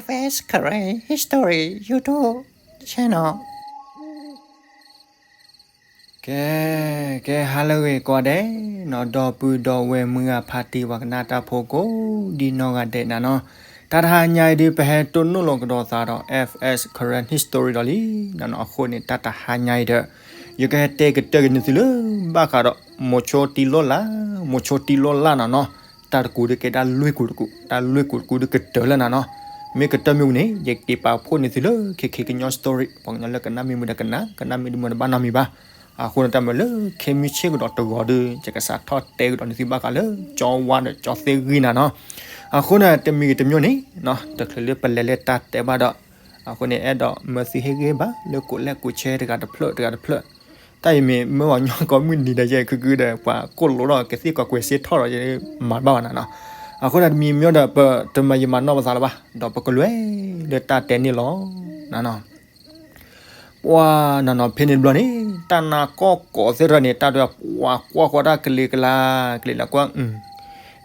F S Karen History YouTube Channel. ကဲ ကဲ ဟါလၢအဂ့ၤကိးဂၤဒဲးနီၤ, ဒီပုၢ်ဒီဝဲၢ်မုၢ်ဂၤဖါတံၢ်ပှၤကနၣ်တၢ်ဖိကိးဒံနီၢ်ဂၤဒဲးနၤနီၤ, တၢ်တဟါညါအံၤဒုး ပဟဲတိၢ်နီၣ်လီၤကဒီးသးဒီး F S Karen History ဒီးလံနၤနီၤ, အဃိန့ၣ် တၢ်တဟါညါအံၤဒီး ယကဟဲတဲကတၢၢ်က့ၤနသုလၢ ဘၣ်ဃးဒီး မိၤဆိတံလိၣ်လၢ်, မိၤဆိတံလိၣ်လၢ်နၤနီၤ, တၢ်တကူးဒုးကဲဒၣ်လွံၢ်ကူးတကူး, တၢ်လွံၢ်ကူးတကူးဒုးကတၢၢ်လၢနၤနီၤ, မ့ၢ်ကတၢၢ်မ့ၢ်ဝံၤန့ၣ် ယက့ၤပာ်ဖှိၣ်န့ၢ်သုလၢ ခဲခဲကညီ story ပှၤကညီလၢကနၣ်မ့ၢ်မုာ်ဒီးကနၣ်, ကနၣ်မ့ၢ်တမုာ်ဒီးဘၣ်နီတမံၤဘၣ်. အဃိန့ၣ် တၢ်မၤလၢခဲမုၢ်ဆ့ၣ်ကဒီးတဂီၤဒီး ယကစးထီၣ်တဲကဒီးန့ၢ်သုဘၣ်ဃးလၢ ကၠီဝါဒီးကၠီသ့ၣ်ဂံၢ်နၤနီၤ. အဃိန့ၣ် တမံၤဂ့ၤတမံၤန့ၣ် တချုးလၢပလဲၤလၢတၢ်တဲဘၣ်ဒီး အဃိန့ၣ် အဲၣ်ဒိးမၢသုဟ့ၣ်ဂံၢ်ဘါလၢ ကိးလဲၣ်ကိးဆဲ တဂၤတဖျၢၣ် တဂၤတဖျၢၣ်. တၢ်အံၤမ့ၢ်မၢဝဲညီကိးမုၢ်နံၤဒီး ယဲခုခုဒီး ပှၤကိၣ်လိဒီးကသံၣ်ကီးကွဲးစ့ထီၣ်ဒီး ယမၤတဘၣ်ဘၣ်နၤနီၤ. အဃိန့ၣ် တမံၤမ့ၢ်ဒီး ပတမၤယမၤနီၢ်ပသးလၢၤဘၣ်, ဒီးပကလဲၤလၢတၢ်တဲန့ၣ်လီၤနၤနီၤ. ပှၤနၤနီၤ ဖဲန့ၣ်တဘျီန့ၣ် တၢ်နါကီၢ်ကိးသ့ၣ်တဖၣ်န့ၣ် တၢ်ဒွဲၣ်ပှၤကွၢ်ဃီတၢ်ကလံၤကလါ ကလံၤလၢကွၢ်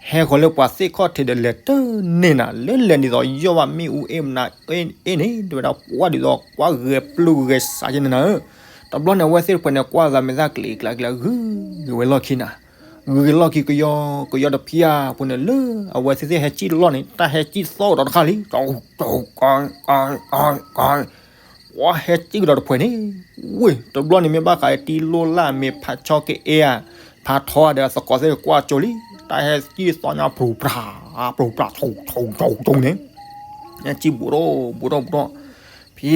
ဟဲဃီၤလၢပှၤသ့ၣ်ခီၣ်ထံးဒီးလဲၤတန့ၢ်နၤ လၢလဲၤဒ်သိးယီၢ်ဘၣ်မ့ၣ်အူအ့ၣ်မနၤအ့ၣ်န့ၣ် တဝဲဒၣ်ပှၤဒ်သိးကွၢ်ဂဲၤပျုၢ်ဂဲၤစးယဲန့ၣ်နၤဧၢ. တဘျီန့ၣ် အဝဲသ့ၣ်တဖၣ်န့ၣ် ကွၢ်သးမဲာ်သၣ်ကလံၤကလါကလါ ဂုာ်ဂ့ၤဝဲလီၢ်ခံနၤ, ဂုာ်ဂ့ၤလီၢ်ခံကယီကယီတဖျၢၣ်အပူၤန့ၣ် လၢအဝဲသ့ၣ်သ့ၣ်ဟဲစံၣ်လီၢ်န့ၣ် တၢ်ဟဲစံၣ်သီၣ်ကဒီးတခါလံ, ပှၤဟဲစံၣ်ကဒီးတဖှဲးန့ၣ် ဝ့ၢ် တဘျီန့ၣ်မ့ၢ်ဘၣ်ဃးတံလိၣ်လၢ် မ့ၢ်ဖးဆီကအဲၣ်ဧါ, ဖးထီဒီးသကိးသ့ၣ်ကွၢ်ကၠိလံ, တၢ်ဟဲစံၣ်သီညါ ပြူၤပြၤ ပြူၤပြၤ ထူထူထူထူန့ၣ်, ဟဲစံၣ်ဘူးထီၣ်ဘူးထီၣ်ဘူးထီၣ်, ဖဲ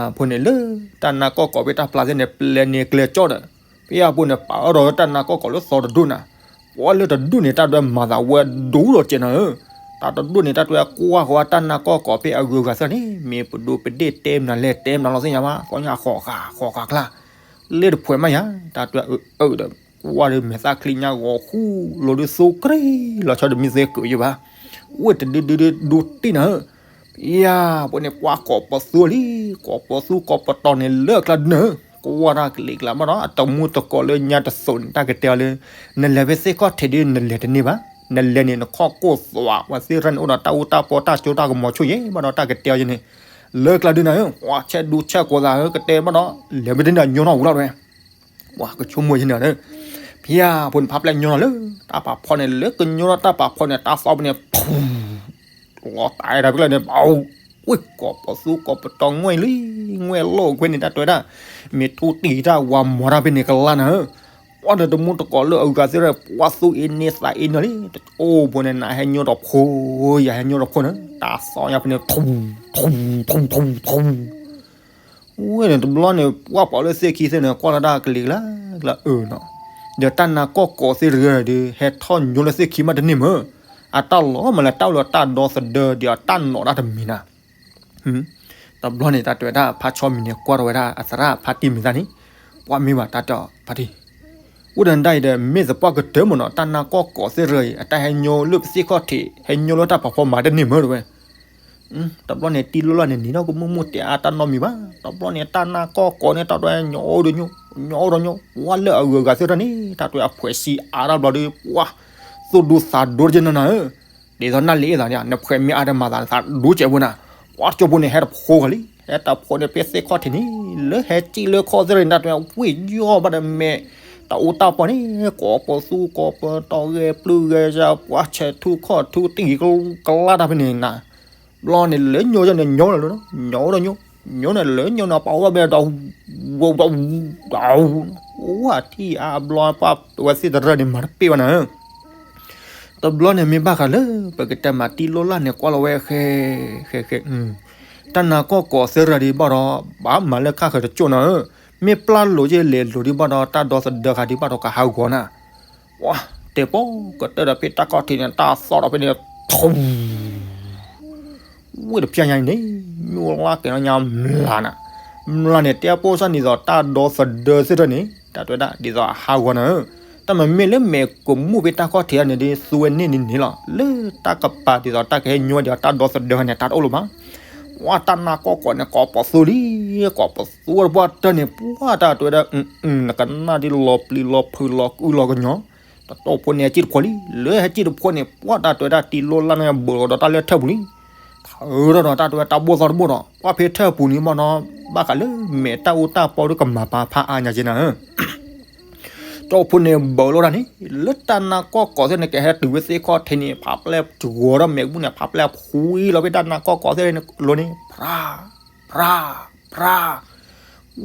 အပူၤန့ၣ် လၢတၢ်နါကီၢ်ကိးဖဲတၢ်ပျၢ်သ့ၣ်န့ၣ် ပျဲန့ၢ်ကျဲကၠီဒီး ဖဲအပူၤန့ၣ် ပာ်အီၤဒီးတၢ်နါကီၢ်ကိးလၢသီတဒူၣ်နၤ, ပှၤလၢတဒူၣ်န့ၣ် တၢ်ဒွဲၣ်မၤသးဝဲဒိၣ်ဒီးကဲးနၤဧၢ, တၢ်တဒူၣ်န့ၣ် တၢ်ဒွဲၣ်ကွၢ်ဃီတၢ်နါကီၢ်ကိးဖဲအဂုၤအဂၤသ့ၣ်န့ၣ် မ့ၢ်ပဒိပဒ့ၣ်တဲမနုၤလဲၣ် တဲမနုၤလီၤသ့ၣ်ညါဘၣ်, သီညါဃီးဃာ်ဃီးဃာ်ကျါ လၢတဖှဲးမးယၤ, တၢ်ဒွဲၣ်အၢအၢဒီး ကွၢ်ဒီးမဲာ်သၣ်ချံညါဂီၤဃူလိာ်ဒုးသိကရံၣ်လီၤဆီဒီးမ့ၢ်သ့ကၢးယဘၣ်, ဝ့ၢ်တဒုဒုဒုဒိတံၢ်နၤဧၢ. ဖဲအပူၤန့ၣ် ပှၤကိးပသူလံ, ကိးပသူကိးပတီၤန့ၣ်လၢအကျါဒုးနၤဧၢ, ကွၢ်တၢ်ကလံၤကျါဘၣ်ဒီး အတမူတကိးလၢညါတသိးန့ၣ် တၢ်ကတဲအီၤလၢ နလဲၤဖဲသ့ၣ်ခီၣ်ထံးဒုး နလဲၤတန့ၢ်ဘၣ်, နလဲၤန့ၣ် နခီၣ်ကိၢ်သွး ပှၤသ့ၣ်တဖၣ်န့ၣ် အိၣ်ဒီးတၢ်အူတၢ်ပီတၢ်ကၠိတၢ်ကမီၤဆိၣ်ယဲဘၣ်ဒီး တၢ်ကတဲအီၤယဲန့ၣ်, လၢကျါဒုးနၤဧၢ, ပှၤဆဲးဒူဆဲးကိးသးဧၢ ကတဲဘၣ်ဒီး လဲၤမ့ၢ်တန့ၢ်ဒီးညိထီၣ်ဝံၤလီၤတဝဲ ပှၤကဆိကမိၣ်ယဲန့ၣ်, ဖဲအပူၤန့ၣ် ဖးပျဲၢ်ညိထီၣ်လၢ တၢ်ပာ်ဖီန့ၣ် လၢကညိထီၣ်တၢ်ပာ်ဖီန့ၣ် တၢ်သီပူၤန့ၣ် ဖူ လီၤတၢ်အဲၣ်တၢ်ဖဲလဲၣ်န့ၣ် ဘၣ် ဝ့ၢ်ကိးပသူကိးပတီၤငွဲၢ်လံ, ငွဲၢ်လိာ်ကွဲန့ၣ် တၢ်တဲဝဲဒၣ်, မ့ၢ်ထူတံၢ်တၢ်ဝၤမီၤတၢ်ဖဲန့ၣ်ကလါနၤဧၢ, ပှၤဒီးတမူတကိးလၢအဂၤသ့ၣ်တဖၣ် ပှၤသူအ့န့သးအ့နီၤလံ, တအိၣ်ဘိန့ၣ် နဟဲညိဒီးဖိ, ယဟဲညိဒီးဖိန့ၣ် တၢ်သီညါဖဲန့ၣ် ထူ ထူ ထူ ထူ ဝဲန့ၣ်တဘျီန့ၣ် ပှၤပှၤလၢသ့ၣ်ခံသ့ၣ်န့ၣ် ကွၢ်လီၤတၢ်ကလံၤကျါကျါအၢနီၤ, ဒီးတၢ်နါကီၢ်ကိးသ့ၣ်တဂၤဒီး ဟဲထီၣ်ညိလၢသ့ၣ်ခံမးတန့ၢ်မၢ်, အတၢ်လီၤမးလၢတၢ်လီၤတၢ်ဒီသဒၢဒီးအတၢ်နီၣ်ဒၣ်တမံၤနၤ, တဘျီန့ၣ် တၢ်တဲဝဲဒၣ် ဖးဆီမံၤန့ၣ် ကွၢ်ထီၣ်ဝဲဒၣ်အသရၣ်ဖါတံၢ်မံၤသၣ်န့ၣ်, ပှၤမ့ၢ်ဘၣ်တၢ်တဲအီၤဖါတံၢ်, အိၣ်ဒီးနဒၣ်အံၤဒီး မ့ၢ်သပှၢ်ကတၢၢ်မၢ်နီၤ တၢ်နါကီၢ်ကိးသ့ၣ်တဂၤအံၤ အတၢ်ဟဲညိလၢပသ့ၣ်ခီၣ်ထံး ဟဲညိလၢတၢ်ပာ်ဖီမၤတန့ၢ်မၢ်တဝဲ တဘျီန့ၣ် တံၤလိၣ်လၢ်န့ၣ် နံၤဒီးကမူၣ်မူၣ်တဲအါတၢ်နီတမံၤဘၣ်. တဘျီန့ၣ် တၢ်နါကီၢ်ကိးန့ၣ် တၢ်ဒွဲၣ်ညိအိၣ်ဒီးညိ, ညိအိၣ်ဒီးညိ, ပှၤလၢအဂုၤအဂၤသ့ၣ်တဖၣ်န့ၣ် တၢ်ဒွဲၣ်အဖှဲးဆံးအါတဘျီဒီး ပှၤ သူၣ်ဒူသးဒူတက့ၢ်နၤဧၢ, ဒ်သိးနၢ်လံၤအသးန့ၣ် နဖှဲးမ့ၢ်အါဒီးမၤသးနသးဒူကဲးဖိနၤ, ပှၤကၠိဖိန့ၣ် ဟဲတဖိဂၤလံ, ဟဲတဖိန့ၣ် ဖဲသ့ၣ်ခီၣ်ထံးန့ၣ် လၢဟဲစံၣ်လၢခီၣ်သ့ၣ်တဖၣ်န့ၣ် တၢ်ဒွဲၣ်ဝံၣ်ယီၢ်ဘၣ်ဒီးမဲာ် တၢ်အူတၢ်ပီၢ်န့ၣ် ကိးပသူကိးပတီၤဂဲၤပျုၢ်ဂဲၤစး ပှၤဆဲးထူခီၣ်ထူတံၢ်ကလါတၢ်ဖဲန့ၣ်နၤ ဘျီန့ၣ်လၢညိန့ၣ် ညိလီၤလီၤ ညိဒီးညိ, ညိန့ၣ်လၢညိန့ၣ် ပှၤအိၣ်ဘၣ်ဘဲဒီး ဝဝဝ ဝထံၣ်အါဘျီ ပှၤဝဲသ့ၣ်တရၢၢ်န့ၣ် မၤတပ့ၢ်ဘၣ်နၤဧၢ, တဘျီန့ၣ်မ့ၢ်ဘၣ်ဃးလၢ ပကတဲမးတံၤလိၣ်လၢ်န့ၣ် ကွၢ်လီၤဝဲဃဲ ဃဲ ဃဲ တၢ်နါကီၢ်ကိးသ့ၣ်တဖၣ်ဒံးဘၣ်ဒီး ဘၣ်မၤလၢခါဃၢၤတကၠိၢ်နၤဧၢ, မ့ၢ်ပျၢ်လိာ်ယဲၢ်လဲၤလိာ်ဒံးဘၣ်ဒီး တၢ်ဒီသဒၢဃာ်ဒံးဘၣ်ဒီးကဟးဂီၤနၤ ပှၤတဲပီၢ်ကတၢၢ်ဒီးဖဲတၢ်ခီၣ်ထံးန့ၣ် တၢ်သီၣ်ဒီးဖဲန့ၣ် ထူ ဝ့ၢ်တဖျၢၣ်ညါအံၤန့ၣ် မ့ၣ်အူလါကဲၤနီၣ်ညါမျးနၤ, မျးန့ၣ် တဲပိၢ်စၢ်န့ၣ်သိးတၢ်ဒီသဒၢသ့ၣ်တဖၣ်န့ၣ် တၢ်တဲဝဲဒၣ်ဒ်သိးအဟးဂီၤနၤဧၢ, တၢ်မ့မ့ၢ်လၢမဲာ်ကမူၣ်ဖဲတၢ်ခီၣ်ထံးအံၤန့ၣ် ဒ်သူဝဲန့ၣ်န့ၣ်န့ၣ်လီၤ, လၢတၢ်ကပၤဒ်သိးတၢ်ကဟဲညိဝဲဒ်သိးတၢ်ဒီသဒၢန့ၣ် တၢ်တအိၣ်လၢၤဘၣ် ပှၤတၢ်နါကီၢ်ကိးန့ၣ် ကိးပသူလံ, ကိးပသူဝဲတပှၢ်တၢၢ်န့ၣ် ပှၤတၢ်တဲဝဲဒၣ် နကနၣ်ဒ်လီၤပျံၤလီၤဖုးလီၤကုလီၤကညီ, တတိၢ်ဖိန့ၣ်ဟဲစံၣ်တဖိလံ, လၢဟဲစံၣ်တဖိန့ၣ် ပှၤတၢ်တဲဝဲဒၣ်တံၤလိၣ်လၢ်န့ၣ် ဘၢၣ်ဒီးတၢ်လၢထၢၣ်ပူၤလံ, ထၢထီၣ်ဒီးတၢ်တဲဝဲတၢ်ဘိၣ်သီတဘိၣ်ဒီး ပှၢ်ဖဲထၢၣ်ပူၤန့ၣ်မ့ၢ်နီၤ ဘၣ်ဃးလၢမဲာ်တၢ်အူတၢ်ပီဒီးကမၤပာ်ဖးအါညါက့နၤဧၢ ကၠီဖိန့ၣ်ဘၢလီၤဒၣ်န့ၣ် လၢတၢ်နါကီၢ်ကီးသ့ၣ်န့ၣ် ကဟဲတုၤဝဲသ့ၣ်ခီၣ်ထံးန့ၣ် ဖးပျဲၢ်တဂီၤဒီးမဲာ်ဘူၣ်န့ၣ် ဖးပျဲၢ်ဖှံလီၤဖဲတၢ်နါကီၢ်ကီးသ့ၣ်န့ၣ်လီၤန့ၣ် ဖြး ဖြး ဖြး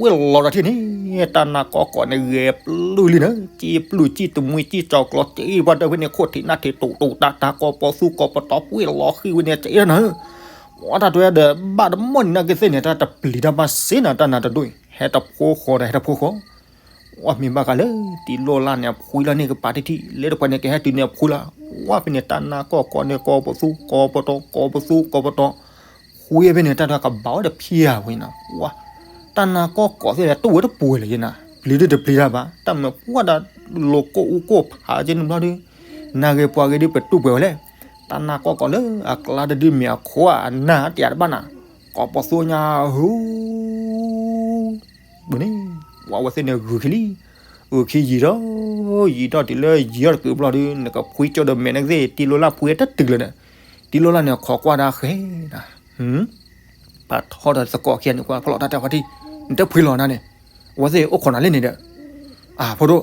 ဝ့ၢ်လီၤဒီးထံၣ်န့ၣ် တၢ်နါကီၢ်ကီးန့ၣ်ဂဲၤပျုၢ်လံနၤ ကံၣ်ပျုၢ်ကံၣ်တမှံကံၣ်ကၠီၤကျီၤကံၣ်ပှၤတၢၢ်ဖဲန့ၣ် ခိၣ်ထံးနၢ်ထံးတိာ်တိာ်တၢ်တၢ် ကီးပီသူကီးပတီၢ် ဝ့ၢ်လီၤဃံၤဝဲန့ၣ်က့နၤဧၢ ပှၤတၢ်တဲဒီးဘၣ်တမီၢ်နံၤနာ်က့သ့ၣ်န့ၣ် တၢ်တပျံၤတၢ်ဘၣ်စ့နၤ တၢ်နါတဒိၣ်အံၤ ဟဲတဖိဃီဒီးဟဲတဖိဃီ အမ့ၢ်ဘၣ်ဃးလၢ တံၤလိၢ်လၢ်န့ၣ် အဖှံလီၤန့ၢ်ကပၤတထံၣ် လၢတပှဲၤန့ၣ်ကဟဲတုၤန့ၣ်အဖှံလီၤ ဝဲဖဲန့ၣ် တၢ်နါကီၢ်ကီးန့ၣ် ကီးပသူ ကီးပတီၢ် ကီးပသူ ကီးပတီၢ် ဃုဖဲန့ၣ် တၢ်တၢ်ကဘၣ်ဝဲဒီးဖံးဧါဝဲနၤ ဝဲ တၢ်နါကီၢ်ကီးသ့ၣ်န့ၣ် တူၢ်ဝဲတပှဲၤလၢၤယဲနၤ ပျံၤဒုတပျံၤတၢ်ဘၣ် တၢ်မၤပှၢ်ဒီး လိာ်ကိၣ်အူကိၣ်ဖးကဲန့ၣ်ဘျီဒု နၢ်ဂ့ၤပှၤဂ့ၤဒုပတူၢ်ပှဲၤဝဲလဲၣ် တၢ်နါကီၢ်ကီးလၢအကျါတဒုမ့ၢ်အခိၣ်အနၢ်တယၤတဘၣ်နၤ ကီးပသူညါဟူ ဘၣ်န့ၣ် ဝဲသ့ၣ်န့ၣ်ဂုာ်ခံလံ ဂုာ်ခံယံာ်ဒီး ယံာ်ထီၣ်တုၤလၢယံာ်ထီၣ်တကုးဘျီဒု နကဖှံကၠိဒီးမဲာ်နကသ့ၣ် တံၤလိၢ်လၢ်ဖှံတတုၤလၢၤဒီး တံၤလိၢ်လၢ်န့ၣ် ခိးကွၢ်ဒၣ်ဃဲနၤ ပာ်ထီၣ်ဒီးသကိးခံဂၤန့ၣ် ကွၢ်ဖီၣ်လီၤတၢ်တဲဖီတံၢ် နတဖှံလီၤနၤန့ၣ် အဝဲသ့ၣ်အိၣ်ခိးနၤလၢန့ၣ်ဒီး အၢ ဖိဒိၣ်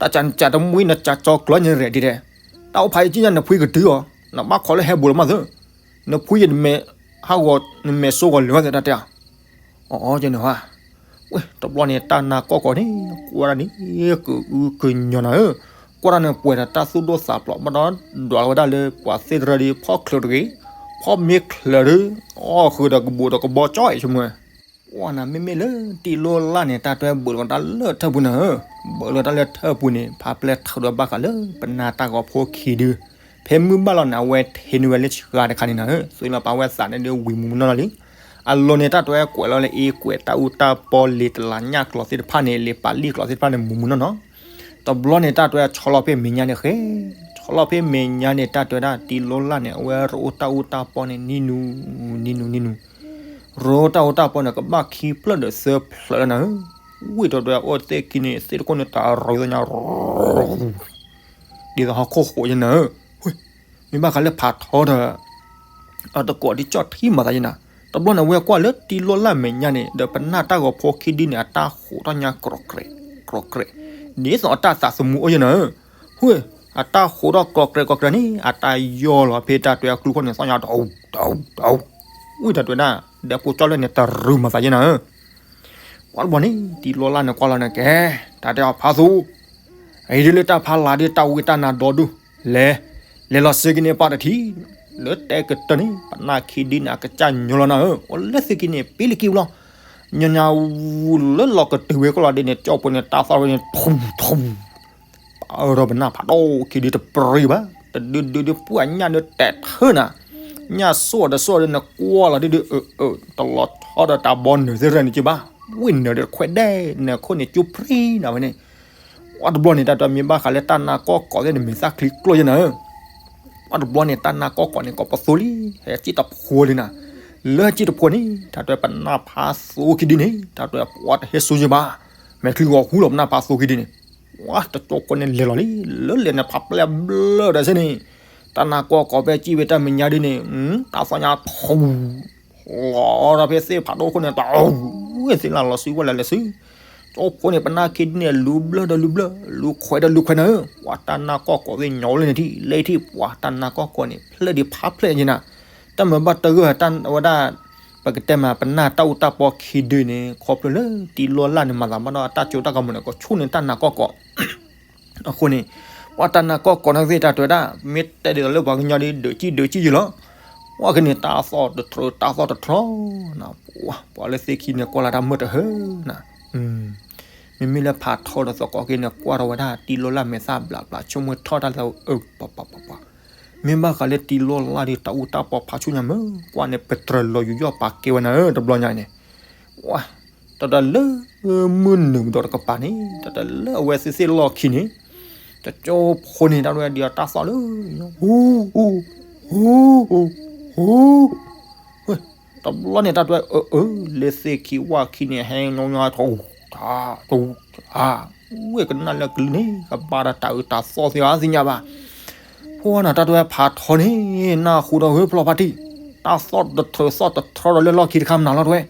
တၢ်ကၢ်နကၢ်တမှံနကၢ်ကၠီၤကျီၤညါရဲၣ်ဒ်လဲၣ် တၢ်အိၣ်ဖးယံာ်ကံညါနဖှံကတုၤအီၤ နဘၣ်ခိးလၢဟဲဘူးလီၤမးသၢ နဖှံယံာ်နမဲာ်ဟးဂီၤ နမဲာ်စိဂီၤလၢာ်ဝဲသ့ၣ်တၢ်တဲ အီၤ ကဲန့ၣ်ဟါ ဝဲ တဘျီန့ၣ် တၢ်နါကီၢ်ကီးန့ၣ် ကွၢ်ဒၣ်န့ၣ် ကအုကညီၤနၤဧၢ ကွၢ်ဒၣ်န့ၣ်ပှဲၤဒီးတၢ်သူၣ်ဒိၣ်သးဖျိး ဘၣ်ဒီးဒွးလီၤဝဲဒၣ်လၢပှၤသ့ၣ်တရၢဒီး ဖီၣ်ချၢးတဂ့ၤ ဖီၣ်မ့ၢ်ချၢးဒီး အီၣ်ဃုာ်ဒီးကဘူးဒီးကဘီကၠီအံၤဆိမိၣ် ကွၢ်နၤမ့မ့ၢ်လၢ တံၤလိၢ်လၢ်န့ၣ် တၢ်တွဲဘၢၣ်လီၤတၢ်လၢထၢၣ်ပူၤနၤဧၢ ဘၢၣ်လီၤတၢ်လၢထၢၣ်ပူၤန့ၣ် ဖးပျဲၢ်ထၢၣ်ဒီးဘၣ်ဃးလၢ ပနၢ်တၢ်ဂီၤဖိခံဒု ဖဲမုၢ်ဘၣ်လီၤန့ၣ် အဝဲထံၣ်န့ၢ်ဝဲလၢဆှါတခါန့ၣ်နၤဧၢ သွံလီၤပာ်ဝဲသးန့ၣ်ဒီးဝံၤမုၢ်မုၢ်နီၢ်နီၢ်လံ အလိၤန့ၣ် တၢ်တွဲကွဲးလီၤလၢအ့ကွဲးတၢ်အူတၢ်ပီ လံာ်တလးညၣ်ကျိာ်သ့ၣ်တဖၣ်န့ၣ် လံာ်ပာ်လံာ်ကျိာ်သ့ၣ်တဖၣ်န့ၣ် မုၢ်မုၢ်နီၢ်နီၢ် တဘျီန့ၣ် တၢ်တွဲဆီလီၤဖဲမဲာ်ညါန့ၣ်ဃဲ ဆီလီၤဖဲမဲာ်ညါန့ၣ် တၢ်တွဲဒၣ် တံၤလိၢ်လၢ်န့ၣ် အဝဲရိအိၣ်တၢ်အူတၢ်ပီန့ၣ် နံၤနူၤ နံၤနူၤ နံၤနူၤ ရိတၢ်အူတၢ်ပီန့ၣ် ကဘၣ်ခံဖျၢၣ်ဒီးသၢဖျၢၣ်လၢနၤဧၢ ဝံၣ်တၢ်တွဲအိၣ်သ့ၣ်ခံန့ၣ် သ့ၣ်တခိၣ်န့ၣ် တၢ်ရိသညါ ဒ်သိးဟီၣ်ခိၣ်ဃိးယဲနၤဧၢ မ့ၢ်ဘၣ်ဃးလၢဖးထီဒီး အတကိးဒ်ကၠီၣ်ထံမၤသးယဲနၤ တဘျီန့ၣ် အဝဲကွၢ်လၢတံၤလိၢ်လၢ်မဲာ်ညါန့ၣ် ဒီးပနၢ်တၢ်ဂီၤဖိခံဒုန့ၣ် အတၢ်ဃိးထီၣ်ညါ ကြီးကြဲး ကြီးကြဲး ဒ်သိးအတၢ်သးသမူအိၣ်ယဲနၤဧၢ ဝ့ၢ် အတၢ်ဃိးထီၣ်ကြီးကြဲးကြီးကြဲးန့ၣ် အတၢ်ယီၢ်လီၤဖဲတၢ်တွဲအကျူခီၣ်န့ၣ် သီၣ်ညါတအူ တအူ တအူ ဝံၣ်တၢ်တွဲဒၣ် ဒီးဖိကၠီၣ်လၢန့ၣ် တရူးမၤသးယဲနၤဧၢ ပှၤတဘျီန့ၣ် တံၤလိၢ်လၢ်န့ၣ်ကွၢ်လီၤန့ၣ်ကဲ တၢ်တဲအီၤဖးသူ အံၤဒ်လၢတၢ်ဖးလၢ်ဒ်တၢ်ဝံတၢ်နါဒီဒူၣ် လဲၤ လဲၤလီၤစ့က့ၤန့ၣ်ပၢ်တထံၣ် လၢတဲကတၢၢ်န့ၣ် ပနၢ်ခံဒုန့ၣ် အကစၢ်ညီလီၤနၤဧၢ အိၣ်လၢသ့ၣ်ခံန့ၣ် ပ့လၢကံဝံၤလီၤ ညီညီဝူလၢလီၤကတုၤဝဲကီၢ်လီၤဒ်န့ၣ် ကၠီၣ်ဖိန့ၣ် တၢ်သီၣ်ဝဲန့ၣ် ထူထူ ပာ်အၢထီၣ်ပနၢ်ဖးဒိၣ်ခံဒုတပြံဘၣ် တဒုဒုဒုပှၢ်ညၣ်ဒုတဲာ်ထၢနၤ ညၣ်စိၣ်ဒီးစိၣ်ဒုနကွၢ်လီၤဒုဒု အၢ အၢ တလီၤဆီဒီးတၢ်ဘီနုာ်သ့ၣ်ရဲၣ်န့ၣ်က့ဘၣ် ဝံၣ်နုာ်ဒီးခွဲးဒဲး နခိၣ်န့ၣ်ကၠူပြံနၤဝဲန့ၣ် ပှၤတဘျီန့ၣ် တၢ်တွဲမ့ၢ်ဘၣ်ဃးလၢတၢ်နါကီၢ်ကီးသ့ၣ်န့ၣ် မဲာ်သၣ်ချံကျိၣ်ယဲနၤဧၢ ပှၤတဘျီန့ၣ် တၢ်နါကီၢ်ကီးန့ၣ် ကိးပသိလံ ဟဲစံၣ်တဖိလံနၤ လၢဟဲစံၣ်တဖိန့ၣ် တၢ်တွဲပနၢ်ဖးသိခံဒုန့ၣ် တၢ်တွဲပှၤတဟဲစိယဲဘၣ် မဲာ်ချံဂီၤဃူလီၤပနၢ်ဖးသိခံဒုန့ၣ် ပှၤတကၠိဖိန့ၣ်လဲၤလီၤလံ လၢလဲၤန့ၣ်ဖးပျဲၢ်ဘျၢၣ်ဒီးစ့ၢ်န့ၣ် တၢ်နါကီၢ်ကီးဖဲစံၣ်ဝဲတၢ်မဲာ်ညါဒုန့ၣ် တၢ်သီၣ်ညါထူ လီၤဒီးဖဲသ့ၣ်ဖးဒိၣ်ခိၣ်န့ၣ် တၢ်ဝဲသ့ၣ်လၢလီၤစု ဝဲလၢလီၤစု ကၠိဖိန့ၣ် ပနၢ်ခံဒုန့ၣ် လူၤဘျၢၣ်ဒီးလူၤဘျၢၣ် လူၤခွဲးဒီးလူၤခွဲးနၤဧၢ ပှၤတၢ်နါကီၢ်ကီးသ့ၣ်ညါလၢန့ၣ်ထံၣ် လၢထံၣ်ပှၤတၢ်နါကီၢ်ကီးန့ၣ် ဖျၢၣ်ဒံးဖးဖျၢၣ်ယဲနၤ တၢ်မၤဘၣ်တဂၢၢ်တၢ်ဝဲဒၣ် ပကတဲမး ပနၢ်တၢ်အူတၢ်ပီခံဒုန့ၣ် ခီဖျိလၢတံၤလိၢ်လၢ်န့ၣ် မၤသးမၤဒီးအတၢ်ကၠိတၢ်ကမီၤန့ၣ် ကဆူၣ်န့ၢ်တၢ်နါကီၢ်ကီး အဃိန့ၣ် ပှၤတၢ်နါကီၢ်ကီးနာ်က့သ့ၣ်တၢ်တွဲဒၣ် မ့ၢ်တဲဒ်သိးလၢပှၤကညီဒ် ဒုးကံၣ်ဒုးကံၣ်ယဲလီၤ ပှၤကန့ၣ်တၢ်သီၣ်တထြၢ တၢ်သီၣ်တထြီနၤ ပှၤလၢသ့ၣ်ခံန့ၣ် ကွၢ်လၢတၢ်မုာ်တဟၢနၤ မ့မ့ၢ်လၢဖးထီဒီးသကိးက့န့ၣ် ကွၢ်ထီၣ်ဝဲဒၣ် တံၤလိၢ်လၢ်မဲာ်သၣ်ဘျးဘျး ဆိကမိၣ်ထီၣ်တၢ်လၢ အၢ ပှၤပှၤပှၤပှၤ မ့ၢ်ဘၣ်ဃးလၢတံၤလိၢ်လၢ်ဒီး တၢ်အူတၢ်ပီဖးဆူၣ်ညါမ့ၢ် ကွၢ်န့ၣ် ပတြၢၤလီၤယူးယီၣ်ပာ်ကဲဝဲနၤဧၢ တဘျီညါအံၤန့ၣ် ဝဲ တၢ်တၢ်လၢ မုၢ်နုာ်ကဒီးတကပၤန့ၣ် တၢ်တၢ်လၢအဝဲသ့ၣ်သ့ၣ်လီၢ်ခံန့ၣ် တကၠိဖိန့ၣ် တၢ်တဝဲဒ်အတၢ်သီၣ်လၢ ဟူ ဟူ ဟူ ဟူ တဘျီန့ၣ် တၢ်တဝဲ အၢ အၢ လၢသ့ၣ်ခံဝၣ်ခံန့ၣ် ဟဲညီညီထူ ထူ ထူ ဝဲကနၣ်လၢကလုၢ်န့ၣ် ကဘၣ်ဒီးတၢ်အၢတၢ်သီၣ်သ့ၣ်ဧါသ့ၣ်ညါဘၣ် ဖဲန့ၣ် တၢ်တဝဲဖးထီန့ၣ် နၢ်ဟူဒီးဝဲဖျီဖးတံၢ် တၢ်သီၣ်တထၢသီၣ်တထၢဒီးလၢလီၢ်ခံတခါမနုၤလီၤတဝဲ.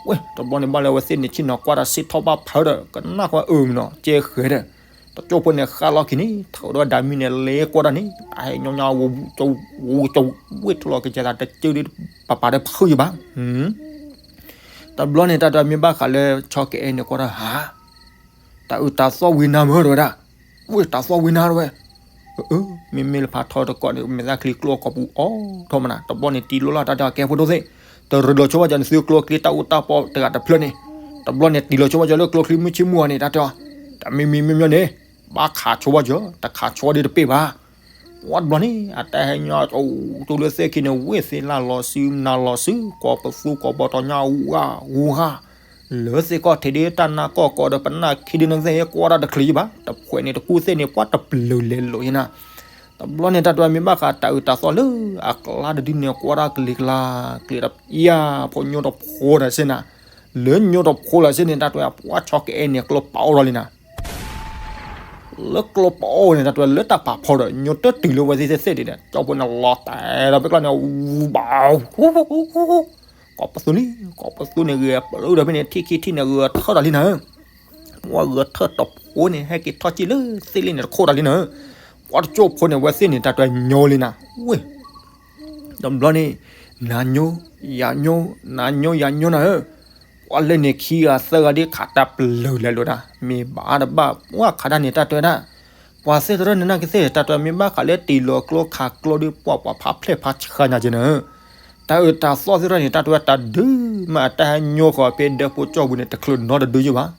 ဝဲ တဘျီန့ၣ်ဘၣ်လၢအဝဲသ့ၣ်န့ၣ်ဆ့ၣ်နီၤကွၢ်တၢ်စ့ၢ်ထီၣ်ဘၣ်ဖၢဒီး ကနၣ်ကွၢ်အၢမနီၤ ကဲဃဲဒီး တကၠိဖိန့ၣ်ဃၣ်လီၢ်ခံန့ၣ် ထၢဒီးဒၣ်မံန့ၣ်လဲၤကွၢ်တၢ်န့ၣ် တၢ်ဟဲညီညီဝူကဝဲထီၣ်လီၤကစၢ်သးတကၠိဒီး ပပာ်ဒီးဖုးယဘၣ် တဘျီန့ၣ် တၢ်တမ့ၢ်ဘၣ်ဃးလၢဆီကအဲၣ်န့ၣ် ကွၢ်တၢ်ဟါ, တၢ်အၢတၢ်သီၣ်ဝံနါမၢတဝဲဒၣ်, ဝဲတၢ်သီၣ်ဝံနါတဝဲ, မ့မ့ၢ်လၢဖးထီတကိးန့ၣ် မဲာ်သၣ်ချံကျိအကိာ်ပူၤအိၣ်ထီၣ်မနၤ, တဘျီန့ၣ် တံၤလိလၢ်တၢ်တဲအီၤ ကဲဖိဒိၣ်သ့ၣ်, တရ့လိာ်ဆိဘၣ်ကီၤန့ၣ် သုကျိချံတၢ်အူတၢ်ပီတဂၤတဖျၢၣ်န့ၣ်, တဘျီန့ၣ် တံၤလိာ်ဆိဘၣ်ကီၤလၢကျိချံမုၢ်ဆ့ၣ်မုၢ်ဂီၤန့ၣ် တၢ်တဲအီၤ, တမံၤမံၤမ့ၢ်မ့ၢ်န့ၣ် ဘၣ်ခးဆိဘၣ်ကီၤ, တခးဆိဒ်တပ့ၢ်ဘၣ် ဝဲတဘျီန့ၣ် အတၢ်ဟဲညီအိၣ်တူၢ်လၢသ့ၣ်ခံန့ၣ် ဝ့ၢ်သ့ၣ်လၢ်လီၤစု မနုၤလီၤစု ကိးပသူကိးပီၤတီၤညါဝါဝါ, လၢသ့ၣ်ကီၢ်ထံးဒ်တၢ်နါကီၢ်ကီးဒီးပနၢ်ခံဒ်န့ၣ်သ့ၣ် ကွၢ်တၢ်တချုးယဘၣ်, တဖှဲးန့ၣ်တကူၣ်သ့ၣ်န့ၣ် ပှၤတပျုၤလဲၤလိာ်ယနၤ, တဘျီန့ၣ် တၢ်တမ့ၢ်ဘၣ်ဃးတၢ်အၢတၢ်သီၣ်လၢအကျါတဒုန့ၣ် ကွၢ်တၢ်ကလံၤကျါ, ကျံၤတယၢ်ဖိညိတဖိတၢ်စ့ၢ်နၤ, လၢညိတဖိလၢစ့ၢ်န့ၣ် တၢ်တဝဲအပှၤဆီကအဲၣ်န့ၣ် ကျိပအိၣ်ဒီးလံနၤ လၢကျိပအိၣ်န့ၣ် တၢ်တဝဲလၢတၢ်ပာ်ဖီဒီး ညိတတုၤလၢဝဲသ့ၣ်သ့ၣ်ဒ်န့ၣ် ကၠီဖိန့ၣ်လီၤတဲာ်ဒီးဖဲကျီန့ၣ် ဝူဘၣ်, ကိးပသူန့ၣ် ကိးပသူန့ၣ် ဂဲၤပလၢဒီးဖဲန့ၣ် ထံၣ်ခံထံၣ်န့ၣ် ဂဲၤထၢၣ်ဒီးလံနၤ, ပှၤဂဲၤထၢၣ်တဖိန့ၣ် ဟဲက့ၤထီၣ်ကံၣ်လၢသ့ၣ်လံန့ၣ် တခိၣ်ဒီးလံနၤ, ပှၤတကၠိဖိန့ၣ် ဝဲသ့ၣ်န့ၣ် တၢ်တဝဲညိလံနၤ, ဝ့ၢ် တဘျီန့ၣ် နၤညိ ယၤညိ နၤညိယၤညိနၤဧၢ, ပှၤလၢန့ၣ်ခံဂၤသၢဂၤဒ်ခးတၢ်ပျုၤလဲၤလိာ်ဒၣ် မ့ၢ်ဘၣ်တဘၣ် ပှၤခးတၢ်န့ၣ် တၢ်တဝဲဒၣ်, ပှၤသ့ၣ်တရၢန့ၣ် နာ်က့သ့ၣ် တၢ်တဝဲမ့ၢ်ဘၣ်ဃးလၢတံၤလိာ်ကျိခးကျိဒီး ပှၤပှၤဖးဖျဲၣ်ဖးဆှးညါက့နၤဧၢ, တၢ်အၢတၢ်သီၣ်သ့ၣ်တရၢန့ၣ် တၢ်တဝဲတၢ်ဒုးမး အတၢ်ဟဲညိဃီၤဖဲဒၢးဖိကၠီပူၤန့ၣ် တချုးနီတဒုယဘၣ်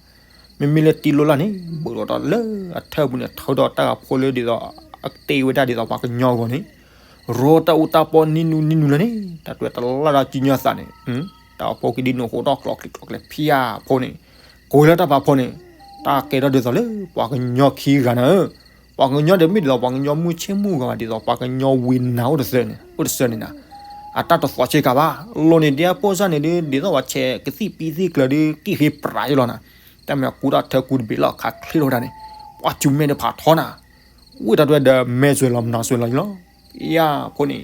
မ့မ့ၢ်လၢတံၤလိလၢ်န့ၣ် ဘူးဒီးတၢ်လၢအထၢၣ်ပူၤန့ၣ် ထုးဒီးတၢ်ဂၤဖိလၢဒ်သိး အကတ့ဝဲဒၣ်ဒ်သိးပှၤကညီအဂီၢ်န့ၣ်, ရိတၢ်အူတၢ်ပီနံၤနူနံၤနူလၢန့ၣ် တၢ်တဝဲတလၢ်ဒီးကံညီသးန့ၣ်, တၢ်အိၣ်ဖှိၣ်ကဒုနုာ်ဃိထီၣ်ကျိချံကျိချံဖၠၣ်ဖိန့ၣ်, ကိးလၢတၢ်ပာ်ဖီန့ၣ်, တၢ်ကဲထီၣ်ဒ်သိးလၢပှၤကညီခံဂၤနၤဧၢ, ပှၤကညီဒီးမ့ၢ်ဒ်သိးပှၤကညီမုၢ်ဆ့ၣ်မုၢ်ဂီၤဘၣ် ဒ်သိးပှၤကညီဝံနၤအိၣ်တသၢန့ၣ် အိၣ်တသၢန့ၣ်နၤ, အတၢ်တသီဆ့ကၤဘၣ်, လိၤန့ၣ်ဒ်အဖိစၢ်န့ၣ်ဒ် ဒ်သိးပှၤဆဲးကသံၣ်ပံသံၣ်ကျၢၤဒ် ကံၣ်ဃ့ပြးယလီၤနၤ, တၢ်မ့ၢ်အကူတၢ်ထၢကူတဘ့ၣ်လီၤ ခးချ့ထီၣ်ဝဲဒၣ်န့ၣ်, ပှၤစူၤမဲာ်ဒီးဖးထီနၤ, ဝံၣ်တၢ်တဝဲဒီးမဲာ်စွဲးလီၤမနုၤစွဲးလီၤလီၤ, ယၤဖိန့ၣ်,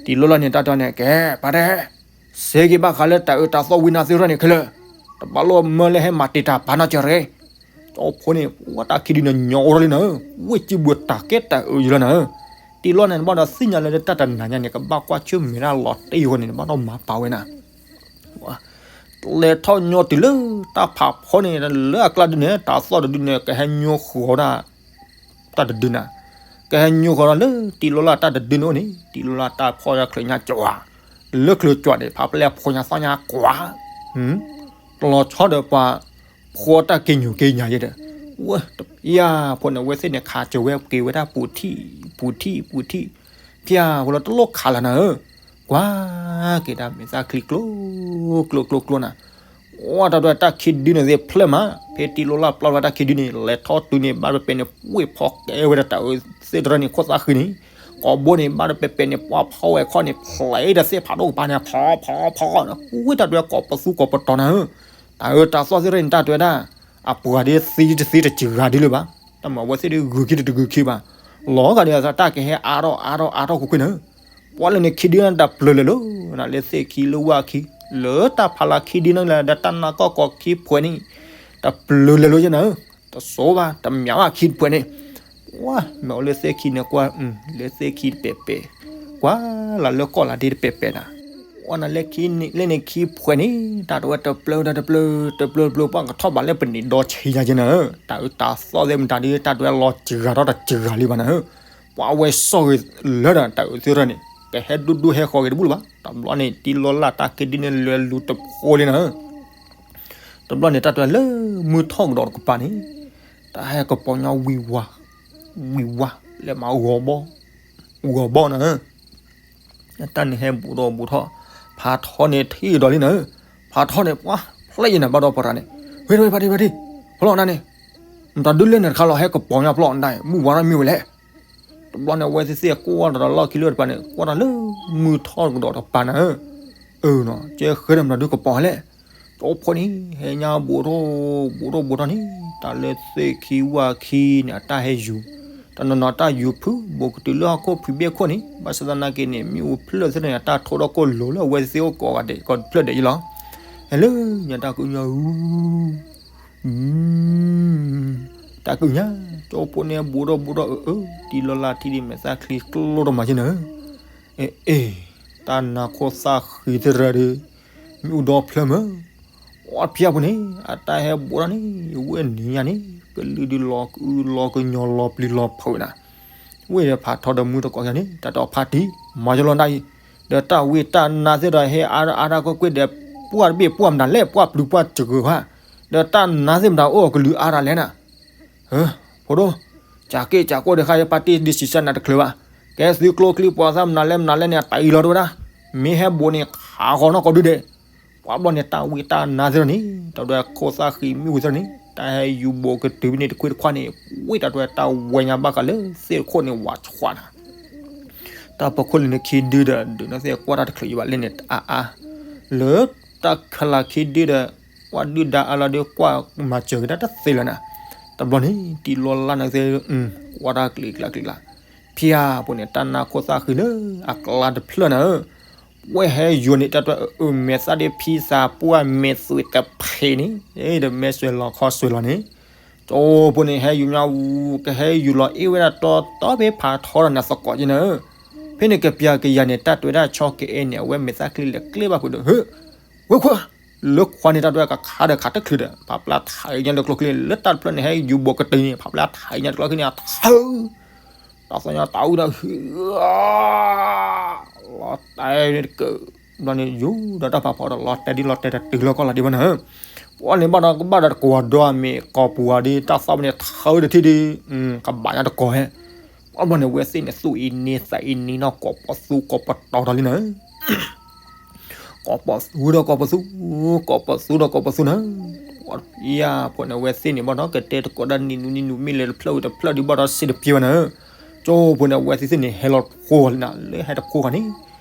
တံၤလိလၢ်န့ၣ် တၢ်တဲန့ၣ် ကဲ ပာ်တဲ စ့က့ၤဘၣ်ဃးလၢတၢ်အၢတၢ်သီၣ်ဝံနၤသ့ၣ်တရၢန့ၣ်ခဲလၢာ်, တဘၣ်လိၣ်မၢလၢဟဲမၤတံာ်တာ်ပာ်နီၢ်ကၢၤရ့, ကၠီဖိန့ၣ် ပှၤတၢ်ခံဒုန့ၣ် ညီအိၣ်ထီၣ်လံနၤဧၢ, ဝ့ၢ်စုဘူးတၢ်ကဲတၢ်အၢယလီၤနၤဧၢ, တံၤလိလၢ်န့ၣ် တဘၣ်ဒီးသ့ၣ်ညါလၢတၢ်တနၤညါန့ၣ် ကဘၣ်ကွၢ်ဆၢၣ်မဲာ်ဒၣ်လီၤတံၢ်အဃိန့ၣ် တဘၣ်ဒီးမၤပာ်ဝဲနၤ လဲၤထီၣ်ညီတုၤလၢတၢ်ဖးဖီန့ၣ် လၢအကျါဒုန့ၣ် တၢ်သီၣ်တဒုန့ၣ် ကဟဲညိဃီၤဒၣ် တၢ်တဒုနၤ, ကဟဲညိဃီၤဒီးလၢတံၤလိလၢ်တၢ်တဒုန့ၣ်အိၣ်န့ၣ် တံၤလိလၢ်တၢ်ဖီၣ်ညါချုးညါကွၢ်, လၢချုးကွၢ်န့ၣ် ဖးပလဲၢ်ဖိညါသီၣ်ညါကွၢ် လီၤဆီဒီးပှၤ ဖီတၢ်က့ၤညိၣ်က့ၤညါယဲဒီး, ဝဲ တပျၢ်ဖိန့ၣ် အဝဲသ့ၣ်န့ၣ်ခးစၢၤဝဲက့ၤဝဲဒၣ်ပူၤထံၣ် ပူၤထံၣ် ပူၤထံၣ်, ပျၢ်ဖိလၢတလိၣ်ခးလၢနၤဧၢ, ကွၢ်က့ၤဒၣ်မဲာ်သၣ်ချံကျိ ကျိ ကျိ ကျိနၤ, ဝဲတၢ်တၢ်တၢ်ခံဒုန့ၣ်သ့ၣ်ဖျၢၣ်မး ဖဲတံၤလိလၢ်ပျၢ်ဝဲတၢ်ခံဒုန့ၣ် လဲၤထီၣ်တုၤန့ၣ် ဘၣ်တပဲန့ၣ် ဝ့ၢ်ဖီကဲဝဲဒၣ်တၢ်အၢသ့ၣ်တရၢန့ၣ် ခိၣ်သၣ်ဃံန့ၣ်, ကိးဘိန့ၣ် ဘၣ်တပဲပဲန့ၣ် ပှၤဖီဝဲခီၣ်န့ၣ် ဖျဲးဒီးသ့ၣ်ဖးဒိၣ်ကပၤန့ၣ် ဖီ ဖီ ဖီ, ဝ့ၢ်တၢ်တဝဲကိးပသူကိးပတီၤနၤဧၢ, တၢ်အၢတၢ်သီၣ်သ့ၣ်တရၢန့ၣ် တၢ်တဝဲဒၣ် အပှၤဒ်သံတသံတစှၤဒ်လၢၤဘၣ်, တၢ်မၤဝဲသ့ၣ်ဒ်ဂုာ်ခံတဂုာ်ခံဘၣ်, လီၤဂာ်ဒ်သိးတၢ်ကဟဲအါထီၣ်အါထီၣ်အါထီၣ်ကွ့ၢ်ကွ့ၢ်နၤဧၢ, ပှၤလၢန့ၣ်ခံဒုန့ၣ်တၢ်ပျၢၤလဲၤလိာ်, လၢသ့ၣ်ခံလၢဝၣ်ခံ, လၢတၢ်ဖးလၢခံဒုန့ၣ်လၢတၢ်နါကီၢ်ကီၢ်ခံဖှဲးန့ၣ်, တၢ်ပျၢၤလဲၤလိာ်ယဲနၤဧၢ, တစိဘၣ် တမၠးဘၣ်ခံဖှဲးန့ၣ်, ပှၤ မ့ၢ်အိၣ်လၢသ့ၣ်ခံန့ၣ်ကွၢ်, လၢသ့ၣ်ခံတပဲာ်ပဲာ်, ကွၢ်လၢလၢကီၢ်လၢဒ်တပဲာ်ပဲာ်နၤ ပှၤနၤလၢခံန့ၣ် လၢန့ၣ်ခံဖှဲးန့ၣ် တၢ်တဝဲတပျၢၤတၢ်တပျၢၤ တပျၢၤတပျၢၤ ပှၤကထီၣ်ဘးလၢပနံာ်ဒီဆံးညါက့နၤဧၢ, တၢ်အၢတၢ်သီၣ်သ့ၣ်မတၤဒ် တၢ်တဝဲလီၤစှၤထီၣ်တစှၤလံဘၣ်နၤဧၢ, ပှၤဝဲစီၣ်ဂ့ၤလၢာ်ဒီးတၢ်အၢသ့ၣ်တရၢန့ၣ် ကဟဲဒူဒူဟဲဃီၤဂ့ၤတဘူၣ်လၢၤဘၣ်, တဘျီန့ၣ် တံၤလိလၢ်တၢ်ခံဒုန့ၣ်လဲၤလူၤတဖိလံနၤဧၢ, တဘျီန့ၣ် တၢ်တဝဲလၢမုၢ်ထီၣ်ကဒီးတကပၤန့ၣ် တၢ်ဟဲကပီၤညီဝံၤဝါ ဝံၤဝါ လဲၤမၤဂီၤဘီ ဂီၤဘီနၤဧၢ, တၢ်န့ၣ်ဟဲဘူးဒီးဘူးထီၣ်, ဖးထီန့ၣ်ထံၣ်ဒီးလံနၤဧၢ, ဖးထီန့ၣ် ပှၤဖျဲၣ်ယဲနၤဘၣ်ဒီးပရၤန့ၣ်, ဝ့ၢ်ဝ့ၢ်ဖါတံၢ်ဖါတံၢ်, ဖျီၣ်နၤန့ၣ်, မတၤဒုလဲၣ်န့ၣ်တခါလီၤ ဟဲကပီၤညီဖျီၣ်နၤ မုၢ်ဝါထီၣ်မ့ၢ်ဝဲလဲၣ် တဘျီန့ၣ် အဝဲသ့ၣ်သ့ၣ်ကွၢ်ဒီးလီၢ်ခံလၢတပၤန့ၣ် ကွၢ်တၢ်လၢမုၢ်ထီၣ်ကဒီးတကပၤနၤဧၢ, အၢ ကဲဃဲဒီးမတၤဒုကပီၤလဲၣ်, ကၠီဖိန့ၣ် ဟဲညါဘူးထီၣ် ဘူးထီၣ်ဘူးထီၣ်န့ၣ် တၢ်လၢသ့ၣ်ခံဝၣ်ခံန့ၣ် အတၢ်ဟဲယူၤ, တ တနီၤနီၤတၢ်ယူၤဖုဘိးကတုၤလၢဟီၣ်ခိၣ်ဖံးဘ့ၣ်ခိၣ်န့ၣ် ဘၣ်ဆၣ်သနာ်က့န့ၣ် မ့ၣ်အူဖျၢၣ်သ့ၣ်တဖၣ်န့ၣ် တၢ်ထိၣ်ထီၣ်ကိၢ်လိၤလၢအဝဲသ့ၣ်အိၣ်ကိးဂၤဒဲး ကိးတဖျၢၣ်ဒဲးအံၤလီၤ. ဟဲလၢညါတၢ်ကုၢ်ညီ တၢ်ကုၢ်ညါ ကၠိဖိန့ၣ် ဘူးထီၣ်ဘူးထီၣ်အၢအၢ တံၤလီၤလၢ်ထံဒ်မဲာ်သၣ်ချံကျိတမၤက့နၤဧၢ, အ့ၣ်အ့ၣ် တၢ်နါခိၣ်သၣ်ဃံသရၢဒီး မ့ၣ်အူဒီဖျၢၣ်မၢ အီၣ်ဖၠၣ်ဖိန့ၣ် အတၢ်ဟဲဘူးထီၣ်န့ၣ် ဝဲနံၤညါန့ၣ် ကလုာ်ဒုးလီၤကအုလီၤကညီလီၤပျံၤလီၤဖုးနၤ, ဝဲဒီးဖးထီဒီးမူတကိးယၤန့ၣ် တၢ်တအီၣ်ဖးတံၢ် မၤယလီၤဒၣ်အံၤ, ဒီးတၢ်ဝံတၢ်နါသ့ၣ်ဒီးဟဲအါအါတၢ်ကွ့ၢ်ကွ့ၢ်ဒီး ပှၢ်တဘ့ၣ်ပှၢ်မနုၤလဲၣ် ပှၢ်ပျုၤပှၢ်စှၤဧါ, ဒီးတၢ်နါသ့ၣ်မတၤအိၣ်အကလုာ်အါတၢ်လဲၣ်နၤ ဖိဒိၣ်, ကးက့ၢ်ကးကီၢ်ဒီးဃါယပၢ်တ့ၢ်ဒ်စံးစၢ်နၤတချုးဘၣ်, ကဲသုကျိချံပှၤသၣ်မနုၤလဲၣ်မနုၤလဲၣ်န့ၣ် အတၢ်အံၤလီၤတဝဲဒၣ်, မ့ၢ်ဟဲဘူးန့ၣ် ခးဃီနီၢ်ကီၢ်ဒုဒဲး, ပှၤဘျီန့ၣ် တၢ်ဝံတၢ်နါသ့ၣ်န့ၣ် တၢ်ဒွဲခိၣ်သၣ်ဃံမ့ၣ်အူသ့ၣ်န့ၣ် တၢ်ဟဲယူၤဘူးကတုၤဖဲန့ၣ်တခွံတခွါန့ၣ် ဝံတၢ်ဒွဲတၢ်ဝဲညါဘၣ်ဃးလၢသ့ၣ်ခိၣ်န့ၣ်ဝးဆှးနၤ တၢ်ပိာ်ခိၣ်လၢနခံဒုဒီး ဒုးနသ့ၣ်ကွၢ်တၢ်တချုးယဘၣ်လဲၣ်န့ၣ် အါအါ, လၢတၢ်ခဲလၢာ်ခံဒုဒီး ပှၤဒုၣ်ဒါအါလီၤဒုးကွၢ်မၤစၢၤက့ၤတၢ်တသ့လၢၤနၤ, တဘျီန့ၣ် တံၤလီၤလၢ်နၤသ့ၣ် ကွၢ်တၢ်ကျံးကျါကျံးကျါ, ဖၠၣ်ဖိန့ၣ် တၢ်နါခိၣ်သၣ်ဃံလၢအကျါတဖျၢၣ်နၤဧၢ, ဝဲဟဲယူၤန့ၣ် တၢ်တၢ်အၢမဲာ်သၣ်ဒ်ဖံသးပှၢ်မဲာ်သွံးတဖ့န့ၣ် ဒီးမဲာ်စွဲးလီၤခီစွဲးလီၤန့ၣ် ကၠိဖိန့ၣ် ဟဲယူၤမးဝူ ကဟဲယူၤလီၤအ့ၣ်ဝဲဒၣ်တီတီဖဲဖးထီဒီးနၤသကိးက့နၤဧၢ, ဖဲန့ၣ်ကပျၢ်ကယၤန့ၣ် တၢ်တဝဲဒၣ်ဆီကအဲၣ်န့ၣ် အဝဲမဲာ်သၣ်ချံလဲၤကျဲဘၣ်ဖုးဒီး ဟၢ ဝဲခွါ, လၢခွါန့ၣ်တၢ်တဝဲကခါဒီးခးတချုးဒီး ဖးပျၢ်ထးညါလၢကျိချံန့ၣ် လၢတၢ်တဖျၢၣ်န့ၣ် ဟဲယူၤဘူးကတုၤန့ၣ် ဖးပျၢ်ထးညါတကျိချံန့ၣ် အထၢ တၢ်သီညါတၢ်အုၣ်ဒီး လီၤတဲာ်န့ၣ်တကၢၢ်, ဘျီန့ၣ်ယူၤဒီးတၢ်ဖးဖီဒီးလီၤတဲာ်ဒ်လီၤတဲာ်တတုၤလၢကီၢ်လီၤဒံးဘၣ်နၤဧၢ, ပှၤန့ၣ်ဘၣ်ဒီးကဘၣ်ဒီးတကွၢ်ဒီးမ့ၢ်ကီၢ်ပူၤဝဲဒ်တၢ်သီၣ်ဖဲန့ၣ်ထၢဒီးထံၣ်ဒ် ကဘၣ်ညါတကီၢ်ဟဲ, ပှၤဘျီန့ၣ် ဝဲသ့ၣ်န့ၣ်သူၣ်အံၤန့ၢ်သးအံၤန့ၢ်နီၢ် ကိးပသူကိးပတီၤဒီးလံနၤဧၢ ကိးပသူဒီးကိးပသူ, ကိးပသူဒီးကိးပသူနၤ, ပှၤဖၠၣ်ဖိန့ၣ် အဝဲသ့ၣ်န့ၣ်ဘၣ်ဒီး ကတဲတကိးဒၣ်နံၤနူနံၤနူ မ့ၢ်လဲၤတဖျၢၣ်ဝံၤတဖျၢၣ်ဒံးဘၣ်ဒီး စံးတပျဲဝဲနၤဧၢ, ကၠိဖိန့ၣ် အဝဲသ့ၣ်သ့ၣ်န့ၣ် ဟဲလီၤတဖိဂီၤလံနၤ လၢဟဲတဖိဂီၤန့ၣ်,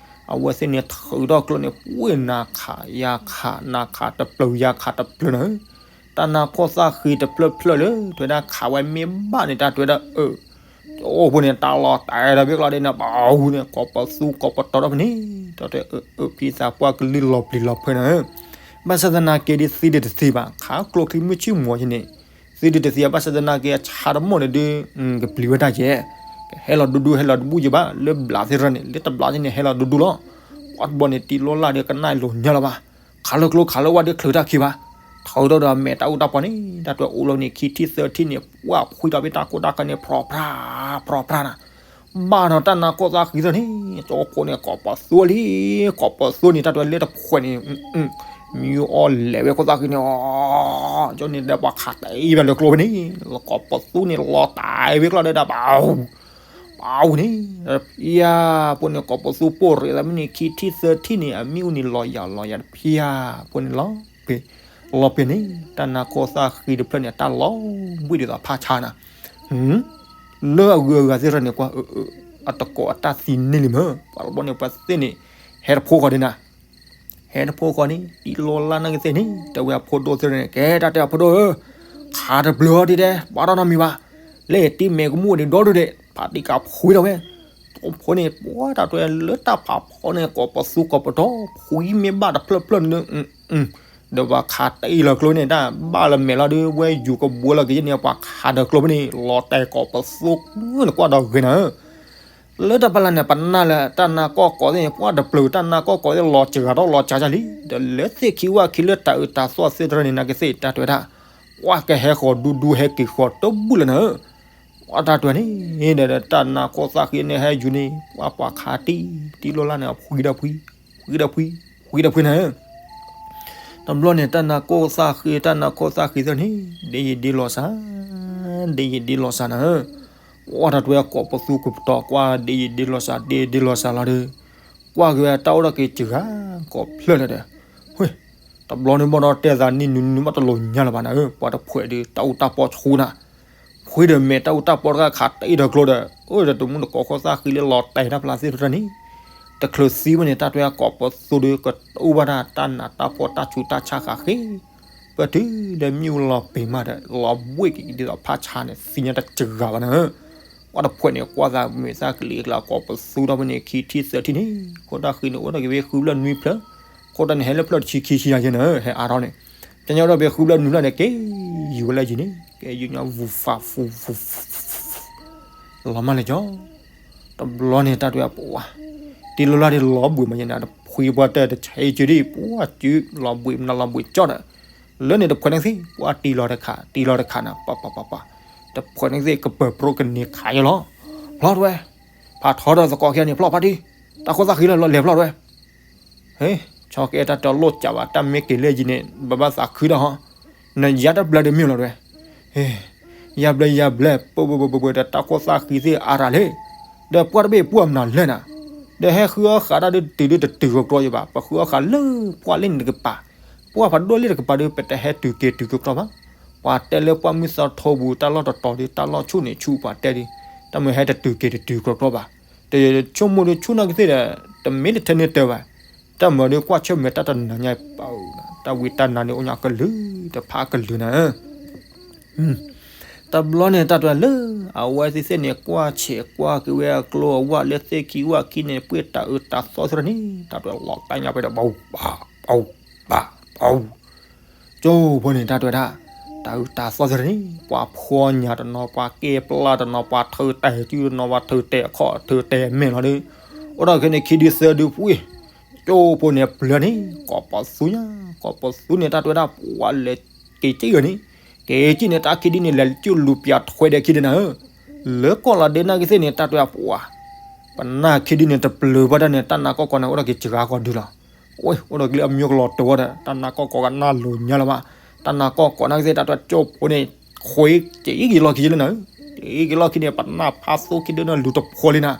အဝဲသ့ၣ်န့ၣ်ထုးထီၣ်ကျိန့ၣ် ပှ့ၤနၤခးယၤခး နၤခးတပျၢၤယၤခးတပျၢၤနၤဧၢ, တၢ်နါခိၣ်သၣ်ဃံတဖျၢၣ်ဖျၢၣ်လၢ တဝဲဒၣ်ခးဝဲမ့ၢ်ဘၣ်န့ၣ် တၢ်တဝဲဒၣ်အၢ ကၠိဖိန့ၣ် တၢ်လီၤတဲာ်ဒီးဘ့ၣ်ကျီဒ်န့ၣ် ပှၤဝူန့ၣ် ကိးပသူကိးပတီၤဒီးဖဲန့ၣ် တၢ်တဝဲအၢအၢဖံသးပှၢ်ကလုၢ်လီၤပျံၤလီၤဖုးနၤဧၢ, ဘၣ်ဆၣ်သနာ်က့ဒ်သံဒုးတသံဘၣ် ခးကျိချံမုၢ်ဆ့ၣ်မီၤယဲန့ၣ်, သံဒုးတသံဘၣ် ဘၣ်ဆၣ်သနာ်က့အဆါတမီၢ်န့ၣ်ဒုး ကပျံၤဝဲတၢ်ယဲၢ်, ကဟဲလီၤဒူဒူဟဲလီၤတဘူၣ်ယဲၢ်ဘၣ် လၢဘျးသ့ၣ်တဖၣ်န့ၣ် လၢတဘျးသ့ၣ်န့ၣ် ဟဲလီၤဒူဒူလီၤ, ပှၤတဘျီန့ၣ် တံၤလီၤလၢ်ဒီးကနၣ်လိာ်ညါလီၤဘၣ်, ခးလၢကျိခးလၢဝၣ်ဒုးချုးတၢ်ခံဘၣ်, ထုးထီၣ်ဒီးမဲာ်တၢ်အူတၢ်ပီန့ၣ် တၢ်တဝဲအိၣ်လီၤန့ၣ် ခံထံၣ်သၢထံၣ်န့ၣ် ပှၤဖှံထီၣ်ဖဲတၢ်ကိၢ်တၢ်ဂီၤန့ၣ် ဖြီဖြါ ဖြီဖြါနၤ, ဘၣ်ဒီးတၢ်နါခိၣ်သၣ်ဃံသ့ၣ်န့ၣ် ကၠိဖိန့ၣ် ကိးပသူလံ, ကိးပသူန့ၣ် တၢ်တဝဲလၢတဖှဲးန့ၣ် မ့ၢ်အီၣ်လဲၤဝဲခိၣ်သၣ်ဃံန့ၣ် ကၠိန့ၣ်ဒီးပှၤခးတ့ၢ်ဘၣ်လၢကျိဖဲန့ၣ် ကိးပသူန့ၣ် လီၤတဲာ်ဝဲကျီဒီး ပှၤ ပှၤဝူန့ၣ် ဖၠၣ်ဖိန့ၣ် ကိးပသူပိၢ်ရ့ၣ်သးမ့ၢ်န့ၣ် ခံထံၣ်သၢထံၣ်န့ၣ် အမ့ၣ်အူန့ၣ်လီၤယၤလီၤယၤတဖၠၣ်ဖိန့ၣ်လီၤ, လီၤပှဲၤန့ၣ် တၢ်နါခိၣ်သၣ်ဃံတဖျၢၣ်န့ၣ် တၢ်လီၤဘှံးဒ်သိးဖးဆါနၤ, လၢအဂုၤအဂၤသ့ၣ်တဖၣ်န့ၣ် ကွၢ်အတကိးအတၢ်သံန့ၢ်လံမၢ်, ပှၤတဘျီန့ၣ် ပှၤသ့ၣ်န့ၣ် ဟဲတဖိဃီဒ်နၤ ဟဲတဖိဃီန့ၣ် တံၤလီၤလၢ်နၤကသ့ၣ်န့ၣ် တဝဲအဖိဒိၣ်သ့ၣ်န့ၣ် ကဲတၢ်တဲအဖိဒိၣ်ဧၢ, ခးတပျၢၤအီၤဒ်တဲ ဘၣ်တၢ်နီတမံၤဘၣ်, လၢတံၤမဲာ်ကမူၣ်ဒံးဒီဒုဒဲး ဖးတံၢ်ကဖှံထီၣ်ဝဲ, ကၠိဖိန့ၣ် ပှၤတၢ်တဲလၢတၢ်ဖးဖီန့ၣ် ကိးပသူကိးပတီၤ ဖှံမ့ၢ်ဘၣ်တဖျၢၣ်ဖျၢၣ်န့ၣ် ဒီးပှၤခးတ့ၢ်လီၤကျိန့ၣ် တၢ်ဘၣ်လၢမဲာ်လီၤဒုး ဝဲယူၤကဘှီလီၤက့ၤယဲၢ်န့ၣ် ပှၤခးဒီးကျိဖဲန့ၣ် လီၤတဲာ်ကိးပသူနကွၢ်ဒီးဂ့ၤနၤဧၢ လၢတၢ်ဖီလာ်န့ၣ် ပနာ်လၢတၢ်နါကီၢ်ကီးသ့ၣ်န့ၣ် ပှၤတပျၢၤတၢ်နါကီၢ်ကီးသ့ၣ် လီၤစှၤထီၣ်လီၤစှၤလံ, ဒီးလၢသ့ၣ်ခံဝၣ်ခံလၢတၢ်အၢတၢ်သီသ့ၣ်တဖၣ်န့ၣ် နကသ့ၣ်တၢ်တဲဝဲဒၣ်, ပှၤကဟဲဃီၤဒူဒူဟဲက့ၤဃီၤတဘူၣ်လၢနၤဧၢ, ပှၤတၢ်တဲန့ၣ် ဒီးတၢ်နါကီၢ်သၣ်ဃံန့ၣ်ဟဲယူၤန့ၣ် ပှၤပှၤခးတံၢ် တံၤလီၤလၢ်န့ၣ် ဖှံဒီးဖှံ, ဖှံဒီးဖှံ, ဖှံဒီးဖှံနၤဧၢ တဘျီန့ၣ် တၢ်နါကီၢ်သၣ်ဃံ တၢ်နါကီၢ်သၣ်ဃံသ့ၣ်န့ၣ် ဒ်ယံာ်ဒ်လီၤစှၤ, ဒ်ယံာ်ဒ်လီၤစှၤနၤဧၢ, ပှၤတၢ်တဲကိးပသူကိးပတီၤ ကွၢ်ဒ်ယံာ်ဒ်လီၤစှၤ ဒ်ယံာ်ဒ်လီၤစှၤလီၤဒီး ကွၢ်က့ၤဝဲတၢ်အိၣ်ထီၣ်က့ၤစှၤ ကိးဖျၢၣ်လၢဒီး, ဝ့ၢ်, တဘျီန့ၣ်ဘၣ်ဒီးတဲသးနံၣ်နူနူ ဘၣ်တလိာ်ညါလၢၤဘၣ်နၤဧၢ, ပှၤတဖှဲးဒီးတၢ်အူတၢ်ပီဆူနၤ ဖှံဒီးမဲာ်တၢ်အူတၢ်ပီတဂၤခးတ့ၢ်ဒီးကျိဒီး အိၣ်ဒီးတမူတကိးခိၣ်သၣ်ဃံလၢလီၤတဲာ်တၢ်ဖျါသ့ၣ်တဖၣ်န့ၣ်, တချုးသံဝဲန့ၣ် တၢ်တဲကိးပသူဒီးကတူၢ်ဘၣ်တၢ် တၢ်နးတၢ်ဖှီၣ်တၢ်ဆူးတၢ်ဆါဃာ်ဃ့, ပတုၤဒီးမ့ၣ်အူလီၤပ့ၤမးဒီး လီၤဘှံးက့ၤဒ်သိးဖးဆါန့ၣ် သံညါတစှၤဘၣ်နၤဧၢ ပှၤတဖှဲးန့ၣ် ကွၢ်သးမုာ်သးကလံၤအကျါ ကိးပသူထီၣ်ဖဲန့ၣ် ခံထံၣ်သၢထံၣ်န့ၣ် ခိၣ်တၢ်ဃံန့ၣ် အိၣ်ထီၣ်က့ၤဖဲဃုဖျၢၣ်နွံဖျၢၣ်, ခိၣ်တၢ်န့ၣ် ဟဲလၢဖျၢၣ်တဆံခံဆံယၤယဲနၤ ဟဲအါထီၣ်န့ၣ်, တညီဒီးဖဲဃုဖျၢၣ်နွံဖျၢၣ်န့ၣ် က့ၤယူၤဝဲလၢယံၤန့ၣ် က့ၤယူၤညီ ဝူၤဖး ဝူၤ လီၤမၢ်လဲၤကၠီ တဘျီန့ၣ် တၢ်တဲဝဲဒၣ်ပှၤ, တံၤလီၤလၢ်တံၤလီၤဘှံးမးယဲနၤ တဖှံပှၤတၢၢ်တဆဲးကၠီဒံး ပှၤစုလီၤဘှံးမနုၤလီၤဘှံးကၠီဒီး, လၢန့ၣ်တဖှဲးန့ၣ်သ့ၣ် ပှၤတံၤလီၤတခါ တံၤလီၤတခါနၤ ပှၤပှၤပှၤပှၤ, တဖှဲးန့ၣ်သ့ၣ် ကပၢၤပြိကန့ၢ်ခးယဲလီၤ, ဖျီၣ်တဝဲ, ဖးထီဒီးသကိးခံဂၤန့ၣ် ဖျီၣ်ဖးတံၢ်, တၢ်ခိၣ်သၣ်ဃံလၢလီၤလဲၤဖျီၣ်တဝဲ ဟ့, ဆီကဲတၢ်တဲလိၣ်ကးဘၣ် တၢ်မ့ၢ်က့ၤလၢယံၤန့ၣ် ဘၣ်ဘၣ်သးခုဒီးဟီ, နယါတဘျၢဒုးမ့ၢ်လီၤတဝဲ, ဟ့, ယါဘျၢယါဘျၢ ပှဲၤပှဲၤပှဲၤပှဲၤဒီးတၢ်ခိၣ်သၣ်ဃံသ့ၣ်အါရၤလဲၣ်, ဒီးပှၢ်တဘ့ၣ်ပှၢ်မနုၤလဲၣ်နၤ, ဒီးဟဲဃုအီၣ်ဃာ်တၢ်ဒုးတုၤဒုးတတုၤကကျီယဘၣ် ပဃုအီၣ်ဃာ်လၢပှၢ်လၢန့ၣ်တကပၤ, ပှၢ်ဖးဒိၣ်လၢတကပၤဒုး ပတဟဲတုၤက့ၤတုၤကကျီဘၣ်, ပှၤတဲလၢပှၢ်မုၢ်သီထိပူၤ တၢ်လီၢ်တတီၤဒုး တၢ်လီၢ်ဆူၣ်န့ၣ်ဆူၣ်ပှၤတဲဒုး, တၢ်မုၢ်ဟဲတတုၤက့ၤတတုၤကကျီဘၣ်, တဆိကမိၣ်ဒုးဆူၣ်နီၢ်ကသ့ၣ်ဒီး, တမ့ၢ်တထဲန့ၣ်တၢၤဘၣ်, တၢ်မၤဒုးကွၢ်ဆၢၣ်မဲာ်တၢ်တနၤညါပာ်, တၢ်ဝံတၢ်နါန့ၣ်အိၣ်ညါကလုာ်, တဖးကလုာ်နၤ တဘျီန့ၣ် တၢ်တဲဝဲဒၣ်လၢ အဝဲသ့ၣ်သ့ၣ်န့ၣ် ကွၢ်ဆဲးကွၢ်က့ၤဝဲအကျိအဝဲလၢသ့ၣ်ခံဝၣ်ခံန့ၣ် ပှ့ၢ်တၢ်အုးတၢ်သီသ့ၣ်တဖၣ်န့ၣ် တၢ်တဲဝဲဒၣ်လီၤတၢ်ညါပှဲၤဒီး ပဝ်ပာ် ပဝ်ပာ် ပဝ်, ကၠိဖိန့ၣ် တၢ်တဲဝဲဒၣ်, တၢ်အုးတၢ်သီသ့ၣ်တဖၣ်န့ၣ် ပှၤဖှီၣ်ညါတနီၤ ပှၤကဲပျၢ်တနီၤ ပှၤထုးတဲာ်စုတနီၤ ပှၤထုးတဲာ်အခီၣ်ထုးတဲာ်အမဲာ်လီၤဒီး, အိၣ်ဒီးခဲန့ၣ်ခံဒုသၢဒုပှ့ၢ်, ကၠိဖိန့ၣ်ပျၢၤန့ၣ် ကိးပသူညါ, ကိးပသူန့ၣ် တၢ်တဲဝဲဒၣ် ပှၤလဲၤက့ၤက့ၣ်ဂၤန့ၣ်, က့ၤက့ၣ်န့ၣ် တၢ်ခံဒုန့ၣ် လဲၤကၠိလူၤပၠးထွဲဒီးခံဒုနၤဧၢ, လၢကီၢ်လီၤဒ့နၢ်ကသ့ၣ်န့ၣ် တၢ်တဲဝဲဒၣ်ပှၤ, ပနၢ်ခံဒုန့ၣ် တပျၢၤဘၣ်တၢ်န့ၣ် တၢ်နးကီၢ်ကီၢ်န့ၣ် အိၣ်ဒီးက့ၤစှၤကီၢ်ဒုလီၤ. အိၣ်ဒီးကလံၤအမံၤကလီၤတဲာ်ဝဲဒီး တၢ်နးကီၢ်ကီၢ်ကနၣ်လိၤညါလၢၤဘၣ်, တၢ်နးကီၢ်ကီၢ်နၢ်ကသ့ၣ် တၢ်တဲဝဲကၠိဖိန့ၣ်, ခွ့က့ၤက့ၤလီၢ်ခံလၢနၤဧၢ, က့ၤက့ၤလီၢ်ခံန့ၣ် ပနၢ်ဖးသိခံဒုန့ၣ်လူၤတဖိးလံနၤ,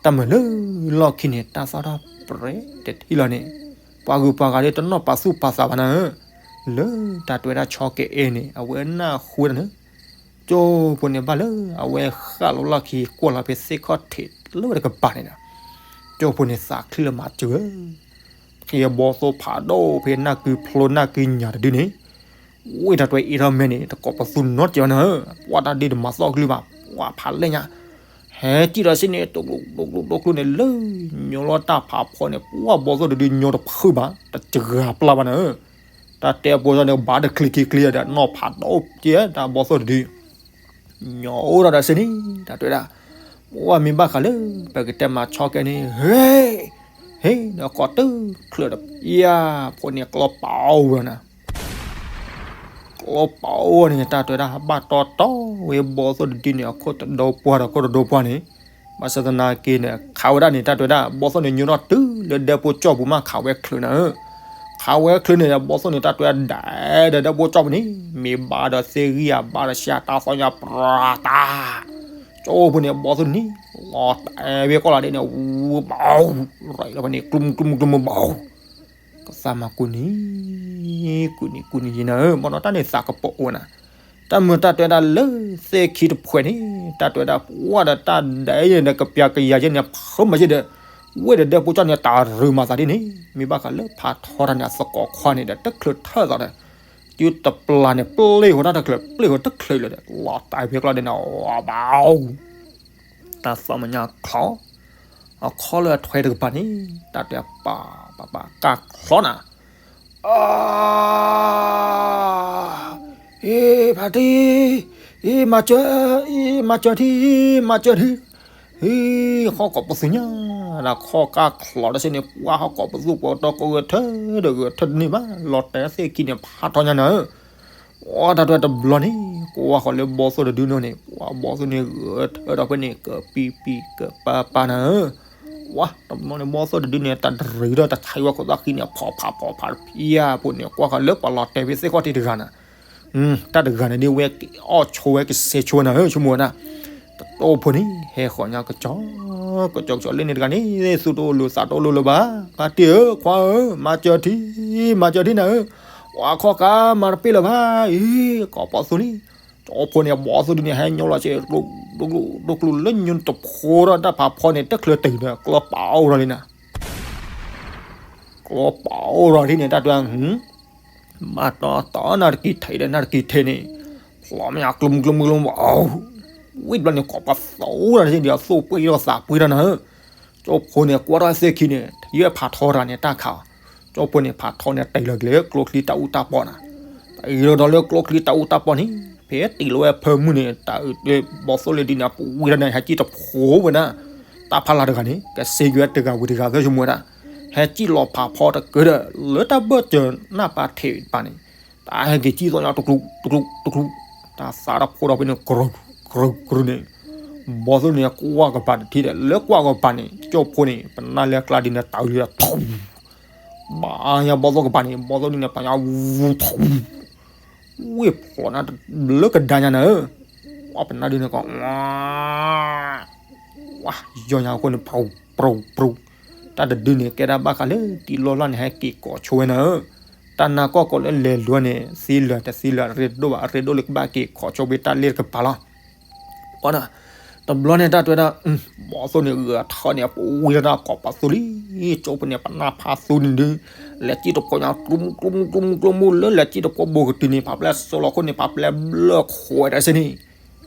တၢ်မၤလၢလီၢ်ခံန့ၣ် တၢ်သီၣ်ထီၣ်ပြဲတထံၣ်လီၤန့ၣ်, ပှၤဂုၤပှၤဂၤဒီးတနီၣ်ပာ်သူၣ်ပာ်သးဘၣ်နၤဧၢ, လၢတၢ်တဲဝဲဒၣ်ဆီကဲအဲၣ်န့ၣ် အဝဲနၢ်ဟူဝဲဒၣ်န့ၣ်, ကၠိဖိန့ၣ်ဘၣ်လၢ အဝဲဃၣ်လီၤလီၢ်ခံကွၢ်လီၤဖဲသ့ၣ်ခီၣ်ထံးလၢဝဲတကပၤန့ၣ်ဒီး, ကၠိဖိန့ၣ်သးချံလၢမၤစၢၤဧၢ, ဖဲအဘီသိၣ်ဖးဒိၣ်ဖဲနၢ်ကုဖျိနၢ်ကုညၣ်တဒုန့ၣ်, ဝ့ၢ်တၢ်တဲဝဲအ့ထီၣ်မဲန့ၣ် တကိးပသူနီတစဲးဘၣ်နၤဧၢ, ပှၢ်တၢ်ဒ့တမၤသီၣ်ကလုၢ်ဘၣ်, ပှၢ်ဖးလဲၢ်ညါ ဟဲကံၣ်ဒီးစ့ၢ်န့ၣ် တိကျိတိကျိတိကျိန့ၣ် လၢညိလီၤတၢ်ဖးဖီန့ၣ် ပှၢ်ဘီသိၣ်တဒုညိတဖုဘၣ် တစှၤပျၢ်ဘၣ်နၤဧၢ, တၢ်တဲဖိန့ၣ် ဘၣ်တချံခံချံဒီး နီၢ်ဖးဒိၣ်ကဲတၢ်ဘီသိၣ်တဒု ညီအိၣ်ဒီးဒီးစ့ၢ်န့ၣ် တၢ်တဲဝဲဒၣ်, ပှၢ်မ့ၢ်ဘၣ်ဃးလၢ ပကတဲမၤဆီကဲန့ၣ် ဟ့, ဟ့, ဒီးကိးတချၢးဒီး ယၤဖိန့ၣ် ကျီပာ်အိၣ်ဝဲနၤ ကျီပာ်အိၣ်န့ၣ် တၢ်တဲဝဲဒၣ် ဘၣ်တီတီဝဲဘီသိၣ်တဒုန့ၣ် အခိၣ်တဒိပှၢ်ဒီးခိၣ်တဒိပှၢ်န့ၣ်, ဘၣ်ဆၣ်သနာ်က့န့ၣ် ခးဝဲဒၣ်န့ၣ် တၢ်တဲဝဲဒၣ် ဘီသိၣ်န့ၣ် ညိထီၣ်တုၤလၢဒဲဖိကၠီၣ်ပူၤမး ခးဝဲချၢးနၤဧၢ, ခးဝဲချၢးန့ၣ်ဒီး ဘီသိၣ်န့ၣ် တၢ်တဲဝဲဒၣ် ဒဲဒီးဒဲဖိကၠီၣ်ပူၤန့ၣ် မ့ၢ်ဘၣ်ဒီးသ့ၣ်ဂံၢ်ဧါ ဘၣ်ဒီးဆှးတၢ်သီၣ်ညါပြၤတၢ် ကၠိဖိန့ၣ် ဘီသိၣ်န့ၣ် လီၤတဲာ်ဝဲကီၢ်လီၤဒ့န့ၣ် ဝူဘၣ် ရၤလီၤဖဲန့ၣ် ကျူမူကျူမူကျူမူဘၣ် ကသးမၤကူးနံၤ, ကူးနံၤကူးနံၤယံၤနၤဧၢ, ဘၣ်နီၢ်တၢ်န့ၣ်သးကပီၤအိၣ်နၤ, တၢ်မုာ်တၢ်တဲဝဲဒၣ်လၢသ့ၣ်ခံတဖှဲးန့ၣ်, တၢ်တဲဝဲဒၣ်ပှၢ်ဒီးတၢ်ဒဲးယဲၢ်ဒီးကပျၢ်ကယၤယဲၢ်န့ၣ် ဖုမၤယဲၢ်ဒီး, ဝ့ၢ်ဒီးဒဲဖိကၠီၣ်န့ၣ် တၢ်ရုၢ်မၤသးဒ်န့ၣ်, မ့ၢ်ဘၣ်ဃးလၢဖးထီတၢ်န့ၣ် အသကိးခွါန့ၣ်ဒီး တချုးထၢၣ်သးဒီး, တုၤတပျၢ်န့ၣ် ပျ့ၢ်ဃီတၢ်တချုး ပျ့ၢ်ဃီတချုးလၢာ်ဒီး လီၤတဲာ်ဖဲကျီၢ်ဒဲးန့ၣ် ဝါဘၣ် တၢ်သီၣ်မညါချီ, အခီလၢအထွဲတကပၤန့ၣ်, တၢ်တဲပာ်ပာ်ပာ်ကၢ်ချီနၤ, အ, အ့ ဖါတံၢ်, အ့ မၤစၢၤ, အ့ မၤစၢၤထံ, မၤစၢၤထံ, အ့ ဟီၣ်ကိးပသူညါ, နခီကၢ်ချီတစ့ၢ်န့ၣ် ပှၢ်ဟီၣ်ကိးပသူပှၤတီကီၢ်ဂဲၤထၢဒီးဂဲၤထၢတန့ၢ်ဘၣ်, လီၤတဲာ်သ့ၣ်ခံန့ၣ် ဖးထီညါနၤဧၢ ဝါ တၢ်တဲတဘျီန့ၣ် ကွၢ်ဃီၤလၢဘီသိၣ်တဒုနီၢ်န့ၣ် ပှၤဘီသိၣ်န့ၣ်ဂဲၤထၢဒီးဖဲန့ၣ် ကပံပံကပၤပၤနၤဧၢ, ဝါ တဘျီန့ၣ် ဘီသိၣ်တဒုန့ၣ် တၢ်တရံးဒီးတၢ်ဆါဝဲခိၣ်သၣ်ဃံန့ၣ် ဖီဖးဖီဖးတဖျၢၣ်ဖိန့ၣ် ကွၢ်ဃီၤလၢပှၤလီၤတဲာ်ဖဲသ့ၣ်ခီၣ်ထံးတဂၤနၤ, တၢ်တဂၤန့ၣ်ဒ်ဝဲအီၣ်ဆိဝဲကစဲးဆိဝဲနၤဧၢ ဆိကမိၣ်ဝဲဒၣ် တတိၢ်ဖိန့ၣ် ဟဲဃီၤညါကစီၤ, ကစီၤကစီၤလၢန့ၣ်တဂၤန့ၣ် သူၣ်တအိၣ်လိၤသးတအိၣ်လိၤလၢၤဘၣ်, ဖါတံၢ်ဧၢ ခွါဧၢ မၤစၢၤထံ, မၤစၢၤထံနၤဧၢ, ပှၤခီၣ်ကၢ်မၤတပ့ၢ်လၢၤဘၣ်, အ့ ကိးပီသူလံ, ကၠီဖိန့ၣ် ဘီသိၣ်ဒုန့ၣ် ဟဲညိလီၤစ့ၢ် ဒိၣ်ကျိၣ်ဒိၣ်ကျိၣ်လၢညိတဖိဒီးတၢ်ဖးဖီန့ၣ် တချုးတုၤဒီး ကျီပာ်အိၣ်ထီၣ်လံနၤ ကျီပာ်အိၣ်ထီၣ်လံန့ၣ် တၢ်တဲ ဘၣ်တီတီနၢ်တကံၢ်ထံးဒီးနၢ်တကံၢ်ထံးန့ၣ် ဖျီမ့ၢ်အကျိမုကျိမုကျိမုအ ဝံၤတဘျီန့ၣ် ကိးပသူတၢ်န့ၣ် ဒ်အသိးပှ့ၤထီၣ်သးပှ့ၤတၢ်နၤဧၢ, ကၠိဖိန့ၣ် ကွၢ်ထီၣ်သ့ၣ်ခံန့ၣ် ယဲၢ်ဖးထီတၢ်န့ၣ်တၢ်ခးအီၤ, ကၠိဖိန့ၣ် ဖးထီန့ၣ် တ့ၢ်လီၤက့ၤလၢကျိချံတၢ်အူတၢ်ပီနၤ, တ့ၢ်လီၤဒီးလၢကျိချံတၢ်အူတၢ်ပီန့ၣ် ဖဲတ့ၢ်လီၤဝဲဖၢမုၢ်န့ၣ် တၢ်အုးဘီသိၣ်လၢဒ်န့ၣ် ပှ့ၤတၢ်န့ၣ် ဟဲကံၣ်တဖိဝဲဒၣ် တၢ်ဖးလၢ်တဂၤန့ၣ် ကစ့ကွံာ်ဝဲတဂၤဝံၤတဂၤသၢဆိကမိၣ်ဝဲဒၣ်, ဟဲကံၣ်လီၤဖးဖီတကၢဒီး လၢတၢ်ဘၢၣ်စၢၤနၢ်ပၢ်ထံးတပၤန့ၣ် တၢ်ဟဲက့ၤကံၣ်သီၣ်ညါတကျူးတကျူးတကျူး, တၢ်သးတၢ်ဖိဒီးဖဲန့ၣ် ကြူးကြူးကြူးန့ၣ်, ဘီသိၣ်န့ၣ် ကွၢ်ကပၤတထံၣ်ဒီး လၢကွၢ်ကပၤန့ၣ် ကၠိဖိန့ၣ် ပနၢ်လၢကျါဒ်န့ၣ် တၢ်အုးလံဒီး ထူး ဘၣ်ညါဘီသိၣ်ကပၤန့ၣ် ဘီသိၣ်ဒ်န့ၣ် ပှၤညါဝူထူး ဝ့ၢ်ဖျိးနၤလၢကဒါညါနၤဧၢ, ဝဲပနၢ်ဒုန့ၣ်ကီး ဝဲ ယီၤညါအဃိန့ၣ် ပြူးပြူးပြူး, တၢ်တဒုန့ၣ် ကဲဒၣ်ဘၣ်ဃးလၢတံၤလီၢ်လၢ်န့ၣ် ဟဲက့ၤကိးဆိဝဲနၤဧၢ, တၢ်နါကီၢ်ကိးလၢလဲၤလိၤန့ၣ် သံလၢာ်တသံလၢာ် အရ့ဒိၣ်ဘၣ် အရ့ဒိၣ်လၢကဘၣ်က့ၤခိးဆိဝဲတၢ်လ့ၢ်တကပၤလီၤ. အီ တဘျီန့ၣ်တၢ်တဲဝဲဒၣ် ဘီသိၣ်န့ၣ် ဂဲၤထၢၣ်န့ၣ် ပဝံၤလၢတၢ်ကိးပသူလံ, ကၠိဖိန့ၣ် ပနၢ်ဖးသူန့ၣ်ဒုး လဲၤကံၣ်တဖိညါ ကျူမူကျူမူကျူမူကျူမူ လၢလဲၤကံၣ်တဖိကတုၤန့ၣ် ဖးပျဲစိလီၤခိၣ်န့ၣ် ဖးပျဲဘျၢၣ်ခွဲးဒီးစ့န့ၣ်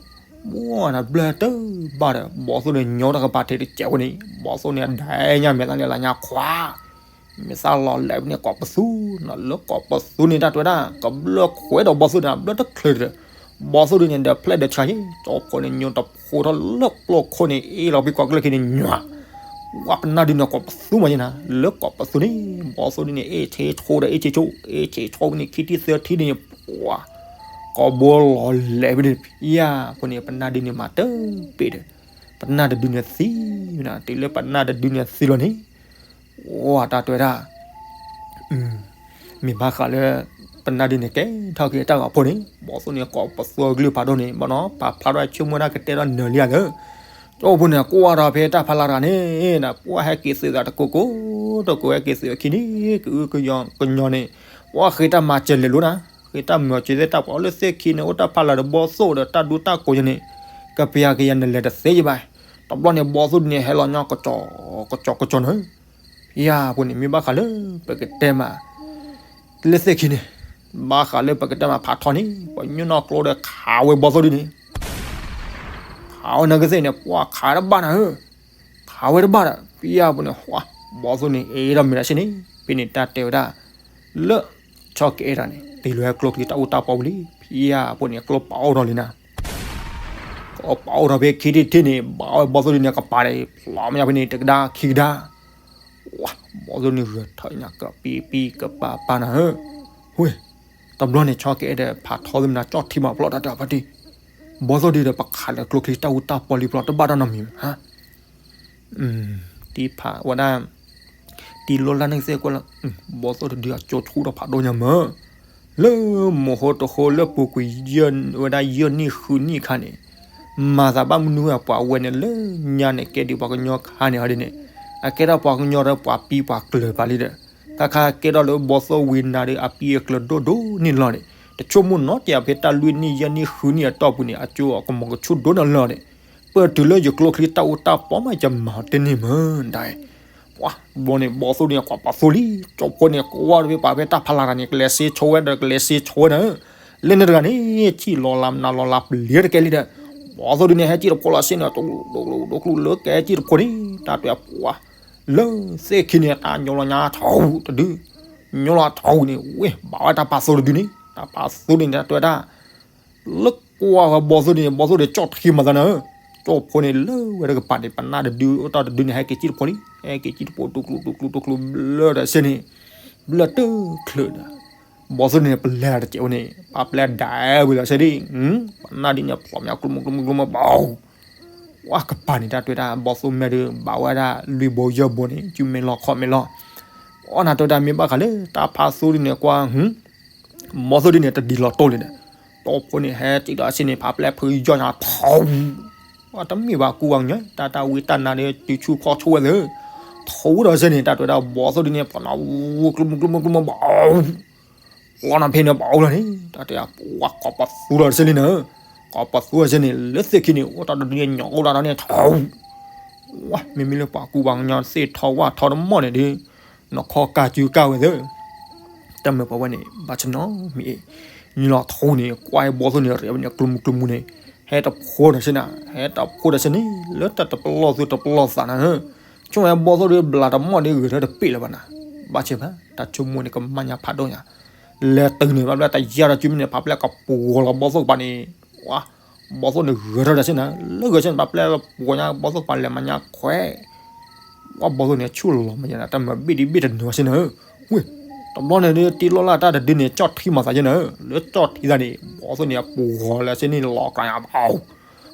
မ့ၢ်နဘျၢၣ်တဘၣ်ဒီး ဘီသိၣ်န့ၣ် ညီတၢ်ကပၤထဲတစဲးဝဲန့ၣ် ဘီသိၣ်န့ၣ် အဒဲညါမဲာ်သၣ်န့ၣ် လၢလၢညါခွါ မဲာ်သၣ်လီၤလဲၤဖဲန့ၣ် ကိးပသူ, လၢကိးပသူန့ၣ် တၢ်တဲဝဲဒၣ် ကဘျၢၣ်ခွဲးဒီးဘီသိၣ်န့ၣ် ဘျၢၣ်တချုးဒီး ဘီသိၣ်ဒုန့ၣ် ဒီးဖျဲၣ်ဒီးဆါယဲ ကၠိဖိန့ၣ် ညိတဖိထီၣ်လၢပျိခိၣ်န့ၣ် အ့ၣ်လီၤဖဲကိးကျၢၢ်ခံန့ၣ် ညွၤ ဝဲပနၢ်ဒုန့ၣ် ကိးပသူမးယဲနၤ လၢကိးပသူန့ၣ် ဘီသိၣ်ဒုန့ၣ် အ့ၣ်ဆ့ဆိဒီး အ့ၣ်ဆ့ဆိ အ့ၣ်ဆ့ဆိဖဲန့ၣ် ခံထံၣ်သၢထံၣ်ဒုန့ၣ် ပှၤ ကိးဘိလီၤလဲၤဖဲန့ၣ် ဖံယါဖိန့ၣ် ပနၢ်ဒုန့ၣ် မၤတပ့ၤဒီး ပနၢ်တဒုန့ၣ်သံဝဲနၤ တုၤလၢပနၢ်တဒုန့ၣ်သံလီၤန့ၣ် အိၣ်တၢ်တဲဝဲဒၣ် မ့ၢ်ဘၣ်ဃးလၢ ပနၢ်ဒုန့ၣ် ကဲထီၣ်က့ၤတၢ်ဂီၤဖိန့ၣ် ဘီသိၣ်န့ၣ် ကိးပသူအကလုၢ်ဖးဒိၣ်န့ၣ် ဘၣ်နီၤ ပာ်ဖျါထီၣ်ဆိကမိၣ်တၢ်ကတဲဒီးနၢၤလံဧါသၢ ကၠိဖိန့ၣ် ကွၢ်ဒီးဖဲတၢ်ဖးလၢ်တဂၤန့ၣ် ပှၤဟဲက့ၤသုးသးတကိးကိး တကိးဟဲက့ၤသုးအခံန့ၣ် ကအုကညီ ကညီန့ၣ် ပှၤဃ့တၢ်မၤစၢၤလဲၤလိၤနၤ ဃ့တၢ်မၤစၢၤသ့ၣ်တၢ်ပှၤလၢသ့ၣ်ခံန့ၣ် အိၣ်တၢ်ဖးလၢ်ဒီးဘီသိၣ်ဒီးတၢ်ဒူတၢ်ကိးယဲန့ၣ် ကပျၤကယၤနလဲၤတသ့ယဘၣ် တဘျီန့ၣ် ဘီသိၣ်ဒုန့ၣ် ဟဲလီၤညီ ကစီၤ ကစီၤကစီၤနၢၤ ဖံယါဖိန့ၣ် မ့ၢ်ဘၣ်ဃးလၢပကတဲမး လၢသ့ၣ်ခံန့ၣ် ဘၣ်ဃးလၢပကတဲမးဖးထီန့ၣ် ပှၤညိၣ်နီၢ်ကျိဒီးခးဝဲဘီသိၣ်ဒုန့ၣ် ခးဝဲနကသ့ၣ်န့ၣ် ပှၤခးတဘၣ်နၤဧၢ ခးဝဲတဘၣ်ဒီး ဖံယါဖိန့ၣ် ဘီသိၣ်န့ၣ် အ့ၣ်ဒီးမ့ၢ်ဒၣ်စ့န့ၣ် ဖဲန့ၣ်တၢ်တဲဝဲဒၣ် လၢ ဆီကအဲၣ်တၢ်န့ၣ် တ့ၢ်လီၤဟဲကျိချံတၢ်အူတၢ်ပီပူၤလံ ဖံယါဖိန့ၣ် ကျိပာ်အိၣ်ထီၣ်လံနၤ ကျိပာ်အိၣ်ထီၣ်ဖဲခံထံၣ်တထံၣ်န့ၣ် ဘၣ်ဝဲဘီသိၣ်ဒုန့ၣ် ကပၤဒီး ဖျီမးညါဖဲန့ၣ် တကဒါခံကဒါ ဝဲ ဘီသိၣ်န့ၣ်ဂဲၤထၢၣ်ညါကပံပံကပၤပၤနၤဧၢ ဝဲ တဘျီန့ၣ် ဆီကအဲၣ်ဒီးဖးထီသ့ၣ်မနၤ ကၠီၣ်ထံမၤပျီတၢ်တၢ်ဖါတံၢ် ဘီသိၣ်ဒုဒီးပခးလၢကျိချံတၢ်အူတၢ်ပီလံပျီတဘၣ်တၢ်နီတမံၤဧါ တံၤဖးဝဲဒၣ် တံၤလိၢ်လၢ်န့ၣ်ကသ့ၣ်ကွၢ်လၢ ဘီသိၣ်တဒုအကၠိဆူၣ်ထီၣ်ဖးဒိၣ်ညါမး လၢမိၢ်ဟိတဃိလၢပူၤကွံာ် ဝဲဒၣ်ယဲၢ်နံၣ်ဃုနံၣ်အခါန့ၣ် မၤသးဘၣ်မနုၤဝဲပှၤဝဲန့ၣ်လၢညါန့ၣ် ကဲဒ်ပှၤကညီခါန့ၣ်ဟီဒ်န့ၣ် အကဲထီၣ်ပှၤကညီဒီးပှၤပံပှၤကျၢၤပာ်လံဒီး ခါခါကဲထီၣ်လၢဘီသိၣ်ဝံၤနၤဒီးအပံအကျၢၤဒိၣ်ဒိၣ်န့ၣ်လီၤန့ၣ် တဆိကမိၣ်နီတစဲးဖဲတၢ်လွံၢ်နံၣ်ယဲၢ်နံၣ်ဃုနံၣ်အတီၢ်ပူၤန့ၣ် အကၠိအကမီၤကဆူၣ်ဒိၣ်န့ၣ်လီၤန့ၣ် ပတုၤလၢယကျိချံတၢ်အူတၢ်ပီမး ယမၤတန့ၢ်မးဒၣ် ပှၤဘီန့ၣ် ဘီသိၣ်ဒုန့ၣ် ကွၢ်ပာ်သိလံ ကၠိဖိန့ၣ် ကွၢ်ဝဲဖဲပှၤဖဲတၢ်ဖးလၢ်တဂၤန့ၣ် ကလဲၤစ့ဆိဝဲဒီးကလဲၤစ့ဆိဝဲဒီး လၢန့ၣ်တဂၤန့ၣ် ထံၣ်လီၤလၢမနုၤလီၤလၢပျံၤတကဲလံဒီး ဘီသိၣ်ဒုန့ၣ် ဟဲကံၣ်တဖိလီၤစ့န့ၣ် တကျိတကျိတကျိလၢကဟဲကံၣ်တဖိန့ၣ် တၢ်တဲပှၤ လၢသ့ၣ်ခံန့ၣ် တၢ်ညိလီၤညါထီတဒု ညိလီၤထီန့ၣ် ဝဲ ဘၣ်ဝဲတၢ်ပာ်သိတဒုန့ၣ် တၢ်ပာ်သိန့ၣ် တၢ်တဲဝဲဒၣ် လၢကွၢ်ဝဲဘီသိၣ်ဒုန့ၣ် ဘီသိၣ်ဒုကၠီၣ်ထံမၤသးနၤဧၢ, ကၠိဖိန့ၣ်လၢဝဲတကပၤန့ၣ် ပနၢ်တဒု အိၣ်တၢ်တဒုန့ၣ် ဟဲက့ၤကံၣ်တဖိလံ, ဟဲက့ၤကံၣ်တဖိ တူၢ်ကျူတူၢ်ကျူတူၢ်ကျူဘျၢၣ်ဒီးစ့န့ၣ်, ဘျၢၣ်တချုးဒီး ဘီသိၣ်ဒုန့ၣ် ပလဲၤတစဲးဝဲန့ၣ် ပာ်ပျဲဒၣ်ဝဲလီၤစ့ဒံး, ပနၢ်ဒုန့ၣ် ဖျိးမး ကျိမုၢ်ကျိမုၢ်ကျိမုၢ်ဘၣ် ဝဲကပၤန့ၣ် တၢ်တဲဝဲဒၣ် ဘီသိၣ်မဲာ်ဒုး ဘၣ်ဝဲဒၣ်လွံၢ်ဘိယဲၢ်ဘိန့ၣ် စုမဲာ်လီၤခီၣ်မဲာ်လီၤ, အီၣ်နၤတဲဝဲဒၣ်မ့ၢ်ဘၣ်ဃးလၢတၢ်ဖးသူဒ်န့ၣ်ကွၢ်, ဘီသိၣ်ဒ်န့ၣ် တဒ်လီၤတိၢ်လံဒီး, ကၠိဖိန့ၣ် ဟဲကံၣ်ဒီးစ့န့ၣ် ဖးပျဲဖုယီၢ်ညါထီ, ဝဲတမ့ၢ်ဘၣ်ကူဘၣ်ကညီ, တၢ်တၢ်ဝံတၢ်နါဒီး တုၤဆူၣ်ခီၣ်ဆူၣ်ဝဲသ့ၣ်, ထီဒီးစ့န့ၣ် တၢ်တဲဝဲဒၣ် ဘီသိၣ်ဒ်န့ၣ် ဖျိးနၤ ဝူကျိမုၢ်ကျိမုၢ်ကျိမုၢ်ဘၣ် လီၤနၤဖဲန့ၣ် ပှၤအိၣ်လီၤန့ၣ် တၢ်တဲဝဲ ပှၤကိးပသူလီၤတစ့လံနၤ, ကိးပသူတစ့န့ၣ် လၢသ့ၣ်ခံန့ၣ် အိၣ်တၢ်တဒုန့ၣ် ညိးအိၣ်တၢ်ဒီးန့ၣ်ထီ, ဝဲ မ့မ့ၢ်လၢပှၤကူပှၤကညီ သ့ၣ်ထီဝၣ်ထီတမီၢ်န့ၣ်ဒီး နီၢ်ခီကၢ်စုကၢ်ဝဲသ့ၣ်, တၢ်မၢပှၤဝဲန့ၣ် ဘၣ်ဆၣ်နီၤမ့ၢ်အ့ၣ်, ညိးလီၤထီန့ၣ် ကွၢ်ဘီသိၣ်န့ၣ် ရဲၣ်ဝဲန့ၣ် ကျိမုၢ်ကျိမုၢ်န့ၣ် ဟဲတဖိဒီးစ့ၢ်နၤ, ဟဲတဖိဒီးစ့ၢ်န့ၣ် လၢတၢ်တပလီၢ်သူတပလီၢ်သးနၤဧၢ, ဆိကမိၣ်ဝဲဘီသိၣ်ဒီးဘျးတမီၢ်ဒီးဂဲၤထၢၣ်တပ့ၢ်လၢၤဘၣ်နၤ, ဘၣ်ဆၣ်ဘၣ် တၢ်ဆိကမိၣ်န့ၣ်ကမၤညါဖးဒိၣ်ညါ, လဲၤတုၤန့ၣ် ဘၣ်ဘျဲတယါဒီးစုမ့ၢ်န့ၣ် ဖးပျဲၢ်ကပှီၤလီၤဘီသိၣ်ကပၤန့ၣ်, ဝါ, ဘီသိၣ်န့ၣ်ဂဲၤထၢၣ်ဒီးစ့ၢ်နၤ, လၢဂဲၤစ့ၢ်န့ၣ် ဖးပျဲၢ်ကပှီၤညါ ဘီသိၣ်ကပၤလဲၤမၤညါခွဲး ဝဲဘီသိၣ်န့ၣ်ဆူၣ်လီၤမးယဲနၤ တၢ်မၤဘ့ၣ်ဒံးဘ့ၣ်တနၢၤဝဲစ့ၢ်နၤဧၢ, ဝ့ၢ်, တဘျီန့ၣ်ဒ်တံၤလိလၢ်တၢ်တဒုန့ၣ် ကၠီၣ်ထံမၤသးယဲနၤဧၢ, လၢကၠီၣ်ထံသးန့ၣ် ဘီသိၣ်န့ၣ်အပှီၤလၢစ့ၢ်န့ၣ် လီၤကြၢးပအီ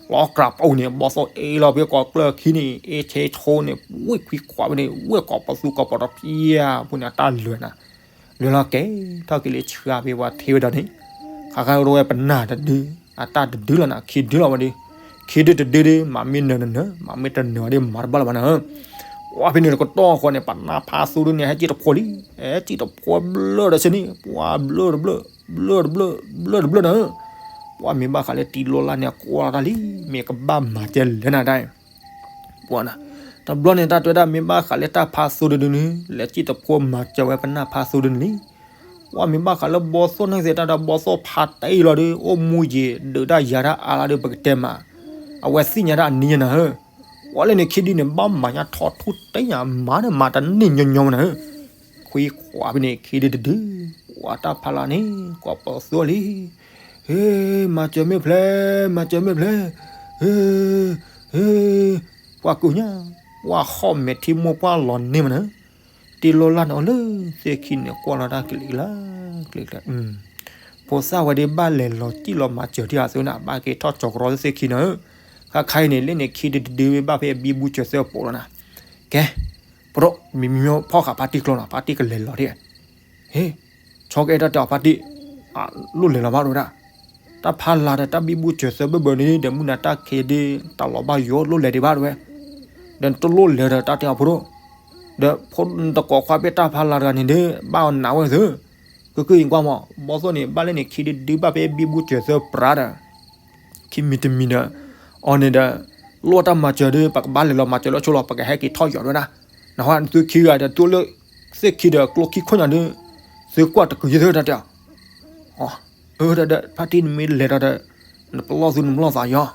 ၤ, လီၤကြၢးပအီၤန့ၣ် ဘီသိၣ်အ့ၣ်လီၤဖဲကိးကျၢၢ်ခံန့ၣ် အ့ၣ်ဆ့ဆိန့ၣ် ဝ့ၢ်ခွံခွးဖဲန့ၣ် ဝ့ၢ်ကိးပသူကိးပီၤတဖျၢၣ်ဖိန့ၣ် အတၢ်လဲၤနၤ လဲၤလီၤကဲၤထီၣ်က့ၤလၢဆှါဖဲပှၤထံဝဲဒီးန့ၣ်, ခါခါရၢဝဲပနၢ်တဒု, အတၢ်တဒုလီၤနၤ ခံဒုလီၤဝဲဒီး, ခံဒုတဒုဒီး မၤမ့ၢ်နၢၤနၢၤ မၤမ့ၢ်တနၢၤဒီးမၤတဘၣ်လၢၤဘၣ်နၤဧၢ, ပှၤဖဲန့ၣ်တကတီၢ်ဃီန့ၣ် ပနၢ်ဖးသိဒုန့ၣ် ဟဲစံၣ်တဖိလံ, ဟဲစံၣ်တဖိဘျၢဒီးစ့ၢ်န့ၣ် ပှၤဘျၢတဘျၢ, ဘျၢတဘျၢ, ဘျၢတဘျၢနၤဧၢ, ပှၤမ့ၢ်ဘၣ်ဃးလၢတံၤလိလၢ်န့ၣ် ကွၢ်လီၤတၢ်လံ, မ့ၢ်ကဘၣ်မၤကဲလဲၣ်နၤဒၣ် ပှၤနၤ, တဘျီန့ၣ် တၢ်တဲဝဲဒၣ် မ့ၢ်ဘၣ်ဃးလၢတၢ်ဖးသိတဒုန့ၣ် လဲၤစံၣ်တဖိမၤစၢၤဝဲပနၢ်ဖးသိတဒုန့ၣ်လံ. ပှၤမ့ၢ်ဘၣ်ဃးလၢဘီသိၣ်န့ၣ်သ့ၣ်တၢ်ဒီး ဘီသိၣ်ဖးတ့ၢ်လီၤဒီး အိၣ်မူယံာ်ဒုးတၢ်ယၤတၢ်အါလီၤဒီး ပကတဲမး, အဝဲသ့ၣ်ညါတၢ်အနံၤညါနၤဧၢ, ပှၤလၢန့ၣ်ခံဒုန့ၣ် ဘၣ်မၤညါထီၣ်ထူၣ်တ့ၢ်ညါ မၤန့ၣ်မၤတန့ၢ်ညီညီနၤဧၢ, ခွံခွးဖဲန့ၣ် ခံဒုတဒု, ပှၤတၢ်ဖးလၢ်န့ၣ် ကွၢ်ပသိလံ ဟ့, မၤစၢၤမ့ၢ်ဖျဲ, မၤစၢၤမ့ၢ်ဖျဲ, ဟ့, ဟ့, ပှၤကူၣ်ညါ, ပှၤဟီၣ်မဲာ်ထံမိၢ်ပှၢ်လီၤန့ၢ်မးနၤ, တံၤလိလၢ်န့ၣ်အီၤလၢ သ့ၣ်ခံန့ၣ်ကွၢ်လီၤတၢ်ကလံၤလၢ, ကလံၤလၢ, ဖိသၣ်ဝဲဒၣ်ဘၣ်လဲၤလီၤစံၣ်လီၤမၤစၢၤထံၣ်အသိးနၤ ဘၣ်က့ၤထီၣ်ကၠီၤကရီသ့ၣ်ခံနၤဧၢ, ခါခါအံၤန့ၣ် လၢန့ၣ်ခံဒုတဒုဘၣ်ဖဲအဘံဘူစၢၤသၢပိာ်လီၤနၤ, ကဲ, ပဒိၣ် မ့မ့ၢ်ဖီၣ်ဃာ်ဖါတံၢ်ကျိနၤ ဖါတံၢ်ကလဲၤလီၤဒၣ်, ဟ့, ဆီကအဲၣ်တၢ်တဲအီၤဖါတံၢ်, လိၣ်လဲၤလီၤဘၣ်တဲဝဲဒၣ်, တၢ်ဖးလၢ်ဒီးတၢ်ဘံဘူစၢၤသၢဘၢၣ်ဘၢၣ်န့ၣ် ဒီးမုၢ်နၤတၢ်ခံးဒုး တၢ်လီၤဘၣ်ယိၣ်လိၣ်လဲၤဒံးဘၣ်တဲဝဲ, ဒီးနတလိၣ်လဲၤဒီးတၢ်တဲအီၤဖိဒိၣ်, ဒီးဖိတကိးခွါဖဲတၢ်ဖးလၢ်တဂၤန့ၣ်ဒီး ဘၣ်အီၤနးဝဲသု, ကကုၢ်ယကွၢ်မး ဘီသိၣ်န့ၣ် ဘၣ်လၢန့ၣ်ခံဒုဒုဘၣ်ဖဲဘံဘူစၢၤသၢပြးဒီး ခံမံၤတမံၤဒီး, အီၤန့ၣ်ဒီး, လိၣ်တၢ်မၤစၢၤဒီး ပကဘၣ်လဲၤလီၤမၤစၢၤလၢဆိလီၤ ပကဟဲက့ၤထီၣ်ယီၤဒဝဲဒၣ်, နဟီသုခံဂၤဒီး သုလၢ, သ့ၣ်ခံဒီးကျိခံခိၣ်ညါဒီး, သုကွၢ်တကုၤယဲၢ်သၢတၢ်တဲအီၤ, အၢ ဒီးဖါတံၢ်နမ့ၢ်လဲၤဒီး, နပလီၢ်သူနပလီၢ်သးယီၤ,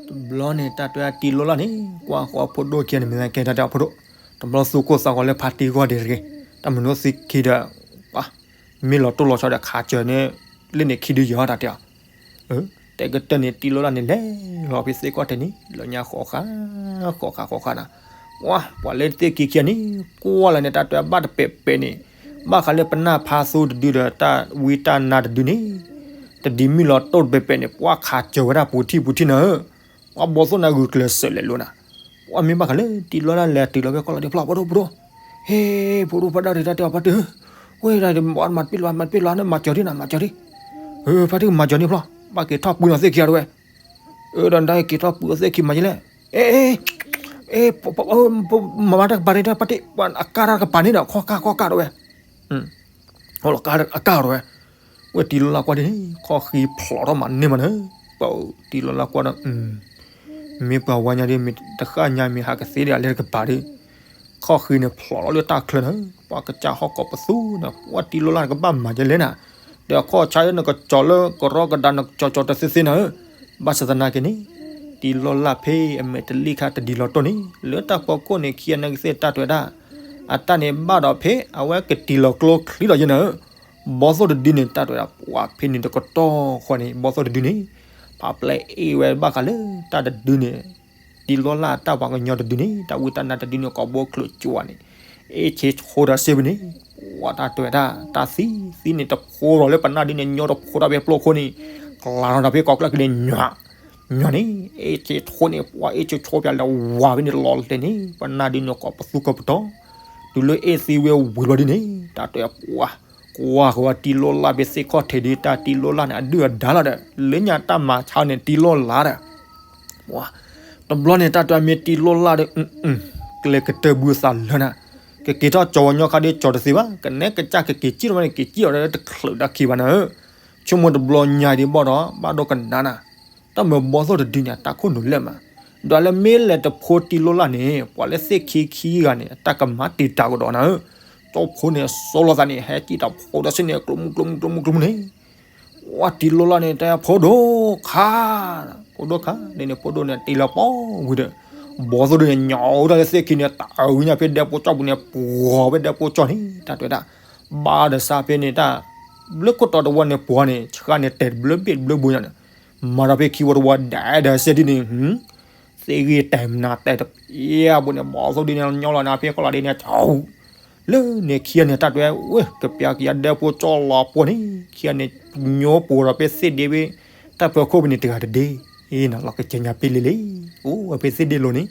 တဘျီန့ၣ် တၢ်တဲတံၤလိလၢ်န့ၣ် ကွၢ်ဃီဖိဒိၣ်ခံဂၤန့ၣ် မ့ၢ်ကဲတၢ်တဲအီၤဖိဒိၣ်, တဘျီသူၣ်ကိၢ်သးဂီၤလၢဖါတံၢ်ဂီၢ်ဒံးတဂ့ၤ, တၢ်မနုၤသ့ၣ်ခံဒီး, မ့ၢ်လီၤတိၢ်လီၤဆီဒီးခးစၢၤန့ၣ်, လၢန့ၣ်ခံဒုယီၤတၢ်တဲအီၤ, တဲကတၢၢ်န့ၣ် တံၤလိလၢ်န့ၣ်လဲၤလီၤဖဲသ့ၣ်ခီၣ်ထံးန့ၣ် လၢညါဃီဃာ်, ဃီဃာ်ဃီဃာ်နၤ, ဝါ ပှၤလၢသ့ၣ်ခံခံဂၤန့ၣ် ကွၢ်လၢန့ၣ် တၢ်တဲဘၣ်တပဲာ်ပဲာ်န့ၣ်, ဘၣ်ဃးလၢပနၢ်ဖးသိတဒုဒီးတၢ်ဝံတၢ်နါတဒုန့ၣ်, တဒံမုၢ်လီၤတိၢ်တပဲာ်ပဲာ်န့ၣ် ပှၤခးစၢၤဝဲဒၣ်ပူၤထံၣ်ပူၤထံၣ်နၤဧၢ, ပှၤဘီသိၣ်နၤဂုာ်ကျဲးစၢးလဲၤလိၤနၤ, ပှၤမ့ၢ်ဘၣ်ဃးလၢတံၤလိလၢ်လဲၤတုၤလီၤဖဲကီၢ်လီၤဒံးဖျီၣ်ဖိဒိၣ်ဖိဒိၣ်, ဟ့ ဖိဒိၣ်ဖါဒၣ်ဒံးတၢ်တဲအီၤဖါတံၢ်ဧၢ, ဝဲဒၣ်ဒံး မၤတပ့ၢ်လီၤ မၤတပ့ၢ်လီၤ နမၤစၢၤဒံးနၤ မၤစၢၤဒံး, ဖါတံၢ်မၤစၢၤန့ၣ်ဖျီၣ်, ဘၣ်က့ၤထီၣ်ပှံၤနီၤသ့ၣ်ခံဂၤတဝဲ အၢ ဒီးနတၢ်က့ၤထီၣ်ပှံၤအီၤသ့ၣ်ခံမၤယလဲၣ်, အ့ အ့ မၤဘၣ်တၢ်ကပၤန့ၣ် တၢ်ဖါတံၢ် ပှၤအကၢ်တၢ်ကပၤန့ၣ်ဒီး ခီၣ်ကၢ်ခီၣ်ကၢ်တဝဲ, ဟီၣ်လီၤကၢ်အကၢ်တဝဲ, ဝဲတံၤလိလၢ်ကွၢ်ဒ်န့ၣ် ခီၣ်ဃံဖျိးထီၣ်မးန့ၢ်မးနၢၤ, ပတံၤလိလၢ်ကွၢ်ဒီး မ့ၢ်ပှၤဝါညါဒ် မ့ၢ်တဃၣ်ညါ မ့ၢ်ဟးကသ့ဒ်အလဲၤတကပၤဒီး, ခီၣ်ဃံန့ၣ်ဖျိးထီၣ်လၢတၢ်ချၢနၤ, ပှၤကစၢ်ဟီၣ်ကိးပသူနၤ, ပှၤတံၤလိလၢ်နကဘၣ်မၤယလဲၣ်နၤ, ဒီးအခီၣ်ဆါလၢနကကၠီၤလၢကရီကဒါနကကၠီၤကၠီၤတသ့သ့နၤဧၢ, ဘၣ်ဆၣ်သနာ်က့န့ၣ်, တံၤလိလၢ်ဖဲအမဲာ်တလံၣ်ခါတဒံးလီၤတိၢ်န့ၣ် လၢတၢ်ဖီခိၣ်န့ၣ် ခံဂၤန့ၣ်ကသ့ၣ်တၢ်တွဲၤဒၣ်, အတၢ်န့ၣ်ဘၣ်ဒီးဖဲအဝဲကတံၤလီၤကျိချံလီၤယဲနၤဧၢ, ဘီသိၣ်တဒုန့ၣ် တၢ်တွဲၤဒၣ်ပှၤဖဲန့ၣ်တကတီၢ်ဃီန့ၣ် ဘီသိၣ်တဒုန့ၣ်, ဖးပျဲၢ်အ့ၣ်ဝဲဘၣ်ဃးလၢတၢ်တဒုန့ၣ်, တံၤလိလၢ်တၢ်ပှၤကညီတဒုန့ၣ် တၢ်ဝံတၢ်နါတဒုန့ၣ် ကိးဘိချုးကၠိန့ၣ်, အ့ၣ်ဆ့ဆိဒီးစ့ၢ်ဝဲန့ၣ်, ပှၤတၢ်တွဲၤဒၣ်တၢ်သံ, သံန့ၣ်တဖိးဒီးလၢပနၢ်ဒုန့ၣ် ညီတဖိးတၢ်ဖဲပျိခိၣ်န့ၣ်, ကျးထီၣ်တၢ်ဖဲကိးကျၢၢ်က့ၤန့ၣ် ညီ, ညီန့ၣ်, အ့ၣ်ဆ့ဆိန့ၣ် ပှၤအ့ၣ်ဆ့ဆိပျဲလၢဝၤဖဲန့ၣ်လီၤလဲၤန့ၣ် ပနၢ်ဒုန့ၣ်ကိးပသူကိးပတီၤ, တုၤလၢအ့ၣ်သံဝဲဝံၤလီၤဒုန့ၣ် တၢ်တွဲၤပှၤ, ကွၢ်ဃီၤတံၤလိလၢ်ဖဲသ့ၣ်ခီၣ်ထံးဒု တၢ်တံၤလိလၢ်န့ၣ် အဒုၣ်အဒါလီၤဒီး လၢညါတၢ်မၤဆါန့ၣ် တံၤလိလၢ်ဒီး တဘျီန့ၣ် တၢ်တွဲၤမ့ၢ်တံၤလိလၢ်ဒီး, ကျဲကတၢၢ်ဘုသးလၢနၤ, ကက့ၤထီၣ်ကၠီၤဝဲညီခါဒီးကၠီၤတသ့ဘၣ်, ကနဲကစၢ်ကက့ၤစံၣ်ထီၣ်ဝဲန့ၣ် က့ၤစံၣ်ထီၣ်ဒီးတချုးတၢ်ခံဘၣ်နၤဧၢ, ဆိကမိၣ်တဘျီညါဒံးဘၣ်ဒီး ဘၣ်ဒိကနၣ်နၤ, တၢ်မၤဘီသိၣ်တဒုန့ၣ် တၢ်ခိၣ်နူာ်လဲၣ်မး, ဒီးလၢမ့ၢ်လဲၤတဖိတံၤလိလၢ်န့ၣ် ပှၤလၢသ့ၣ်ခံခံဂၤန့ၣ် တၢ်ကမၤတံာ်တာ်ကဒီးနၤဧၢ, ကၠီဖိန့ၣ် စီၤလီၤသးန့ၣ် ဟဲစံၣ်တၢ်ဖိဒီးစ့ၢ်န့ၣ် ကျိမုကျိမုကျိမုကျိမုန့ၣ် ဝဲတံၤလိလၢ်န့ၣ် တဲဖိဒိၣ်ခါ, ဖိဒိၣ်ခါဒ်န့ၣ် ဖိဒိၣ်န့ၣ်တ့လီၤပီၢ်ဝံၤဒီး ဘီသိၣ်ဒုန့ၣ် ညိးဝဲဒၣ်လၢသ့ၣ်ခံန့ၣ် တၢ်အုးညါဖဲဒဲဖိကၠီပူၤန့ၣ် ပှီၤဖဲဒဲဖိကၠီန့ၣ် တၢ်တဲဝဲဒၣ် ဘၣ်ဒီးစးဖဲန့ၣ်တၢ် ဘျုးခိၣ်တီတဝီန့ၣ်ပှီၤန့ၣ် ဆှၣ်န့ၣ်တဲာ်တဘျုးဘ့ၣ်တဘျုးဘိညါန့ၣ် မၤဒီးဖဲခံဝီတဝီဒဲးဒီးစဲဒ်န့ၣ် သ့ၣ်ဂ့ၤတဲာ်မနုၤတဲာ်တပျဲဘိန့ၣ် ဘီသိၣ်ဒုန့ၣ် ညီလီၤနၤဖဲကီၢ်လီၤဒ့န့ၣ် လၢန့ၣ်ခံဂၤန့ၣ် တၢ်တဲဝဲ ကပျၢ်ကယၤဒဲဖိကၠီလီၤပှီၤန့ၣ် ခံဂၤန့ၣ် ညိပှီၤဒီးဖဲသ့ၣ်ဒ့ဖဲ တၢ်ပၢၤခိၣ်ဖဲန့ၣ်တဂၤတဒ့ အ့ၣ် နလီၤကစဲညါပ့ၢ်လံလံ အိၣ်ဝဲဖဲသ့ၣ်ဒ့လိၤန့ၣ်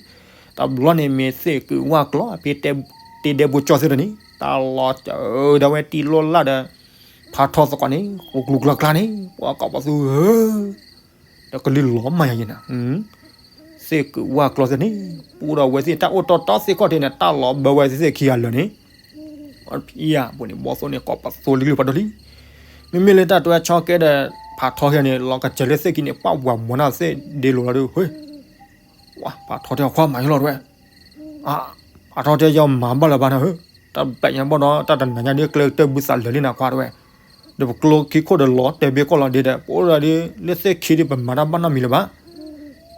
တဘျီန့ၣ်မ့ၢ်သ့ၣ်ကုးဝၢ်ကျီ ဖဲတ့ဒဲဖိကၠီသ့ၣ်တန့ၣ် တၢ်လီၤစၢၤဒီးဝဲတံၤလိၣ်လၢ်ဒီး ဖးထီသကိးန့ၣ် ကျူကျူကျါကျါန့ၣ် ပှၤကိးပသူဧၢ ဒီးကလုၢ်လီၤမၢ်ယၤယဲနၤ သ့ၣ်ကုးဝၢ်ကျီသ့ၣ်န့ၣ် ပူဒီးဝဲသ့ၣ်တၢ်အိၣ်တီတီသ့ၣ်ခီၣ်ထံးန့ၣ် တၢ်လီၤဘၢဝဲသ့ၣ်ခံဂၤလၢာ်န့ၣ် ဖဲအပူၤန့ၣ် ဘီသိၣ်န့ၣ် ကိးပသူလံကလုၢ်ဖးဒိၣ်လံ မ့မ့ၢ်လၢတၢ်တဲဆီကဲဒီး ဖးထီဟဲန့ၣ် လီၤကစၢၤလၢသ့ၣ်ခံန့ၣ် ပှၤဝၤမီၤနၢ်သ့ၣ်ဒ့လိၤလီၤဒီး ဟ့ ဖးထီတဲအခွါမၤယလီၤတဝဲ ဖးထီတဲယမၤဘၣ်လၢၤဘၣ်နၤဧၢ တၢ်ဘၣ်ညါဘၣ်ဒီး တၢ်တနၤညါဒ်ကျဲကတၢၢ်ဘုသးလၢာ်လံနၤခွါတဝဲ ဒီးပကျိခံခိၣ်ဒီးလီၤတဲာ်ဘ့ၣ်ကီၢ်လီၤဒ့ဒီး ပအိၣ်ဒၣ်ဒ်လၢသ့ၣ်ခံဒ်ပမၤတၢ်ဘၣ်နီတမံၤလၢၤဘၣ်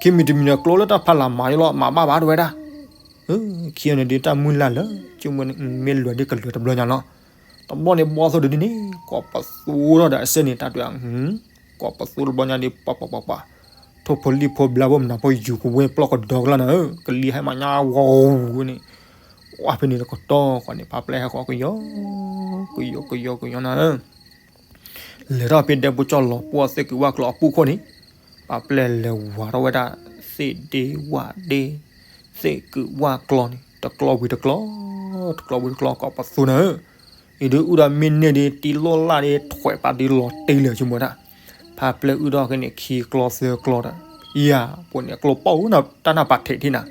ခံမံၤတမံၤန့ၣ် ကျိလၢတၢ်ဖးလၢ်မၤယလီၤ မၤဘၣ်ဘၣ်တဝဲဒၣ် ခံဂၤန့ၣ်ဒ်တၢ်မုၢ်လၢ်လၢာ် ကမ့ၢ်လွဲၤဒ်ကလွဲၤတဘျီညါလီၤ တဘျီန့ၣ်ဘီသိၣ်ဒုဒ်န့ၣ် ကိးပသူထီၣ်ဒီးအစဲန့ၣ် တၢ်တဲ ကိးပသူတဘျီညါဒ်ပှၤပှၤပှၤပှၤ ထိၣ်ဖိလံၣ်ဖိဘျါဖိမနုၤဖိယူၤကဝဲပျီၢ်ကဒီကလၢ်နၤဧၢ ကလံၤဟဲမၤညါဝီၤဝူၤန့ၣ် ဝဲဖဲန့ၣ်တကတီၢ်ဃီန့ၣ် ဖးပျဲၢ်ဟဲဃီကယီ ကယီကယီကယီနၤဧၢ လဲၤထီၣ်ဖဲဒဲဖိကၠီလီၤပှီၢ်သ့ၣ်ကုးဝၢ်ကျီအပူၤခိၣ်န့ၣ် ဖးပျဲၢ်လဲၤဝၤထီၣ်ဝဲဒၣ် သ့ၣ်ဒ့ဝၣ်ဒ့ သ့ၣ်ကုးဝၢ်ကျီန့ၣ် တကျီဝံၤတကျီ တကျီဝံၤတကျီ ကိးပသူနၤဧၢ အံၤဒုးအုၣ်ဒီးမ့ၢ်န့ၢ်ဒ်တံၤလိၣ်လၢ်ဒ်ထွဲးပာ်ဒ်လီၤတ့ၢ်လၢာ်ဆိကမိၣ်ဒၣ် ဖးပျဲၢ်အုၣ်ထီၣ်က့ၤန့ၣ်ခံကျီသၢကျီဒီး ယၤပူၤန့ၣ် ကျိပီၢ်အိၣ်တၢ်နၢ်ပာ်ထံးထံၣ်နၤ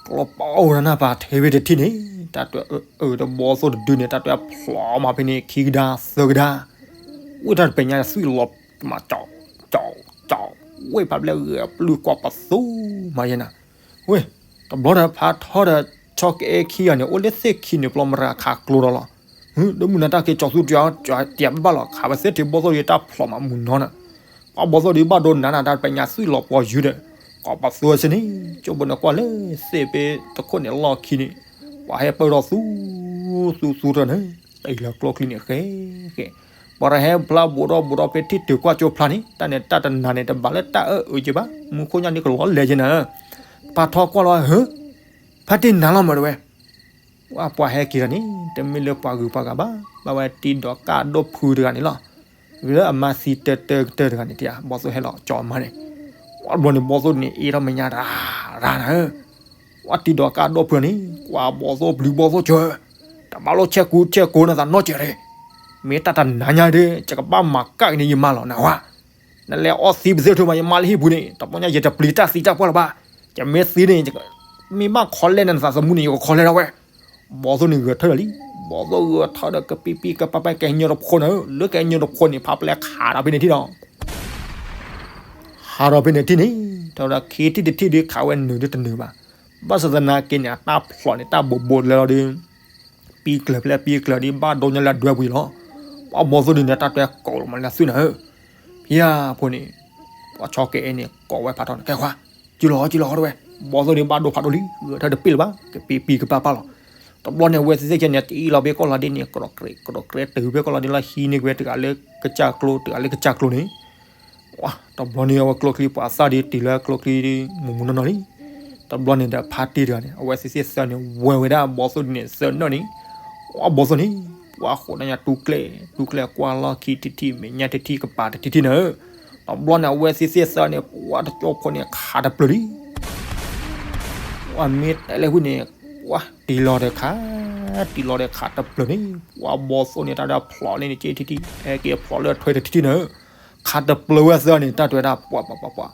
ကျိပီၢ်အိၣ်တၢ်နၢ်ပာ်ထံးဝဲတထံၣ်န့ၣ် တၢ်တဲအၢ တဘီသိၣ်တဒုန့ၣ် တၢ်တဲဖျိးမးဖဲန့ၣ် ခံကဒါသၢကဒါ ဝဲတၢ်တပဲာ်ညါသွံၣ်လီၤမး ကၠီ ကၠီ ကၠီ ဝဲဖးပျဲၢ်ဂဲၤပျုၢ်ကိးပသူမးယဲနၤ ဝဲ တဘျီဒီးဖးထီဒီး ဆီကအဲခံဂၤန့ၣ် အိၣ်လၢသ့ၣ်ခံန့ၣ် ပျီမရၤခးကျိဒီးလီၤ ဒီးမုၢ်နၤတၢ်က့ၤကၠီသူတၢ်တဘၣ်လီၤ ခးဝဲသ့ၣ်ထံဘီသိၣ်ဒ်တၢ်ဖျိးမးမုၢ်နီၤနၤ ပှၤဘီသိၣ်ဒ်ဘၣ်ဒိနးနၤ တၢ်တပဲာ်ညါသွံၣ်လီၤပှီၤယုာ်ဒီး ကိးပသူစ့န့ၣ် ကၠိဘိန့ၣ်ကွၢ်လၢသ့ၣ်ဖဲတခိၣ်န့ၣ်လီၢ်ခံန့ၣ် ပှၤဟဲပၢၢ်ထီၣ်သူ သူသူတၢ်န့ၣ် တအံၤလၢကျိချံန့ၣ်ဃဲ ဃဲ ပှၤတဟဲဖျါဘူးထီၣ်ဘူးထီၣ်ဖဲထံၣ်တုၤကွၢ်ကၠိဖျါန့ၣ် တၢ်န့ၣ်တၢ်တနၤန့ၣ် တဘၣ်လၢတၢ်အၢအုးက့ဘၣ် မူခိၣ်ညါန့ၣ်ကလီၤလဲၤက့နၤ ဖးထီကွၢ်လီၤ ဟၢ ဖးတ့ၢ်နၤလီၤမးတဝဲ ပှၤဟဲက့ၤဒီးန့ၣ် တမ့ၢ်လၢပှၤဂုၤပှၤဂၤဘၣ် ဘၣ်ဝဲတံၤဒိးကၣ်ဒိၣ်ဖုတဂၤန့ၣ်လီၤ လၢအမါသံတၢတၢကတၢၢ်တဂၤန့ၣ် ဘီသိၣ်ဟဲလီၤကၠီမါန့ၣ် ပှၤဘျီန့ၣ်ဘီသိၣ်န့ၣ် အ့ၣ်ထီၣ်မဲာ်ညါရၤရၤနၤဧၢ ပှၤတံၤဒိးကၣ်ဒိၣ်ဖုန့ၣ် ပှၤဘီသိၣ်ပျံၤဘီသိၣ်စၢၤ တဘၣ်လိၣ်ဆဲးကူဆဲးကိးနသးနီတစဲးရ့ၣ် မ့ၢ်တၢ်တနၤညါဒီး ယကဘၣ်မၤကၣ်က့ၤန့ၢ်ယမါလီၤနဟါ နလဲၤအီသံပသ့ၣ်ထူမး ယမါလၢဟံၣ်ပူၤန့ၣ် တဘျီညါယတပျံၤတၢ်သံတၢ်ပှၢ်လၢၤဘၣ် ယမ့ၢ်သံန့ၣ် မ့ၢ်ဘၣ်ခီလဲၣ်နသးသမူန့ၣ် ယကခီလဲၣ်ထီၣ်ဝဲ ဘီသိၣ်န့ၣ်ဂဲၤထၢၣ်ဒီးလံ ဘီသိၣ်ဂဲၤထၢၣ်ဒီးကပံပံကပာ်ပာ်ကဲညီတဖိနၤဧၢ လၢကဲညီတဖိန့ၣ် ဖးပျဲၢ်ခးဒီးဖဲန့ၣ်ထံၣ်ဒီး ဟးဒီးဖဲန့ၣ်ထံၣ်န့ၣ် တဝဲဒၣ်ခံထံၣ်တထံၣ်ဒ်ခးဝဲနုာ်ဒ်တနုာ်ဘၣ် ဘၣ်ဆၣ်သနာ်က့န့ၣ် အတၢ်ဖျိးန့ၣ် တၢ်ဘိးဘိးလဲလီၤဒီး ပံကျၢၤဖဲပံကျၢၤဒ် ဘၣ်ဒိညါလၢအဒွဲပူၤလီၤ ပှၤဘီသိၣ်ဒ်န့ၣ် တၢ်တွဲကိးလီၤမးလၢသွံၣ်နၤဧၢ ဖဲအပူၤန့ၣ် ပှၤဆီကအဲန့ၣ် ကိးဝဲဖးထီန့ၣ် ကဲခွါ ကံလီၤကံလီၤတဝဲ ဘီသိၣ်ဒ်ဘၣ်ဒိဖးဒိၣ်လံ ဂဲၤထၢၣ်တပ့ၢ်လၢၤဘၣ် ကပံပံကပာ်ပာ်လီၤ တဘျီန့ၣ် အဝဲသ့ၣ်သ့ၣ်ကဲန့ၣ် တအံၤလီၤဘ့ၣ်ကီၢ်လီၤဒ့န့ၣ် ကဒီးကြဲး ကဒီးကြဲးတုၤဖဲကီၢ်လီၤဒ့လီၤ ဟံးန့ၢ်က့ၤဝဲတဂၤလၢကစၢ်ကျိ တဂၤလၢကစၢ်ကျိန့ၣ် တဘျီန့ၣ် အဝဲကျိချံပှၤသၣ်ဒ်တံၤလၢကျိချံမူးမူးနီၢ်နီၢ်လံ တဘျီန့ၣ်ဒီးဖါတံၢ်တဂၤန့ၣ် အဝဲသ့ၣ်သ့ၣ်သၢန့ၣ် ဝဲၤဝဲဒၣ်ဘီသိၣ်ဒ်န့ၣ် သၢနီၣ်န့ၣ် ပှၤဘီသိၣ်န့ၣ် ပှၤဃိးနညါတူၢ်ကျဲ တူၢ်ကျဲကွၢ်လီၢ်ခံတထံၣ် မဲာ်ညါတထံၣ် ကပၤတထံၣ်ထံၣ်နၤဧၢ တဘျီန့ၣ် အဝဲသ့ၣ်သ့ၣ်သၢန့ၣ် ပှၤတကၠိဖိန့ၣ် ခးတပျၢၤလံ ပှၤမ့ၢ်တဲလၢဝံၤန့ၣ် ပှၤတံၤလီၤဒီးခး တံၤလီၤဒီးခးတပျၢၤန့ၣ် ပှၤဘီသိၣ်န့ၣ် တၢ်ဒၣ်ဖျိးန့ၣ် က့ထံထံၣ် ဟဲက့ၤဖျိးလၢအထွဲတထံၣ်ထံၣ်နၤဧၢ ခးတပျၢၤဝဲသၢန့ၣ် တၢ်တဲဝဲဒၣ် ပှၤပှၤပှၤပှၤ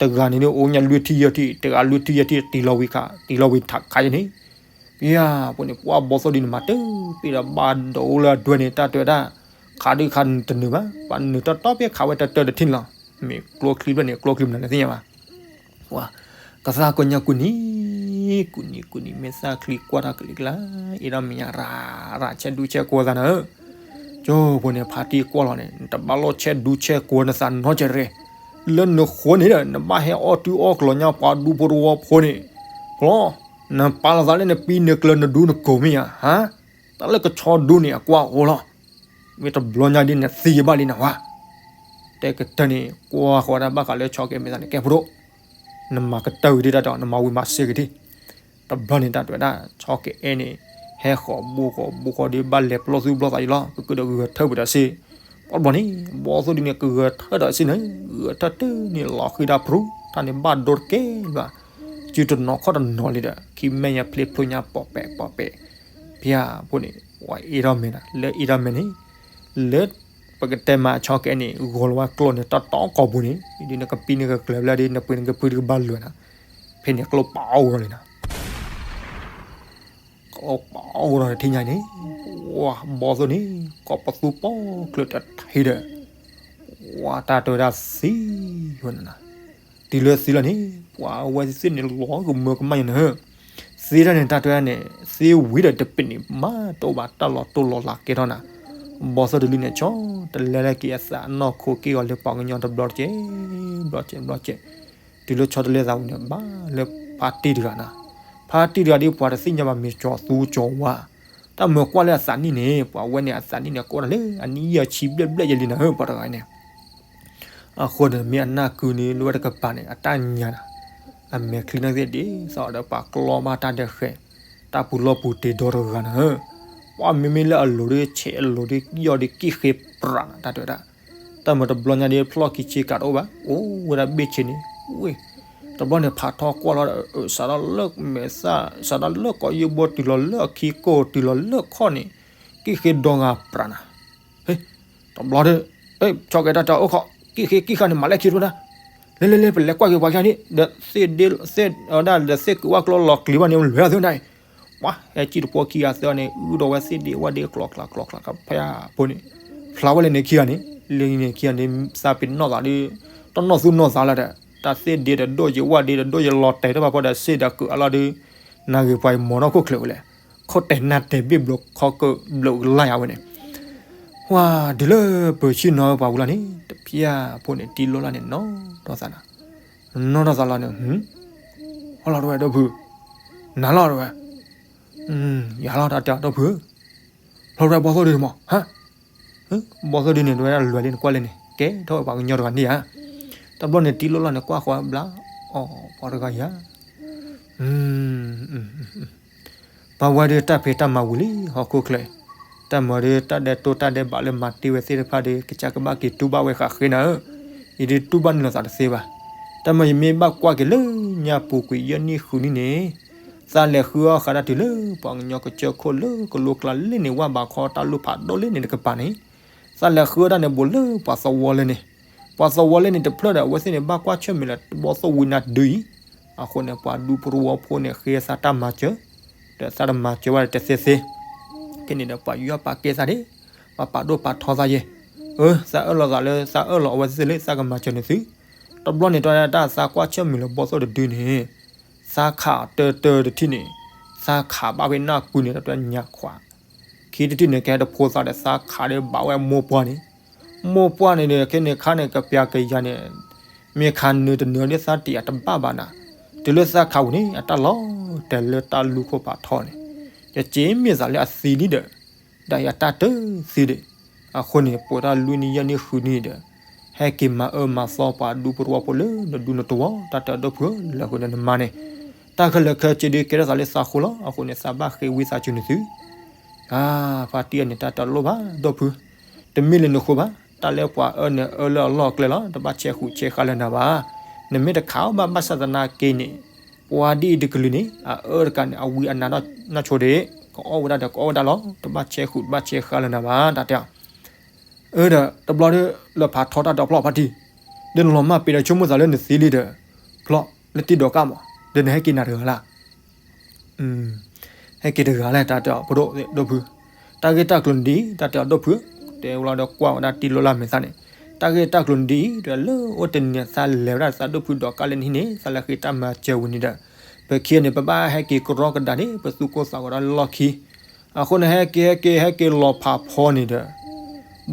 တဂၤန့ၣ်ဒ်အိၣ်ညါလွံၢ်ထံၣ်ယဲၢ်ထံၣ် တဂၤလွံၢ်ထံၣ်ယဲၢ်ထံၣ် တံၤလီၤဝံၤခး တံၤလီၤဝံၤခးယဲၢ်န့ၣ် ဖဲအပူၤန့ၣ် ပှၤဘီသိၣ်ဒ်န့ၣ် မၤတပ့ၢ်ဒီးဘၣ်ဒိလၢအဒွဲန့ၣ် တၢ်တဲဝဲဒၣ် ခးဒုးခးတနုာ်ဘၣ် ပှၤနုာ်တီတီဖဲခးဝဲတၢတၢတထံၣ်န့ၣ်လီၤ မ့ၢ်ကျိချံဘျဲၣ်န့ၣ် ကျိချံမနုၤလဲၣ်သ့ၣ်ညါဘၣ် ကသါကညီကူၣ်နံၤ ကူၣ်နံၤကူၣ်နံၤ မ့ၢ်သၣ်ချံကွၢ်တၢ်ကလုာ်ကျါ အ့ၣ်ဒိးမဲာ်ညါရၤရၤ ဆဲးဒူဆဲးကိးသးနၤဧၢ ကၠိဖိန့ၣ် ဖါတံၢ်ကွၢ်လီၤန့ၣ် နတဘၣ်လိၣ်ဆဲးဒူဆဲးကိးနသးနီတစဲးရ့ၣ် လၢနဃိန့ၣ်ဒီး နဘၣ်ဟဲအီၣ်တုၤအီၣ်ကျိၤညါပှၤဒူဖိတဝီဖိန့ၣ်, ကျီ, နပာ်လီၤသးလၢနပံနကျၢၤနဒူနကိာ်မ့ၢ်ဧါ, ဟါ, တၢ်လၢကဆီဒူန့ၣ် အကွၢ်အိၣ်လီၤ, မ့ၢ်တဘျီညါဒ်နသံယဘၣ်လံနဝါ, တဲကတၢၢ်န့ၣ် ကွၢ်ဃီၤတၢ်ဘၣ်ဃးလၢဆီကဲမဲာ်သးန့ၣ် ကဲဖိဒိၣ်, နမၤကတၢၢ်ဝံၤဒ်တၢ်ဒီး နမၤဝံၤမၤစ့ၢ်က့ၤဒံး, တဘျီန့ၣ်တၢ်တဲဝဲဒၣ် ဆီကအဲၣ်န့ၣ် ဟဲဃီၤဘိဃီၤဘိဃီၤဒ်ဘၣ်လဲၤပလီၢ်သူၣ်ပလီၢ်သးအံၤလီၤ, ကကဒီးဂဲၤထၢၣ်ပတၢ်စ့ၢ်, ပှၤတဘျီန့ၣ် ဘီသိၣ်ဒ်န့ၣ် ကဂဲၤထၢၣ်တၢ်စ့ၢ်န့ၣ်, ဂဲၤထၢၣ်တၢ်န့ၣ် လီၤဃံတၢ်ဖရူ, တၢ်န့ၣ်ဘၣ်ဒိတကဲဘၣ်, စုတနီၤခီၣ်တနီၤလံဒီး ခံမဲာ်ညါဖျ့ဖျိညါပိာ်ပဲာ်ပိာ်ပဲာ်, ဖၠၣ်ဖိန့ၣ် ပှၤအ့ၣ်ထီၣ်မဲာ်နၤ လၢအ့ၣ်ထီၣ်မဲာ်န့ၣ်, လၢ ပကတဲမးဆီကအဲၣ်န့ၣ် ဂီၤလီၤဝဲကျိန့ၣ် တၢ်တီကီၢ်ပူၤန့ၣ်, ဒ်နကပံနကကျၢၤဘျဲၣ်ဒ် နပှ့ၤနကဖုတကဘၣ်လွဲၤနၤ, ဖဲန့ၣ်ကျိပာ်အီၣ်ဂီၤလံနၤ, ကျိပာ်အီၣ်ဂီၤဒီးထံၣ်ညါန့ၣ်, ပှၤဘီသိၣ်န့ၣ် ကိးပသူပီၣ်ချၢတထံဒီး, ပှၤတၢ်တဲဝဲဒၣ်သံဝဲနၤ, တုၤလၢသံလီၤန့ၣ် ပှၤအဝဲသ့ၣ်န့ၣ်လီၤကမၢကမၣ်ယၤနၤ သ့တၢ်န့ၣ် တၢ်တဲန့ၣ် သ့ဝံၤဒီးတပ့ၤန့ၣ် မၤတအိၣ်ဘၣ်တၢ်လီၤတိၢ်လီၤလးကဲထီၣ်နၤ, ဘီသိၣ်တလံန့ၣ် ဆီတလဲလၢက့ၤအသးအနီၢ်ခိက့ၢ်ဂီၤလၢပှၤကညီတဘျီတကဲး, ဘျီတကဲး ဘျီတကဲး, တုၤလၢဆီတလဲသးဝံၤန့ၣ် ဘၣ်လၢဖါတံၢ်တဂၤနၤ, ဖါတံၢ်တဂၤဒ်ပှၤတသ့ၣ်ညါဘၣ်မ့ၢ်ကၠီၤသူကၠီၤဝါ, တၢ်မၤကွၢ်လၢအသးနံၣ်န့ၣ် ပှၤဝဲန့ၣ်အသးနံၣ်န့ၣ် ကအိၣ်ဒၣ်လၢအနံၣ်ယဲၢ်ဆံဘျဲၣ်ဘျဲၣ်ယဲၢ်လံနၤဧၢ ပှၤတဂၤန့ၣ် အဃိန့ၣ် မ့ၢ်အနၢ်ကုန့ၣ် လၢဝဲတကပၤန့ၣ် အတၢ်ညါနၤ, အမဲာ်ချံနီၣ်သ့ၣ်ဒ်သိးဒီးပှၤကျီဘၣ်တၢ်ဒဲးဃဲ, တၢ်ပူၤလီၢ်ပူၤတ့ၤဒီတဂၤနၤဧၢ, ပှၤမ့မ့ၢ်လၢအလိၤဒီး ဆဲးအလိၤဒီး ယီၢ်ဒီးကံၣ်ဃ့ပြးနၤ တၢ်တဲဝဲဒၣ်, တၢ်မၤတဘျီညါဒ်ဖျီၣ်ခံဆ့ကၤတအိၣ်ဘၣ် အိၣ်ဝဲဒၣ်ဘ့ၣ်ဆ့န့ၣ်, ဝ့ၢ်, တဘျီန့ၣ်ဖးထီကွၢ်လီၤဒီး စးထီၣ်လၢမဲာ်သၣ် စးထီၣ်လၢကီးယိဘိတုၤလီၤလၢအခံကိၢ်တုၤလီၤလၢခီၣ်န့ၣ်, ကံၣ်ဃ့ဒီဂၤပြးနၤ ဟ့, တဘျီဒီး, ဆီကဲတၢ်တဲအိၣ်ခီ, ကံၣ်ဃ့ကံၣ်ဃာ်န့ၣ် မၤလဲၣ်ခံတဖျိဒၣ်, လဲၤလဲၤလဲၤ ပလဲၤကွၢ်က့ၤပှၤကါန့ၣ် ဒီးသ့ၣ်ဒ့, သ့ၣ်, ဒီးသ့ၣ်ကုးဝၣ်ကျိလီၤကျံၤဘၣ်န့ၣ် လွဲၤအီၤသ့ၣ်နၤ, ပှၤဟဲကံၣ်တပှီခံဂၤသၢန့ၣ် အုၣ်ဒီးဝဲသ့ၣ်ဒ့ဝၣ်ဒ့ကျိၤကျါကျိၤကျါကဖၠၣ်ဖိန့ၣ်, ဖျါဝဲလဲၣ်န့ၣ်ခံဂၤန့ၣ်, လၢန့ၣ်ခံဂၤန့ၣ် သးပ့ၤနီၣ်သးဒီး, တၢ်နီၢ်သူၣ်နီၢ်သးလၢဒီး, တၢ်သ့ၣ်ဒ့ဒီးဒိၣ်ယဝၣ်ဒ့ဒီးဒိၣ်ယလီၤတဲာ်တဘၣ်ဖီဒီး စ့ၣ်ဒီးကုးအလီၢ်ဒီး, နဂ့ၤပှၤအံၤမီၤနီၢ်ခိၣ်ချၢးဝဲလဲၣ်, ခိၣ်တဲာ်နၢ်တဲာ်ဘ့ၣ်ဘျိခီကၢၢ်ဘျုးကလၢ်ယၤဝဲန့ၣ် ဝါ, တုၤလၢပၢၤဆံၣ်နီၤပှၤဝံၤလီၤန့ၣ် တဖၠၣ်ဖိန့ၣ် တံလိၣ်လၢ်န့ၣ် နီၢ်ထီၣ်သးနၤ, နီၢ်ထီၣ်သးလီၤန့ၣ်, ဟီလီၤတဝဲဒိၣ်ဖု, နၤလီၤတဝဲ, ယၤလီၤတၢ်တဲအီၤဒိၣ်ဖု, ဖျီတဝဲဘီသိၣ်ဒုမး, ဟါ, ဘီသိၣ်ဒုန့ၣ် တဝဲဒၣ်လွဲၤလံနကွၢ်လဲၣ်န့ၣ် ကဲထီၣ်ဝဲပှၤကညီတဂၤန့ၣ်ဧါ, တဘျီန့ၣ် တံလိၣ်လီၤန့ၣ် ကွၢ်ဃီဘျါ, အီၤ ပှၤတဂၤယၤ ပှၤဝဲဒၣ်တၢ်ဖံးတၢ်မၤဝံၤလံ ဟီၣ်ခိၣ်ချၢ, တၢ်မၤဒီးတၢ်ဒဲးတိၢ်တၢ်ဒဲးဘးလၢမၤတ့ၢ်ဝဲသ့ၣ်တဖၣ်ဒီး ကစၢ်ကဘၣ်က့ၤတူၢ်ဘၣ်ဝဲဃးဃ့နၤဧၢ, ယဒုးတူၢ်ဘၣ်န့ၢ်လိာ်သးတသ့ဘၣ်, တၢ်မၤယမ့ၢ်ဘၣ်ကွၢ်က့ၤလၢညါပူၤကွံာ်ယဲၢ်နံၣ်ဃုနံၣ်န့ၣ်, သးလဲၤဃုအီၣ်ဃးဒၣ်တုၤလၢပှၤကညီကစၢၢ်ခိၣ်လၢကလိကျါလၢန့ၣ် ဝၣ်ဘးခီတၢ်လူၢ်ဖးဒိၣ်လၢန့ၣ်တကပၤန့ၣ်, သးလဲၤဃုအီၣ်ဒၣ်န့ၣ် ဘူးလၢပှၤသဝီလၢန့ၣ်, ပှၤသဝီလၢန့ၣ်တဖျၢၣ်ဒီး အဝဲသ့ၣ်န့ၣ် ဘၣ်ကွၢ်ဆၢၣ်မဲာ်လၢဘီသိၣ်ဝံနၤဒုအံၤ, အဃိန့ၣ် ပှၤဒူဖိတဝီဖိန့ၣ် ဃ့သးတၢ်မၤစၢၤ, ဒီးသးတမၤစၢၤဝဲဒီးတသ့သ့, ခဲန့ၣ်ဒီးပှၤယွၤပာ်ကဲသးဒၣ်, ပှၤပာ်ဒိၣ်ပာ်ထီသးယဲၢ်, အၢ သးအၢၣ်လီၤသးလၢ သးအၢၣ်လီၤအဝဲသ့ၣ်လၢ သးကမၤစၢၤန့ၢ်သု, တဘျီန့ၣ် တၢ်သးကွၢ်ဆၢၣ်မဲာ်လၢဘီသိၣ်တဒုန့ၣ်, သးခးတၢတၢတထံၣ်န့ၣ်, သးခးဘၣ်ဖဲနၢ်ကုန့ၣ် တၢ်တညါခွး ခံတထံၣ်န့ၣ် ကဟဲတဖိသးဒီးသးခးဒီးဘၣ်ဝဲမိၢ်ပှၢ်န့ၣ်, မိၢ်ပှၢ်န့ၣ်ဒီး ခဲန့ၣ်ခါန့ၣ် ကပျးကယၤန့ၣ်, မ့ၢ်ခးနၢၤတနၢၤဒီးသးတယာ်တဘၣ်ဘၣ်နၤ, တုၤလၢသးခးဝံၤန့ၣ် အတၢ်လီၤတဲာ်လၢတၢ်လူၢ်ခိၣ်ဖးထီန့ၣ်, ယစ့မ့ၢ်သးလၢအသံလံဒီး, ဒီးယတၢ်တသံဒီး, အဃိန့ၣ် ပှဲၤတၢ်လွံၢ်နံၣ်ယဲၢ်နံၣ်ဃုနံၣ်ဒီး, ဟဲက့ၤမၤအၢမၤသီပှၤဒူဖိတဝီဖိလၢနဒူနတဝီ, တၢ်တဲအီၤဒိၣ်ဖုဧၢ လၢဃုာ်ဒီးနမါန့ၣ်, တၢ်ခဲလၢာ်ခဲဆ့ဒုးကဲထီၣ်သးလၢသးဃိလီၤ, အဃိန့ၣ် သးဘၣ်ဃ့ဝံသးစူၤန့ၢ်သု အါ, ဖါတံၢ်အန့ၣ် တၢ်တလိၣ်ဘၣ် ဒိၣ်ဖု, တမ့ၢ်လၢနဃိဘၣ်, တၢ်လၢပှၤအၢန့ၣ် အၢလၢအလီၢ်အကျဲလီၤ, တဘၣ်ဆဲးဃုာ်ဆဲးဃါလၢနၤဘၣ်, နမ့ၢ်တခးအီၤဘၣ် ဘၣ်ဆၣ်သနာ်က့န့ၣ်, ပှၤဒ်အံၤတကလုာ်န့ၣ် အအၢတကးန့ၣ် အဝံအနါနီၢ်ဆိဒ့, ကအီၣ်ဝဲဒၣ်ဒီးကအီၣ်ဝဲဒၣ်လီၤ, တဘၣ်ဆဲးဃုာ်တဘၣ်ဆဲးဃါလၢနၤဘၣ် တၢ်တဲအီၤ အၢဒီး တဘျီဒီး လၢဖးထီတၢ်ဒီဖျီၣ်ဖါတံၢ်, ဒီးနလီၤမၢ်ပ့ၤဒီးဆိကမိၣ်သးလၢနသံလံဒီး, ဖျီၣ်လၢတံၢ်ဒီးကၣ်မး, ဒီးနဟဲက့ၤနၤတဂၤလၢ်, ဟဲက့ၤတဂၤလဲၣ် တၢ်တဲအီၤဖိဒိၣ်ဒိၣ်ဖု, တၢ်ဂ့ၢ်တၢ်ကျိၤန့ၣ်ဒ်အံၤ တၢ်တဲအီၤဒိၣ်ဖု, တဲဝဲလီၤဒီးကွၢ်ဝဲဒၣ်တံၢ်လိၣ်လၢ်မဲာ်သၣ်န့ၣ်, တၢ်ဂ့ၢ်တၢ်ကျိၤန့ၣ်ဒ်အံၤ ဒီးလၢအိၣ်တနံၤသးလဲၤဝဲဒၣ်သးဒိၣ်ဖုဒီးကၣ်လၢနဟံၣ်န့ၣ် သးလဲၤဃ့တၢ်မၤစၢၤဝံၤန့ၣ်ဒီး, ပခံဂၤန့ၣ် ပဘၣ်ဟဲက့ၤကရီကဒါန့ၣ် ပသူၣ်ကိၢ်သးဂီၤဒီးလီၢ်ခံ အဃိန့ၣ် ဟဲက့ၤဟဲက့ၤဟဲက့ၤလီၤဖးဖီန့ၣ်ဒီး,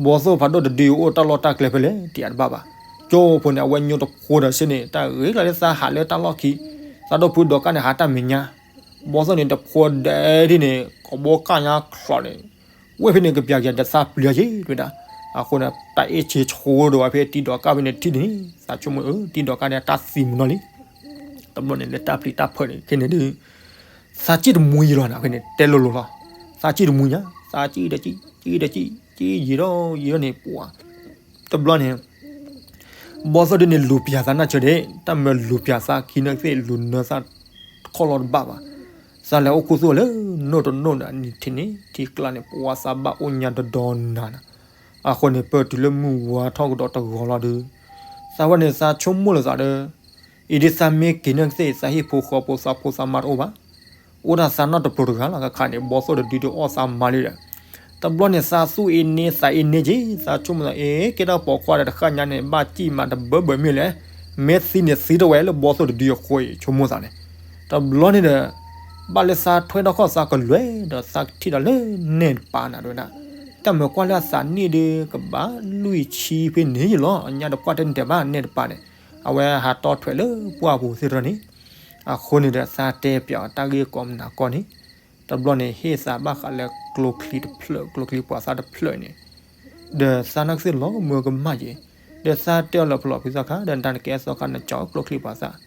ဘီသိၣ်ဖးဒိၣ်တဒုအိၣ်တၢ်လီၢ်တၢ်ကျဲဖဲလဲၣ် တယာ်တဘၣ်ဘၣ်, ကၠိဖိန့ၣ် အဝဲညိတဖိဒီးဆ့န့ၣ် တၢ်ဂ့ၤကျါလၢသးဟးလၢတၢ်လီၢ်ခံ, သးဒိၣ်ဖုဒီးကၣ်န့ၣ် ဟးတၢ်မဲာ်ညါ, ဘီၣ်သိၣ်န့ၣ် တဖိဒဲဒ်န့ၣ် ကိးဘိကၣ်ညါချီးန့ၣ်, ဝဲဖဲန့ၣ်ကပျးက့ၤဒီးသးပျံၤယ့ၤတဲဝဲဒၣ်. အဃိန့ၣ် တၢ်အ့ၣ်ဆ့ဆိဒီးဝဲဖဲတံၤဒီးကၣ်ဖဲန့ၣ်ထံၣ်န့ၣ် သးဆိကမိၣ်အၢ တံၤဒီးကၣ်န့ၣ် တၢ်သံမုၢ်နီၢ်လံ. တဘျီန့ၣ်လၢတၢ်ပျံၤတၢ်ဖုးန့ၣ် ခဲန့ၣ်ဒုး သးစံၣ်တမှံယံၤလီၤန့ၣ် ဖဲန့ၣ် တဲလိၤလိၤလီၤ. သးစံၣ်တမှံညါ သးစံၣ်ဒီးစံၣ် စံၣ်ဒီးစံၣ် စံၣ်ယံၤဒီးယံၤဒီးန့ၣ် ပှၤ တဘျီန့ၣ် ဘီၣ်သိၣ်ဒုန့ၣ် လူၤပျၤသးနၢ်ဆၢဒၣ်, တၢ်မၢလူၤပျၤသးခံနၢ်သ့ၣ် လူၤနၢသးခီၣ်လီၤတဘၣ်ဘၣ်. သးလဲၤအိၣ်ခူသူၣ်လၢနိၣ်တနိၣ်ဒီး နံၤထံးန့ၣ် ထံကျါန့ၣ် ပှၤသးဘၣ်အိၣ်ညါဒီဒီနၤန့ၣ်. အဃိန့ၣ် ပၢၢ်တုၤလၢမုၢ်ဝါထီၣ်ကဒီးတဂီၤလီၤဒုး သးဝဲန့ၣ်သးဆိကမိၣ်လၢသးဒီး အံၤဒ်သးမ့ၢ်က့ၤနၢ်သ့ၣ် သးဟံၣ်ဖိဃီဖိ သးဖိသးမါတအိၣ်ဘၣ်. အိၣ်ဒၣ်သးနီၢ်တပျိၤတဂၤလီၤ. ခါန့ၣ် ဘီၣ်သိၣ်တဒုဒုးအီၣ်သးမါလံဒီး တဘျီန့ၣ် သးသူၣ်အ့န့ သးအ့န့က့ၤ, သးဆိကမိၣ်သး အ့ ကဲဒၣ်ပိာ်ခွါဒီးတဃၣ်ညါန့ၣ် ဘၣ်စံၣ်မးတဘၢဘၢမ့ၢ်လဲၣ်, မ့ၢ်သံန့ၣ်သံတဝဲလၢဘီၣ်သိၣ်တဒုအဃိအံၤ ဆိကမိၣ်သးန့ၣ်. တဘျီန့ၣ်ဒီး ဘၣ်လၢသးထွဲထီၣ်ခီၣ်သးကလွဲဒီး သးထံၣ်ဒီးလၢနဲၣ်တပၤနၤတဲဝဲဒၣ်. တၢ်မၢကွၢ်လၢအသးနံၣ်ဒုး ကဘၣ်လွံၢ်ဆံဖဲန့ၣ်ယလီၤ. အညါတပှၢ်တန့ၢ်ဒံးဘၣ် နဲၣ်တပၤန့ၣ်. အဝဲဟးတီထွဲလၢပှၢ်ပူၤသ့ၣ်တဖၣ်န့ၣ် အဃိန့ၣ်ဒီး သးတဲပၠးအီၤတၢ်ဂ့ၢ်ကီမနၤကီန့ၣ်, တဘျီန့ၣ် ဟ့ၣ်သးဘၣ်ဃးလၢကျိချံတဖျၢၣ် ကျိချံပှၤသၣ်တဖျၢၣ်န့ၣ်, ဒီးသးနၢ်ကသ့ၣ်လီၤမၢကမၣ်ယဲ, ဒီးသးတဲအီၤလၢပလီၢ်ဖုသီခါ ဒီးတၢ်နကဲသီခါနကၠီကျိချံပှၤသၣ်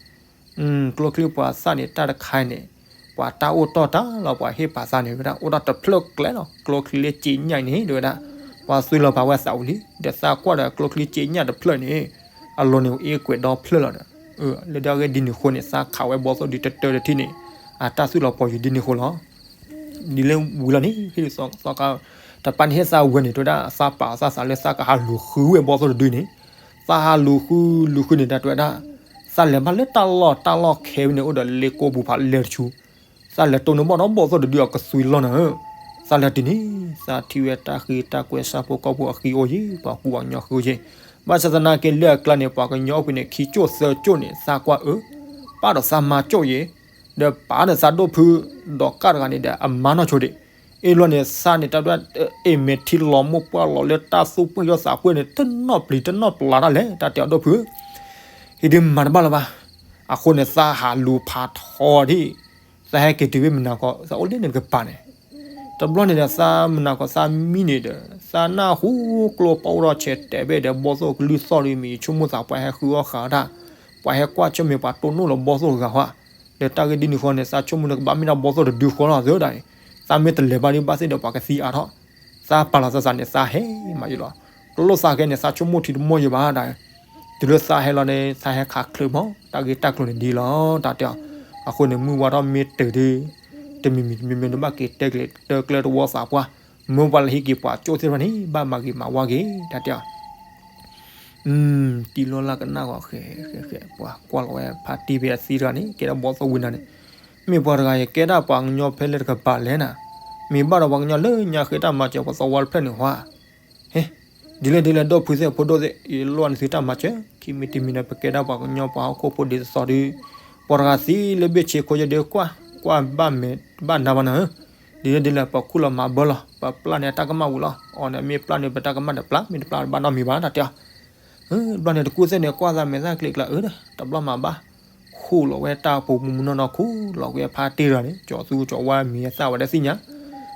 ကျိချံပှၤသၣ်န့ၣ် တၢ်တခါအံၤန့ၣ် ပှၤတၢ်အိၣ်တီၢ်တၢ်လီၤ ပှၤဟ့ၣ်ပာ်သးန့ၣ်ဝဲဒၣ် အိၣ်ဒီးတဖျၢၣ်ကျဲလီၤ. ကျိချံလၢစ့ညၣ်အံၤန့ၣ် တဲဝဲဒၣ် ပှၤသွံလီၤပာ်ဝဲသးဝံၤလံ ဒီးသးကွၢ်ဒီးကျိချံစ့ညၣ်တဖျၢၣ်န့ၣ် အလီၢ်န့ၣ် အ့ၣ်ကွဲးဒီဖျၢၣ်လီၤဒီး လၢဒၣ်ဂ့ၢ်ဒ်န့ၣ်အဃိန့ၣ် သးခးဝဲဘီၣ်သိၣ်ဒုတတၢတထံၣ်န့ၣ် အတၢ်သွံလီၤပာ်ယံၤဒ်န့ၣ်အဃိလီၤ. ဒ်လဲၣ်ဝံၤလီၤန့ၣ် ဟ့ၣ်ဒုးသီခါ တပၤန့ၣ်ဟ့ၣ်သးဝဲန့ၣ် တဲဝဲဒၣ် သးပာ်သးသးလၢသးကဟးလူၤဃုဝဲဘီၣ်သိၣ်တဒုန့ၣ်, သးဟးလူၤဃုလူၤဃုန့ၣ် တဲဝဲဒၣ် သးလဲၤဘၣ်လၢတၢ်လီၢ်တၢ်လီၢ်ခဲဝံၤန့ၣ် အိၣ်ဒီးလ့ကိပူၤဖးလဲၢ်တဆူ သးလဲၤတိၢ်န့ၢ်ဘီၣ်ဒီးဘီၣ်သိၣ်တဒုအကသွံလီၤနၤဧၢ, သးလဲၤတုၤန့ၣ် သးထံၣ်ဝဲတၢ်ဃံတၢ်ကွဲးဆၣ်ဖိကီၢ်ဖိအဃံအိၣ်ယံၤ ပှၤကူပှၤကညီဃံအိၣ်ယံၤ, ဘၣ်ဆၣ်သနာ်က့လၢအကျါန့ၣ် ပှၤကညီအိၣ်ဖဲန့ၣ် ခံကၠိၣ်သၢကၠိၣ်န့ၣ် သးကွၢ်အၢ ပၢ်ဒီးသးမၤကၠိၣ်ယံၤ, ဒီးပၢ်ဒီးသးဒိၣ်ဖု ဒီးကၣ်တဂၤန့ၣ်ဒီး အမါနီၢ်ဆိဒံး, အ့ၣ်လီၤန့ၣ် သးန့ၣ်တၢ်ဒွဲၣ် အ့ၣ်မဲာ်ထံလီၤမိၢ်ပှၢ်လီၤလၢတၢ်သူၣ်ပှၢ်ယီၢ်သးပှၢ်န့ၣ် တနီၣ်ပျံၤတနီၣ်ပျါတၢ်လဲၣ် တၢ်တဲအီၤဒိၣ်ဖု ဟံးဒုးမၤတဘၣ်လၢၤဘၣ်. အဃိန့ၣ် သးဟးလူၤဖးထီဒံး, သးဟဲက့ၤတုၤဖဲမုၢ်နၤခီ သးအိၣ်လၢန့ၣ်တကပၤန့ၣ်, တဘျီန့ၣ်ဒီး သးမုၢ်နၤခီသးမံန့ၣ်ဒီး သးနၢ်ဟူကျိပှၤအိၣ်ထီၣ်ဆဲးတဲာ်ဘၣ်ဒီး ဘီၣ်သိၣ်ကလုၢ်သီၣ်ဒုးမံၤ ဆိကမိၣ်သးပှၤဟဲဃုအီၣ်ဃာ်တၢ်, ပှၤဟဲကွၢ်ဆၢၣ်မဲာ်ပှၤတိၢ်နီၣ်လီၤဘီၣ်သိၣ်တဂၤဟီ, ဒီးတၢ်ဂ့ၢ်ဒ်န့ၣ်ဃီန့ၣ် သးဆိကမိၣ်န့ၣ်ကဘၣ်မ့ၢ်ဒၣ်ဘီၣ်သိၣ်တဒုဃီလီၤသၢဒၣ်န့ၣ်, သးမ့ၢ်တလဲၤဘၣ်ဒုးဘၣ်သ့ၣ်ဒီးပှၤကသံအါထီၣ်, သးပာ်လီၤသးသးန့ၣ် သးဟဲမးယံၤလီၤ. ကျိသးခဲန့ၣ် သးဆိကမိၣ်ထံတမီၢ်ယံၤဘၣ်ဒၣ် တုၤလၢသးဟဲလီၤန့ၣ် သးဟဲခးချၢမး တၢ်ဂ့ၢ်တၢ်ကျိၤန့ၣ်ဒ်လီၤ တၢ်တဲအီၤ. အဃိန့ၣ် မုၢ်ဝါထီၣ်မ့ၢ်တုၤဒုး တမံၤမံၤတမံၤမံၤန့ၣ် ဘၣ်က့ၤတဲကျဲၤတၢ်ကျဲတဝီသးပှၢ်, မ့ၢ်ပှၤလၢဟံးက့ၤပှၤကၠိၣ်သ့ၣ်တဖၣ်န့ၣ် ဘၣ်မၤဂ့ၤမၤဝါက့ၤ တၢ်တဲအီၤ. တံၤလီၤလၢကနၣ်ဂီၤဃဲဃဲဃဲ ပှၤကွၢ်လီၤဝဲဖါတံၢ်ဖဲအသံတဂၤန့ၣ် ကဲဒၣ်ဘီၣ်သိၣ်ဝံၤနၤန့ၣ်, မ့ၢ်ပှၤတဂၤအံၤ ကဲဒၣ်ပှၤကညီဖဲလဲၣ်တကပၤလဲၣ်နၤ, မ့ၢ်ဘၣ်ဒီးပှၤကညီလၢညါဃ့တၢ်မၤစၢၤပှၤသဝီတဖျၢၣ်န့ၣ်ဟါ ဟဲ, ဒ်လဲၣ်ဒ်လဲၣ် ဒီပုၢ်သ့ၣ်ဖိဒိၣ်သ့ၣ် ယလိၣ်န့ၢ်သုတၢ်မၤစၢၤ, ခံမံၤတမံၤန့ၣ် ပကဲဒၣ်ပှၤကညီပှၤဟီၣ်ခိၣ်ဖိဒ်သိးသိးဒီး, ပှၤတဂၤသံလၢဘ့ၣ်ဆ့ခိယဒုးကွၢ်, ကွၢ်ဘၣ်မဲာ်ဘၣ်နါဘၣ်နၤဧၢ, ဒ်လဲၣ်ဒ်လဲၣ် ပခူၣ်လီၤမၤဘၢလီၤ, ပပျၢ်န့ၢ်အတၢ်ကမၣ်ဝံၤလီၤ, အီၤန့ၣ်မ့ၢ်ပျၢ်န့ၢ်ပတၢ်ကမၣ်ဒီးပျၢ်, မ့ၢ်တပျၢ်ဘၣ်နီတမံၤဘၣ် တၢ်တဲအီၤ. တဘျီန့ၣ် တကူၣ်သ့ၣ်န့ၣ် ကွၢ်သးမဲာ်သၣ်ကျ့ကျါအၢဒီး တဘျီမၤဘၣ်, ခူၣ်လီၤဝဲတၢ်ပူၤမုၢ်မုၢ်နီၢ်နီၢ် ခူၣ်လီၤဝဲဖါတံၢ်တဂၤန့ၣ် ကၠီသူကၠီဝါမံၤအသၣ်ဝဲဒၣ်သ့ၣ်ညါ,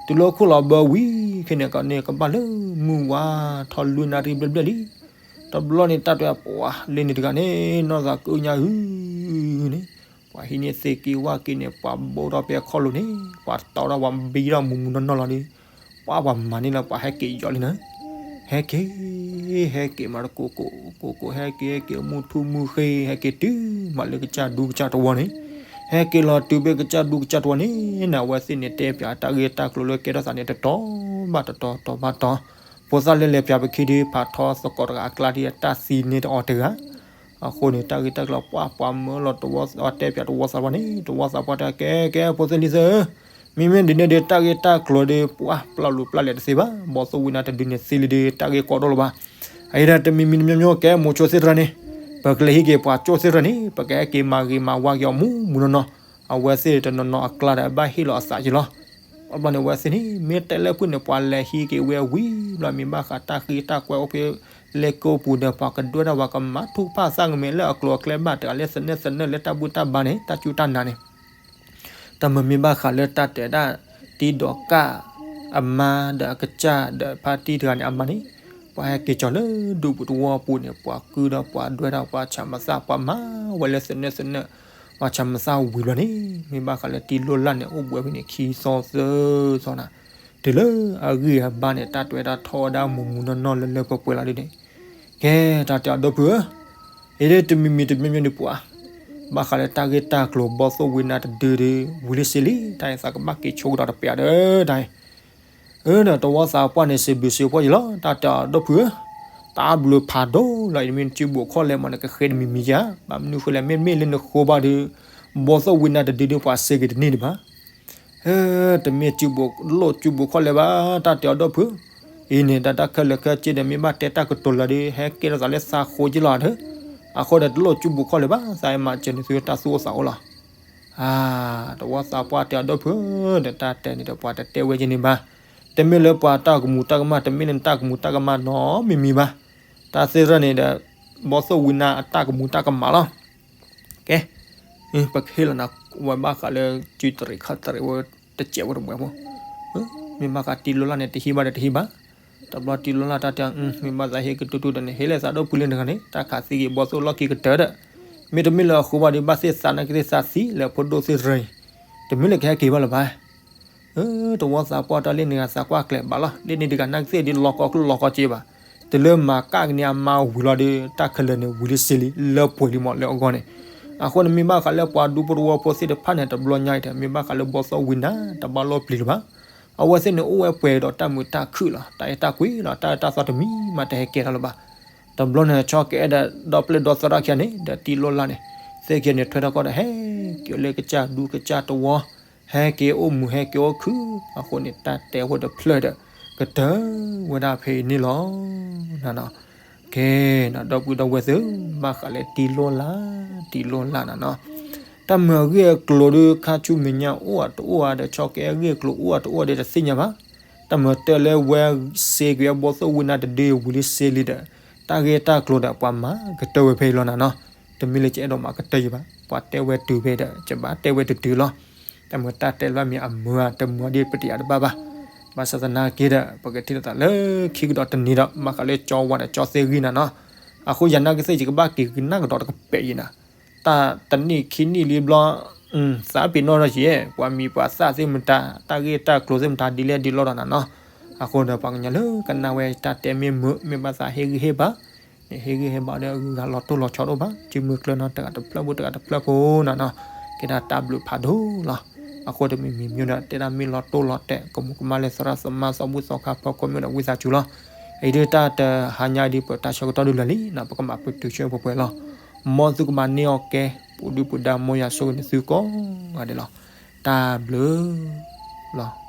တုၤလၢခူၣ်လီၤဘၢဝံၤခဲန့ၣ်ကန့ၣ် ကဘၣ်လၢမုၢ်ဝါထီၣ်လွံၢ်နၣ်ရံၣ်ဘျဲၣ်ဘျဲၣ်လံ, တဘျီန့ၣ် တၢ်တဲပှၤလၢန့ၣ်တဂၤန့ၣ် နီၢ်သးကအုၣ်ညါအုၣ်န့ၣ်, ပှၤဟံးန့ၢ်သ့ၣ်က့ၤဝၣ်က့ၤန့ၣ် ပှၤဘိထီၣ်ဖဲအခီၣ်လိၤန့ၣ် ပှၤတီထီၣ်ပှၤဘံထီၣ်မုၢ်မုၢ်နီၢ်နီၢ်လီၤဒီး ပှၤပှၤမၤန့ၢ်လၢပှၤဟဲက့ၤယီၤလံနၤ, ဟဲက့ၤ, ဟဲက့ၤမးတကိးကိးကိးကိး ဟဲက့ၤဟဲက့ၤမုၢ်ထူၣ်မုၢ်ဃ့ ဟဲက့ၤတုၤမးလၢကစၢ်ဒူကစၢ်တဝီန့ၣ်, ဟဲက့ၤလီၤတုၤဖဲကစၢ်ဒူကစၢ်တဝီန့ၣ် နဝဲသ့ၣ်န့ၣ်တဲပၠးတၢ်ဂ့ၢ်တၢ်ကျိၤလၢကဲထီၣ်သးန့ၣ် တတီၤဘၣ်တတီၤ တီၤဘၣ်တီၤ, ဖိသၣ်လၢလဲၤပၠးပခံဒုး ဖးထီသကိးတဂၤအကျါဒ်အတၢ်သံန့ၢ်တအီၤတဂၤ အဃိန့ၣ် တၢ်ဂ့ၢ်တၢ်ကျိၤပှၢ်ပှၤမၢလီၤတဝီ တဲပၠးတဝီသးပှၢ်န့ၣ် တဝီသးပှၢ်တဲ ကဲကဲ ဖိသ့ၣ်လံၤသၢဧၢ, မ့မ့ၢ်ဒ်န့ၣ်ဒီး တၢ်ဂ့ၢ်တၢ်ကျိၤဒီး ပှၢ်ပျၢ်လူၤပျၢ်လဲၤတသ့ဘၣ်, ဘီၣ်သိၣ်ဝံၤနၤတဒုန့ၣ်သံလံဒီး တၢ်ဂ့ၢ်ကီဒိၣ်လၢၤဘၣ်. အအံၤဒၣ်တမံၤမံၤတမံၤမံၤ ကဲမိၤဆိသ့ၣ်တဖၣ်န့ၣ် ပကလဲၤဟံးက့ၤပှၤကၠိသ့ၣ်တဖၣ်န့ၣ် ပကဟဲက့ၤမၤဂ့ၤမၤဝါက့ၤအီၤမုၢ်မုၢ်နီၢ်နီၢ်, အဝဲသ့ၣ်တနီၤနီၤအကျါဒီး ဘၣ်ဟ့ၣ်လီၤအသးက့ၤလီၤ. အဘျီန့ၣ် အဝဲသ့ၣ်န့ၣ် မ့ၢ်တဲလၢဖုၣ်န့ၣ် ပှၤလဲၤဟံးက့ၤဝဲဝံၤဘျီ မ့ၢ်ဘၣ်ဃးတၢ်ဃံတၢ်ကွဲအိၣ်ဖဲ လဲၤကိးပူၤဒီး ပှၤကဒွဲဒၣ်ပှၤကမၤထူၣ်ကဖၣ်သၣ်ကမဲာ်လၢအကျိၤအကျဲဘၣ် တဂၤလၢသနၢၣ်သနၢၣ်လၢတၢ်ဘူၣ်တၢ်ဘါန့ၣ် တၢ်စူၢ်တၢ်နာ်န့ၣ် တၢ်မၤမ့ၢ်ဘၣ်ဃးလၢတၢ်တဲဒၣ် တံၤဒီးကၣ်အမါဒီးအကစၢ်ဒီးဖါတံၢ်တဂၤန့ၣ် အမါန့ၣ် ပှၤဟဲက့ၤကၠီၤလၢဒူပူၤတဝီပူၤန့ၣ် ပှၤကုၢ်ဒီးပှၤဒွဲဒၣ်ပှၤဆၣ်မသၣ် ပှၤမၤဝဲလၢသနၢၣ်သနၢၣ် ပှၤဆၣ်မသၣ်ဝံၤဘျီန့ၣ် မ့ၢ်ဘၣ်ဃးလၢတံၤလိၢ်လၢ်န့ၣ် အိၣ်ဘှံးဖဲန့ၣ် ခံသီသၢသီနၤ တုၤလၢအဂံၢ်အဘါန့ၣ် တၢ်တွဲတၢ်ထီၣ်ဝဲဒၣ်မူးမူးနီၢ်နီၢ်လၢလၢပှဲၤပှဲၤလီၤဒ်န့ၣ် ကဲ တၢ်တဲအီၤဒီပုၢ်ဧၢ အံၤဒ်တမံၤမံၤတမံၤမံၤန့ၣ်ပှၤ ဘၣ်ဃးလၢတၢ်ဂ့ၢ်တၢ်ကျိၤဘီသိၣ်ဝံနါတဒုဒီး ဝံၤလံစ့လံ တၢ်အံၤသးကဘၣ်က့ၤဆိကဒီးတပျးဒီးတၢ်အံၤ အၢ ဒီးတဝီသးပှၢ်န့ၣ် စံးဘျုးစံးဖှိၣ်ယံၤလီၤ တၢ်တဲအီၤဒီပုၢ်ဧၢ တၢ်ဘျုးဖးဒိၣ်လီၤ အံၤတမ့ၢ်နစုဘူးခီၣ်လဲမး နကဃ့တမံၤမံၤဧါ ဘၣ်မနုၤဃိလဲၣ် မ့မ့ၢ်လၢနဃိဘၣ်ဒီး ဘီသိၣ်ဝံနါတဒုဒီးပှၤစ့က့ၤတန့ၢ်ဒံးဘၣ် တမ့ၢ်စုဘူး တလိၣ်စုဘူးခီၣ်လဲဘၣ် တၢ်တဲအီၤဒီပုၢ်ဧၢ အံၤန့ၣ် တၢ်တၢ်ခဲလၢာ်ခဲဆ့ဒီး မ့ၢ်ဘၣ်တဲတၢ်ကတိၤလၢာ်ဒီး ဟဲကဲထီၣ်သးလၢသးဃိက့လီၤဒီး အဃိဒီးတလိၣ်စုဘူးခီၣ်လဲဘၣ် သးအဲၣ်မးစၢၤန့ၣ် သုတၢ်သူၣ်အိၣ်သးအိၣ်လီၤ အါ တဝီသးပှၢ်တဲအီၤဒီပုၢ်ဧၢ ဒီးတၢ်တဲန့ၣ်ဒီး ပှၤတတဲဝဲက့ၤန့ၣ်ဘၣ် တမ့ၢ်လၢပှၤတၢ်ကမူၤတၢ်ကမၣ် တမ့ၢ်လၢနတၢ်ကမူၤတၢ်ကမၣ်နီတမံၤမံၤဘၣ် တၢ်သ့ၣ်ရၢၣ်န့ၣ်ဒီး ဘီသိၣ်ဝံနါအတၢ်ကမူၤတၢ်ကမၣ်လီၤ ကဲ ပကဟ့ၣ်လီၤနၤ ဝဲဘၣ်ဃးလၢ စုတရံးခါတရံးဝဲ တစဲးဝဲတမှဲၤဖိ မ့ၢ်ဘၣ်ဃးတံၤလိၢ်လၢ်န့ၣ် တဟံးဘၣ်ဒီးတဟံးဘၣ် တဘျီတံၤလိၢ်လၢ်တၢ်တဲ မ့ၢ်ဘၣ်သးဟ့ၣ်ကတူၢ်တူၢ်ဒီးန့ၣ် ဟ့ၣ်လၢသးဒီပုၢ်လၢနဂၤန့ၣ် တၢ်ခးသံက့ၤဘီသိၣ်လီၢ်ခံကတၢၢ်ဒီး မ့တမ့ၢ်လၢအဃိဘၣ်ဒီး ဘၣ်သ့ၣ်သးနာ်က့သ့ၣ်သးသံလၢဖိဒိၣ်သ့ၣ်ရၢၢ်အံၤ တမ့ၢ်လၢကဟဲက့ၤဘၣ်လၢၤဘၣ် တဝီသးပှၢ်တၢ်လၢနဂၤသးကွၢ်ကျဲၤဘၣ်လီၤ လၢန့ၣ်တဂၤနာ်က့သ့ၣ်ဒ်လီၤကီကလုၢ်လီၤကီက့ဘၣ် တုၤလၢမၤကၣ်ကန့ၢ်အမါဝံၤလီၤဒီး တၢ်ခဲလၢာ်န့ၣ် ဝံၤလံစ့လံ လၢပှဲၤလံမးလၢအဂီၢ်န့ၣ် အဃိန့ၣ်မ့ၢ်ဘၣ်ဃးလၢပှၤဒူဖိတဝီဖိသ့ၣ်တဖၣ်န့ၣ် တဘျီညါအံၤဒီး မ့ၢ်ဘၣ်ဃးလၢဘီသိၣ်ဝံနါ တဘၣ်လီၢ်ပျံၤလၢၤဘၣ် အဝဲသ့ၣ်န့ၣ်အိၣ်ဝဲပှဲၤဒီးတၢ်မုာ်တၢ်ခုၣ်လီၤ တၢ်အဲၣ်တၢ်ကွံလီၤ တၢ်အၢတၢ်သီတမံၤမးတဟဲကဲထီၣ်လၢၤဘၣ် တဘျီန့ၣ် ဆီကအဲၣ်ဒီးဒီပျဲၢ်ဒီသရၣ်ခံဂၤန့ၣ် ဒီးတံၤလိၢ်လၢ်န့ၣ် သ့ၣ်ခံဂၤန့ၣ် ထွဲထီၣ်ကီၢ်ဒီး ဟဲက့ၤအိၣ်လၢကစၢ်ဒူကစၢ်တဝီ ဟဲက့ၤအိၣ်မုာ်ဟဲက့ၤအိၣ်ခုၣ် အဃိန့ၣ် တၢ်တဲဝဲတဖျၢၣ်ဒီး ကတၢၢ်ဝဲဒၣ်ဖဲအံၤန့ၣ်လီၤ နၤနီၤ ကဲ ဒီပုၢ်ဒီဝဲၢ်သ့ၣ် ဘၣ်ဃးလၢတံၤလိၢ်လၢ် တံၤလိၢ်လၢ်နၤနီၤ တၢ်မၤအဂ့ၢ်အကျိၤဒီး ခါဆူမဲာ်ညါအိၣ်အတအိၣ်ဧါဒီး ဆီကအဲၣ်ဂ့ၢ်အကျိၤအိၣ်အတအိၣ်ဒီးတသ့ၣ်ညါဘၣ် တၢ်မၤတၢ်လၢဝဲစ့က့ၤအဘီသိၣ်ဝံနါတဒုဝံၤလံစ့လံဒီး တၢ်ဂ့ၢ်တၢ်ကျိၤဒီးပှၤမၤကတၢၢ်ဝဲဖဲအံၤလီၤနၤနီၤ တမ့ၢ်လၢကအဲၣ်ဒိးမၤကတၢၢ်ယံၤဘၣ် ပှၤတဲဝဲတုၤဖဲဒီး ကဘၣ်တဲဝဲတုၤတုၤလီၤ တၢ်မၤတၢ်တဲလၢမ့ၢ်အမုာ်ဧါ တမုာ်ဧါဒ်ပတယၤတဘၣ်ဘၣ် ဘၣ်ဆၣ်သနာ်က့ဒီး ပကထံၣ်လိာ်သးလၢခံကဒီးတနံၤဒီး ဘၣ်ဃးလၢကၠီဝါဒီးကၠီသ့ၣ်ဂံၢ်နၤနီၤ အဃိယၤနာ်က့သ့ၣ် ယကဘၣ်က့ၤကနၣ်ကဒီးတကပဲာ်ယံၤနၤ တၢ်တနံၣ်ခံနံၣ်လံဘျီ သးပ့ၤနီၣ်ထီၣ်က့ၤ ပှၤမံၤပှၤသၣ်သ့ၣ်မတၤ တၢ်ဂ့ၢ်တၢ်ကျိၤသ့ၣ်မတၤဒ်လဲၣ်ဒ်လဲၣ်ဒီးနၤနီၤ အဃိဒီးပှၤကညီလၢကနၣ်ဝဲတၢ်တဲမ့ၢ်မုာ် မ့ၢ်ဘၣ်သးဟ့ၣ်ဂံၢ်ဟ့ၣ်ဘါ န့ၣ်ဟ့ၣ်ဂံၢ်ဟ့ၣ်ဘါဒီးအဂုၤအဂၤလီၤတိၢ်လီၤဆီဒိၣ်ဘၣ် စုမုၢ်ကျၢၢ်နီတဂၤတဖျၢၣ်ဖိတဂၤတဖျၢၣ်ဖိနၤနီၤ ကဲဒၣ်တၢ်ဘျုးဖးဒိၣ်လီၤ အဃိတမံၤမံၤမံၤဒီး တဲဒၣ်မ့ၢ်လီၤတိၢ်လီၤတဲာ် ကမူးကမၣ်လၢသရၣ်သမါသီဘူၣ်သီခါဖီခိၣ်မ့ၢ်ဒီးဝံသးစူၤလီၤ အံၤဒ်တၢ်တဟါညါဒ်ပတၢ်ဆၢကတီၢ်ဒုးလၢာ်လံနီၤ ပကမၤပတုာ်ဆၢပှဲၤပှဲၤလီၤ မ်သုကမၤန့ၢ်အီၣ်ကဲ ပူၤဒုၣ်ပူၤဒါ မ်ယွၤဆိၣ်ဂ့ၤန့ၢ်သုကိးဂၤဒဲးလီၤ တၢ်ဘျုးလီၤ